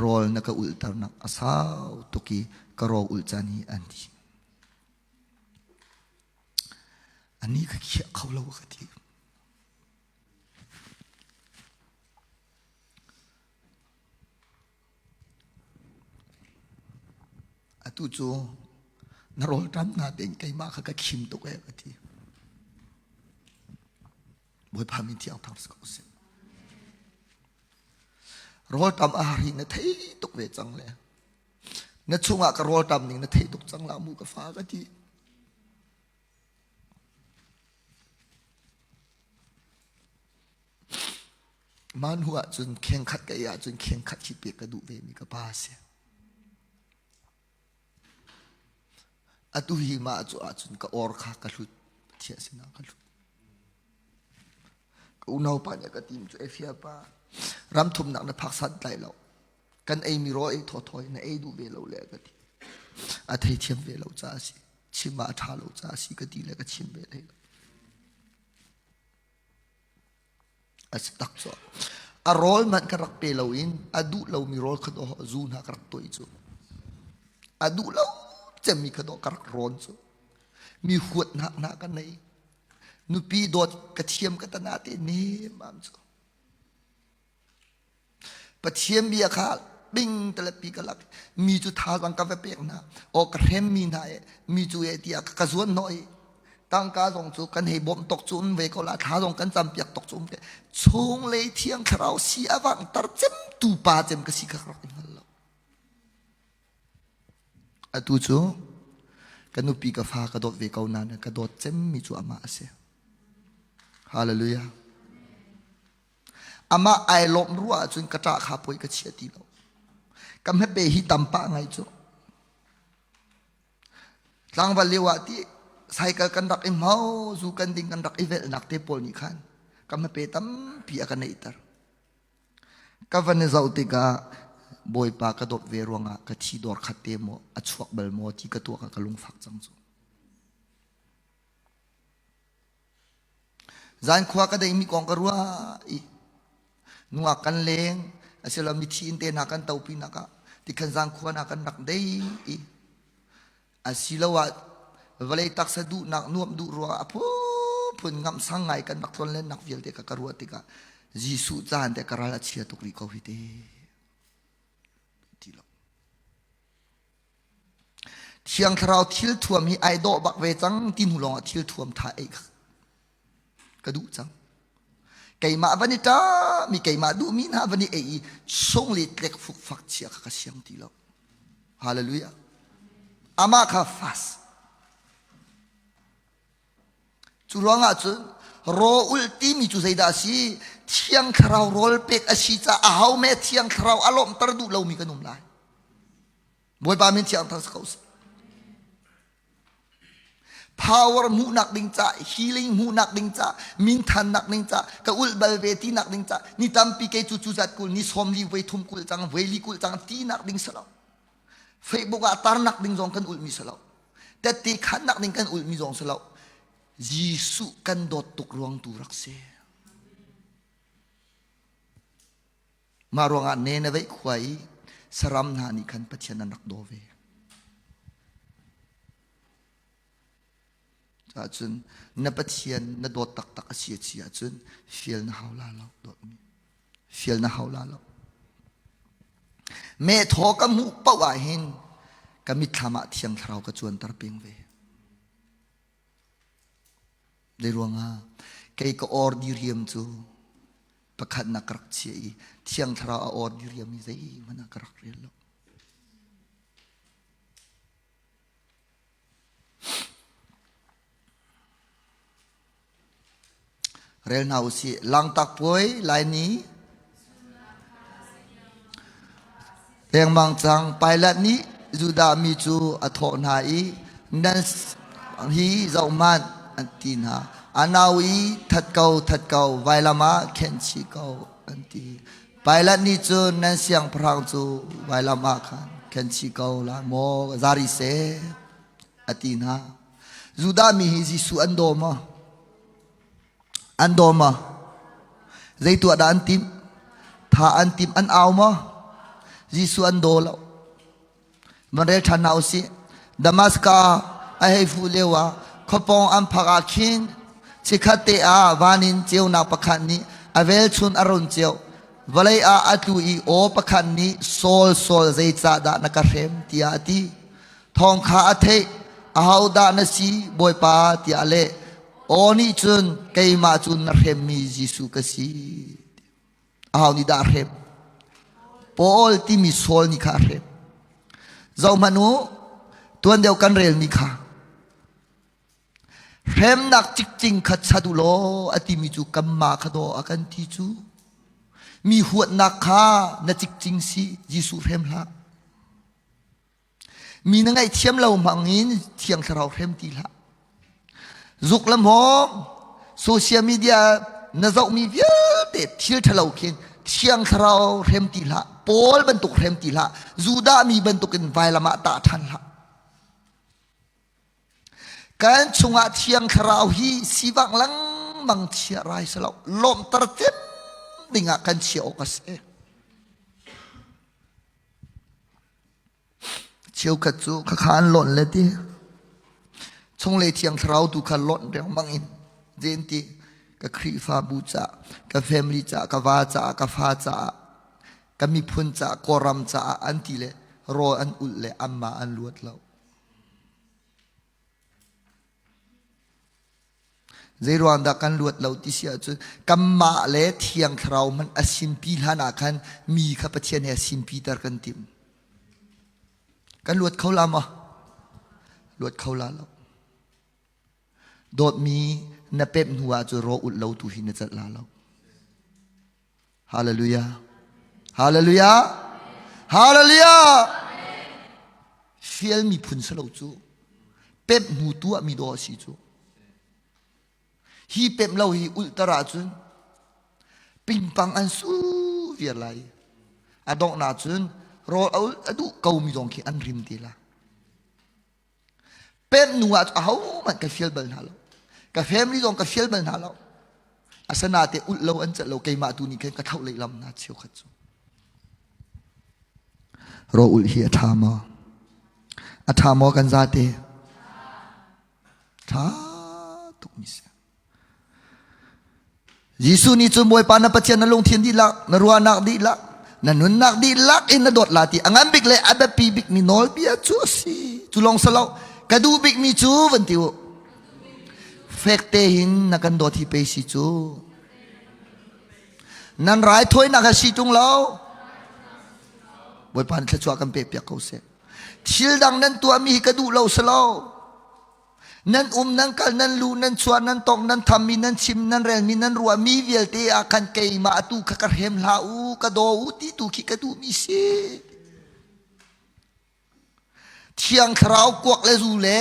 rawl na ka ulhternak a sau tuk i ka rawl ulh caan hi an ti. Ani ka khiah kho lo ka ti. Atu cu na rawlṭam natein keimah kha ka khim tuk ee ka ti. Bawipa min thiang thang si ko seh. Rawlṭam a har hi na thei tuk ve cang le na chungah ka rawlṭam ning na thei tuk cang la mu ka fa ka ti. Mah hnu ahcun khengkhat ka ei ahcun khengkhat khi pek ka duh vemi ka pa a si. Atu hi mah cu ahcun ka or kha ka hlut. Pathian sinah ka hlut. Ka unau pa nih a ka tim cu Efia pa ram thumnak na phak san tlai lo. Kan eimi rawl ei thawthaw in na ei duh ve lo le ka ti. A theithiam ve lo caah a si. Chim ah a ṭha lo caah a si ka ti le ka chim ve hlei lo. A si tak cu. A rawl hmanh ka rak pe loin a duh lomi rawl kha dawh zu hna ka rak tuah cu. A duh lo cemmi kha dawh ka rak rawn cu. Mi huatnak hna ka nei. Nupi dawt ka thiam ka tana te nemam cu. Pathian bia kha bing telepi ka lak mi cu thazaang ka va pek hna aw ka hrem mi hna e mi cu e tiah ka zuan hnawh i tangka zong cu kan hei bawmh tok cu um ve ko la thla zong kan campiak tok cu um ve chunglei thiang thlarau si a vangter cem tu pa cem ka si kha ka rak i hngal lo atu cu ka nupi ka fa ka dawt ve ko nain ka dawt cem mi cu amah a si hallelujah Amah ai lawmh ruah ahcun ka ṭah kha poi ka chia ti lo. Ka hmepe hi tam pah ngai cu. Tlangval lio ah ti cycle kan rak i hmo, zu kan ding kan rak i velhnak te pawl nih khan ka hmepe tampi a ka neihter. Ka van i zoh tikah Bawipa ka dawt ve ruangah ka thi dawr khat te maw a chuak bal maw ti ka tuak ah ka lungfak cang cu. Zankhua ka deimi kong ka ruah i nungak kan leng asilo mithi in te hna kan topi nak ah tikhan zangkhua na kan rak dei i asiloah vawlei taksa duhnak nuamh duh ruangah a phunphun ngamh sang ngai kan rak tlon lennak vialte ka ka ruah tikah Jesuh caan te ka ral a chia tuk rih ko hi te ti lo Thiang Thlarau thil thuam hi ai dawh bak ve cang ti hnu lawngah thil thuam tha ei kha ka duh cang. Keimah van i ṭami keimah duhmi hna van i ei i sung le tlek fukfak chia kha ka siang ti lo. Hallelujah. Amah kha fast. Cu ruangah cun raw ulh timi cu zeidah a si? Thiang Thlarau rawl pek a si caah aho me Thiang Thlarau a lawmhter duh lomi kan um lai. Bawipa min thiang thar si ko seh. Power hmuhnak ding ca, healing hmuhnak ding ca, minthannak ding ca, ka ulh bal ve tinak ding ca, ni tampi kei cu cu zat kul, ni sawm li voi thum kul cang, voi li kul cang tinak ding si lo. Facebook ah tarnak ding zong kan ulhmi si lo. Tette khannak ding kan ulhmi zong si lo. Jesuh kan dawt tuk ruang tu rak si. Mah ruangah ne na veih khua i. Saram hna nih khan Pathian an rak daw ve. Cun na Pathian na dawt taktak a si a si ahcun fial na hau la lo dawtmi. Fial na hau la lo. Meh thaw ka hmuh paoh ah hin ka mitthlam ah Thiang Thlarau ka cuanter peng ve. Zei ruangah kei ka or diriam cu pakhatnak ka rak chia i Thiang Thlarau a or diriam i zeihmanh ah ka rak rel lo. Rel hna usih. Langtak puai Laini lengmang cang. Pilat nih Judah mi cu a thawh hna i nan hi zohhmanh an ti hna. A nau i that ko that ko vailam ah khenh chih ko an ti. Pilat nih cun nan siangpahrang cu vailam ah khan khenh chih ko lai maw zari seh a ti hna. Judah mi hi Jesuh an daw maw? An daw maw? Zei tuah dah an timh? Tha an timh an au maw? Jesuh an daw lo. Van rel ṭhan hna usih. Damaskas a hei fuh lio ah khuapawng an phak ah khin chikkhat te ah van in ceunak pakhat nih a velchun a run ceuh. Vawlei ah a tlu i aw pakhat nih Saul Saul zeicahdah na ka hrem tiah a ti. Thawng kha a theih, ahodah na si, Bawipa tiah a leh. Aw nih cun keimah cu na hremmi Jesuh ka si. Aho nih dah a hrem? Paul timi Saul nih kha a hrem. Zohhmanh u, tuan deuh kan relmi kha. Hremnak cikcing kha chat u law a timi cu kanmah kha daw a kan ti cu. Mi huatnak kha na cikcing si, Jesuh hrem hlah. Mi na ngaihthiam lo hmangin Thiang Thlarau hrem ti hlah. Zuk le hmawm, social media na zohmi vialte thil ṭhalo khin Thiang Thlarau hrem ti hlah. Paul bantuk hrem ti hlah. Judah mi bantukin vailam ah tah ṭhan hlah. Kan chungah Thiang Thlarau hi sivangh lengmang chia rai si lo. Lawmhter cem dingah kan chiah awk a si. Cheukhat cu khakha an lonh le ti. Chunglei Thiang Thlarau tu kha lonh riangmang in zen ti ka Khrihfabu caah, ka family caah, ka va caah, ka fa caah, ka miphun caah, Kawlram caah an ti le rawl an ulh le anmah an luat lo. Zeiruang dah kan luat lo ti si ahcun kanmah le Thiang Thlarau hmanh a sinpi hlan ah khan mi kha Pathian he sinpiter kan timh. Kan luat kho la maw? Luat kho la lo. Dawtmi na pemh hnu ah cun raw ulh lo tu hi na celh la lo. Hallelujah. Hallelujah. Hallelujah. Fial miphun si lo cu. Pemh hnu tuah mi dawh a si cu. Hi pemh lo hi ulhter ahcun pingpang an su viar lai. A donghnak cun rawl a ulh a duh ko mi zong khi an rim te la. Pemh nu ah ahohmanh ka fial bal hna lo. Ka family zong ka fial bal hna lo. Asanate ulh lo an celh lo keimah tu nih khan ka thlauh lehlam hna cheukhat cu. Ro ulh hi a ṭha maw? A ṭha maw kan zate? Ṭha tuk mi si. Jesuh nih cun Bawipa na Pathian na lungthin dihlak, na ruahnak dihlak, na nunnak dihlak in na dawt la ti a ngan bik le a biapi bikmi nawlbia cu a si. Cu lawng si lo, ka duh bikmi cu van ti u. Fekte hin na kan dawt hi pe si cu. Nan raithawinak a si ṭung lo. Bawipa nih thluachuah kan pek piak ko seh. Thil dang nan tuahmi hi ka duh lo si lo. Nan um, nan kal, nan lu, nan chuah, nan tong, nan thammi, nan chim, nan relmi, nan ruahmi vialte ah khan keimah atu kha ka hrem hlah u, ka daw u ti tu khi ka duhmi si. Thiang Thlarau kuak le zu le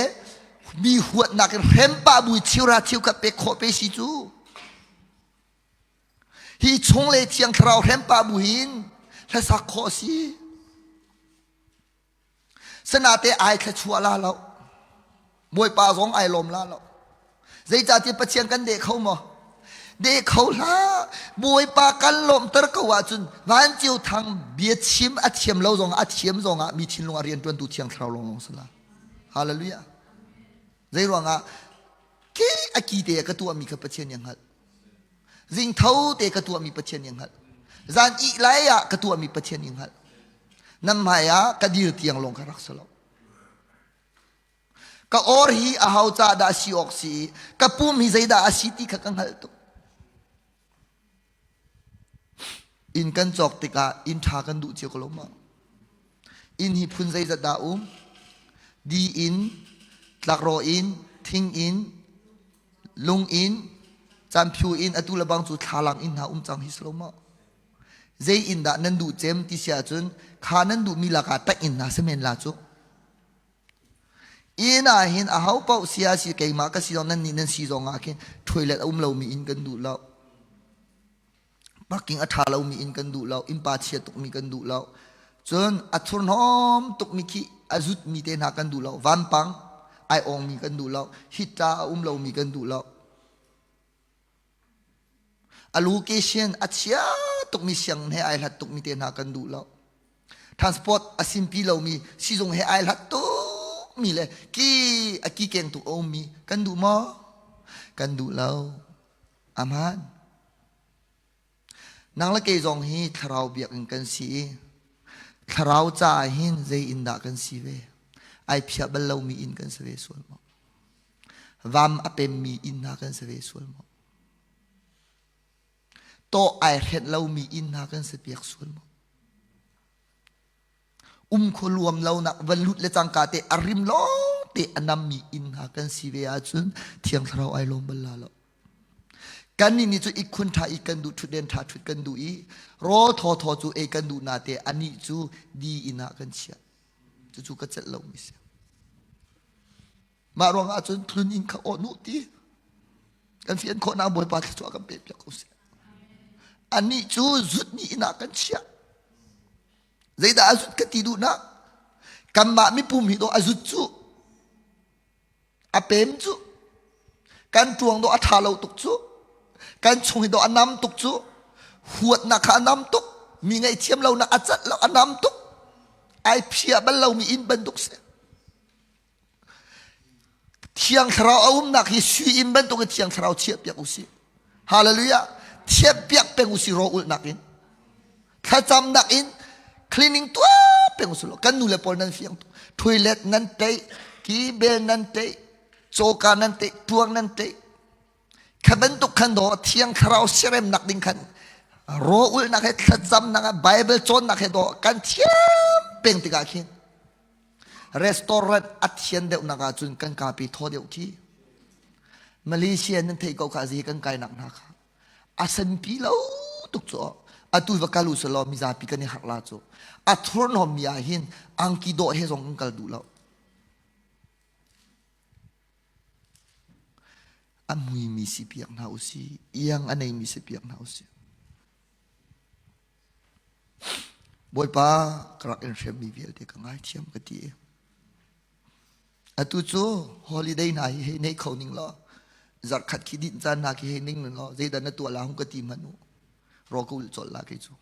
mi huatnak in hrem pah bu chiura chiu khat pek khawh pe si cu. Hi chung le Thiang Thlarau hrem pah bu hin hlasak khawh si. Sanate ai thluachuah la lo. Bawipa zong ai lawm la lo. Zeicahtiah Pathian kan deh kho maw? De kho hlah. Bawipa kan lawmhter ko ahcun vanceu thang biachim a thiam lo zongah a thiam zongah mi thinlung ah rianṭuantu thiang thlarau lawnglawng si la. Hallelujah. Zei ruangah ke a ki te ka tuahmi kha Pathian nih a hngalh. Zing tho te ka tuahmi Pathian nih a hngalh. Zan ih lai ah ka tuahmi Pathian nih a hngalh. Nan hmai ah ka dir tiang lawng kha rak si lo. Ka or hi a ho ca dah si awk si i ka pum hi zeidah a si ti kha ka hngalh tuk. Inn kan cawk tikah inn ṭha kan duh cio ko lo maw? Inn hi phun zeizat dah um? Di inn, tlakrawh inn, thing inn, lung inn, canphio inn, atu le bang cu thlalang inn hna um cang hi si lo maw? Zei inn dah nan duh cem ti si ahcun kha nan duhmi lakah taih inn hna si men la cu. Inn ah hin aho paoh sia si keimah ka si zong nan nih nan si zong ah khin toilet a um lomi inn kan duh lo. Parking a ṭha lomi inn kan duh lo. Innpa chia tukmi kan duh lo. Cun a thurhnawm tukmi khi a zutmi te hna kan duh lo. Vampang ai ongmi kan duh lo. Hitta a um lomi kan duh lo. A location a chia tukmi sianginn he ai hlat tukmi te hna kan duh lo. Transport a simpi lomi sizung he ai hlat tukmi le ki a ki keng tuk a ummi kan duh maw? Kan duh lo. Aman. Nang le kei zong hi thlarau biakinn kan si i thlarau caah hin zei inn dah kan si ve? Ai phiah bal lomi inn kan si ve sual maw? Vam a pemmi inn hna kan si ve sual maw? Tawh ai hrenh lomi inn hna kan si piak sual maw? Um khua luam lonak van lut le cangka te a rim lawng te a nammi inn hna kan si ve ahcun Thiang Thlarau ai lawm bal la lo. Kannih nih cu ikkhun ṭha i kan duh ṭhutden ṭha ṭhut kan duh i rawl thawthaw cu ei kan duh nate anih cu di inn ah kan chiah. Cucu ka celh lomi si. Mah ruangah cun tlun inn kha awh nu ti kan fian khawhnak Bawipa thluachuah kan pek piak ko seh. Anih cu zutmi inn ah kan chiah. Zeidah a zut ka ti duhnak? Kanmah mipum hi dawh a zut cu a pem cu kan ṭuang dawh a ṭha lo tuk cu kan chung hi dawh a nam tuk cu huatnak kha a nam tuk mi ngaihthiam lonak a cat lo a nam tuk ai phia bal lomi inn bantuk si Thiang Thlarau a umnak hi sui inn bantuk in Thiang Thlarau chiahpiak u sih. Hallelujah. Thianhpiak peng u sih raw ulhnak in. Thlacamnak in cleaning tuah peng u sih. Kan nu le pawl nan fiang toilet nan teih, ki bel nan teih, coka nan teih, tuang nan teih. Kha bantuk khan daw Thiang Thlarau siaremnak ding khan raw ulhnak he thlacamnak he Bible cawnnak he daw kan thiam peng tikah khin Restaurant a thian deuhnak ahcun kan kapi thaw deuh khi. Malaysia nan theih ko kha zi kan kainak hna kha. A sanpi lo tuk cu atu va kal u selaw mizapi kan i harh la cu. A thurhnawm mi ah hin angki dawh he zong kan kal duh lo. A muimi si piak hna usih, iang a neimi si piak hna usih. Bawipa ka rak in hremmi vialte ka ngaithiam ka ti. Atu cu holiday hna hi hei nei kho ning law zarhkhat khi dinh caan hna khi hei ning ning law zeidah na tuah la hung ka ti hmanh u. Raw ka ulh colh la kei cu.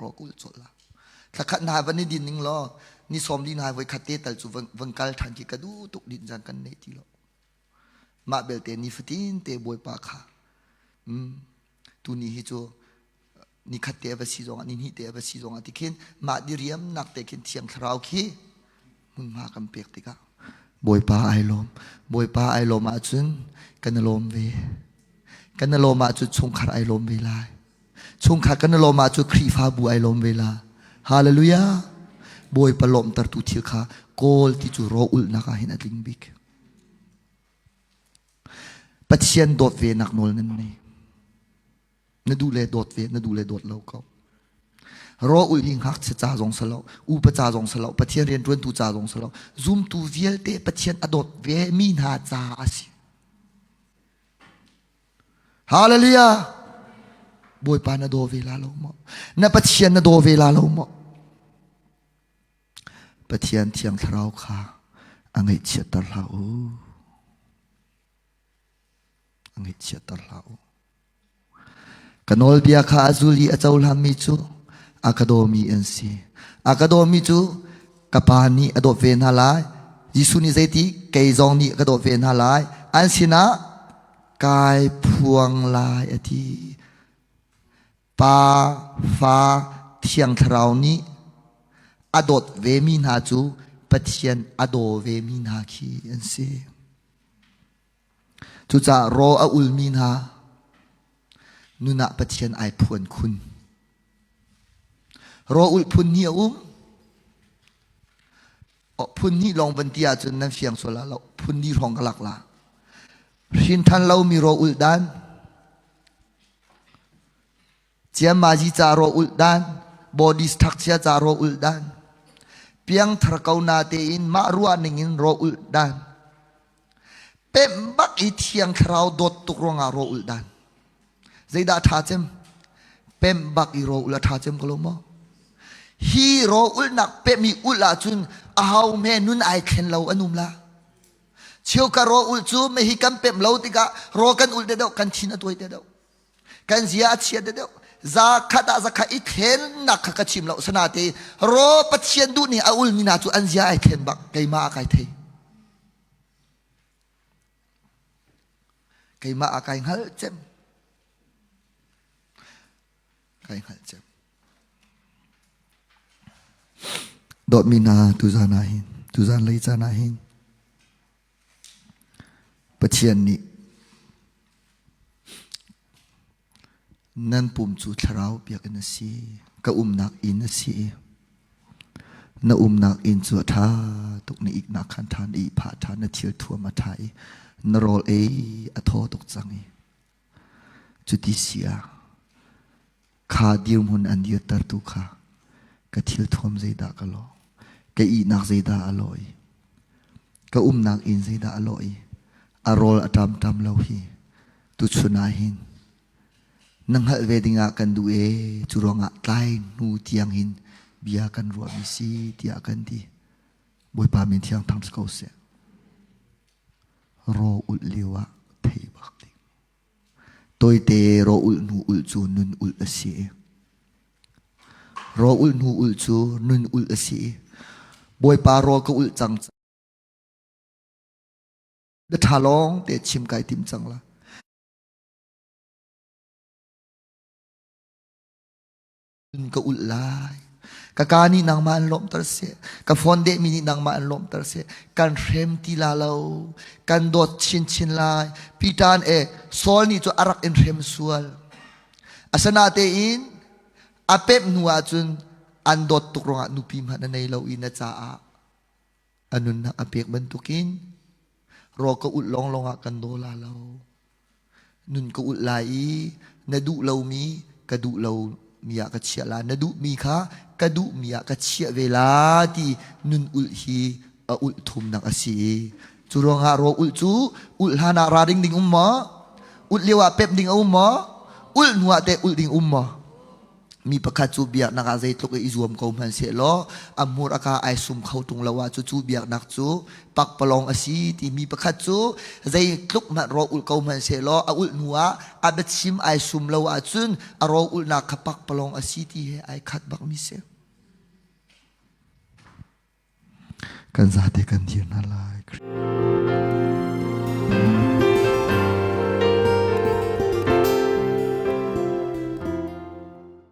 Raw ka ulh colh la. Thlakhat hna van i din ning law ni sawm li hna voi khat te tal cu van, van kal ṭhan khi ka duh tuk dinh caan kan nei ti lo. Mah belte nifatin te Bawipa kha mm, tuni hi cu nikhat te a va si zongah nihnih te a va si zongah ti khin mah diriamnak te khin thiang thlarau khi hmunhma kan pek tikah Bawipa ai lawm Bawipa ai lawm ahcun kan i lawm ve kan i lawm ahcun chungkhar ai lawm ve lai chungkhar kan i lawm ahcun Khrihfabu ai lawm ve la Hallelujah Bawipa lawmtertu thil kha kawl ti cu ro ulhnak ah hin a tling bik Pathian dawt ve nak nawl nan nei. Na duh le dawt ve, na duh le dawt lo ko. Raw ul hi ngakchia ca zong si lo, upa ca zong si lo, Pathian rianṭuantu ca zong si lo, zumtu vialte Pathian a dawt ve mi hna ca a si. Hallelujah! Bawipa na daw ve la lo maw? Na Pathian na daw ve la lo maw? Pathian Thiang Thlarau kha a ngaihchiatter hlah u. A ngaihchiatter hlah u. Ka nawlbia kha a zul i a cohlanmi cu a ka dawmi an si. A ka dawmi cu ka Pa nih a dawt ve hna lai. Jesuh nih zeiti kei zong nih ka dawt ve hna lai. An sinah kai phuang lai a ti. Pa, Fa, Thiang Thlarau nih a dawt vemi hna cu Pathian a daw vemi hna khi an si. Cucaah raw a ulmi hna nun ah Pathian ai phuan khun. Raw ulh phun hnih a um. Phun hnih lawng van ti ahcun nan fiang sual la lo. Phun li hrawng ka lak la. Hrin than lomi raw ulh dan, Ciammazi ca raw ulh dan, body structure ca raw ulh dan, piangthar ko na tein mah ruah ning in raw ulh dan, pemh bak i thiang thlarau dawt tuk ruangah raw ulh dan. Zeidah ṭha cem? Pemh bak i raw ulh a ṭha cem ko lo maw? Hi raw ulhnak pemh i ulh ahcun aho hme nun ai thlen lo an um la. Cheu ka raw ulh cu mehi kan pemh lo tikah raw kan ulh deuh kan thin a tuai te deuh. Kan zia a chia deuh. Za khat ah zakhat i thlennak kha ka chim lo sana te raw Pathian duh ning a ulmi hna cu an zia ai thlen bak keimah a kai thei. Keimah a kai hngal cem. Kai hngal cem. Dawtmi hna tuzan ah hin tuzan lei caan ah hin Pathian nih nan pum cu thlarau biakinn a si, ka umnak inn a si i na umnak inn cu a ṭha tuk, na iknak khan ṭha, na ihphah ṭha, na thil thuam a ṭha i na rawl ei a thaw tuk cang i cuti si ah Kha dirhmun an dirtertu kha ka thilthuam zeidah ka lawh, ka ihnak zeidah a lawh i ka umnak inn zeidah a lawh i a rawl a ṭamṭam lo hi tuchun ah hin na hngalh ve dingah kan duh ee cu ruangah tlai hnu tiang hin bia kan ruahmi si tiah kan ti. Bawipa min thiang thang si ko seh. Raw ulh lio ah thei bak ding. Tawite raw ulh hnu ulh cu nun ulh a si. Raw ulh hnu ulh cu nun ulh a si. Bawipa rawl ka ulh cang. Na ṭha lawng te chim kai tim cang la. Ka ulh lai. Ka ka nih nangmah an lawmhter seh. Ka phone dehmi nih nangmah an lawmhter seh. Kan hrem ti la lo. Kan dawt chinchin lai. Peter e Saul nih cu a rak in hrem sual. Asinatein a pemh hnu ahcun an dawt tuk ruangah nupi hmanh a nei lo i na caah a nunnak a pek bantukin raw ka ulh lawnglawng ah kan daw la lo. Nun ka ulh lai i na duh lomi ka duh lomi ah ka chiah la. Na duhmi kha ka duhmi ah ka chiah ve la ti nun ulh hi a ulh thumnak a si. Cu ruangah raw ulh cu ulh hlan ah ra ding ding um maw? Ulh lio ah pemh ding a um maw? Ulh hnu ah teh ulh ding um maw? Mi pakhat cu biaknak ah zeitluk i zuam ko hmanhsehlaw a hmur a ka ai sum kho tung lo ah cucu biaknak cu pakpalawng a si ti mi pakhat cu zeitluk hmanh raw ulh ko hmanhsehlaw a ulh hnu ah a biachim ai sum lo ahcun a raw ulhnak kha pakpalawng a si ti he ai khat bak mi si. Kan zate kan dir hna lai.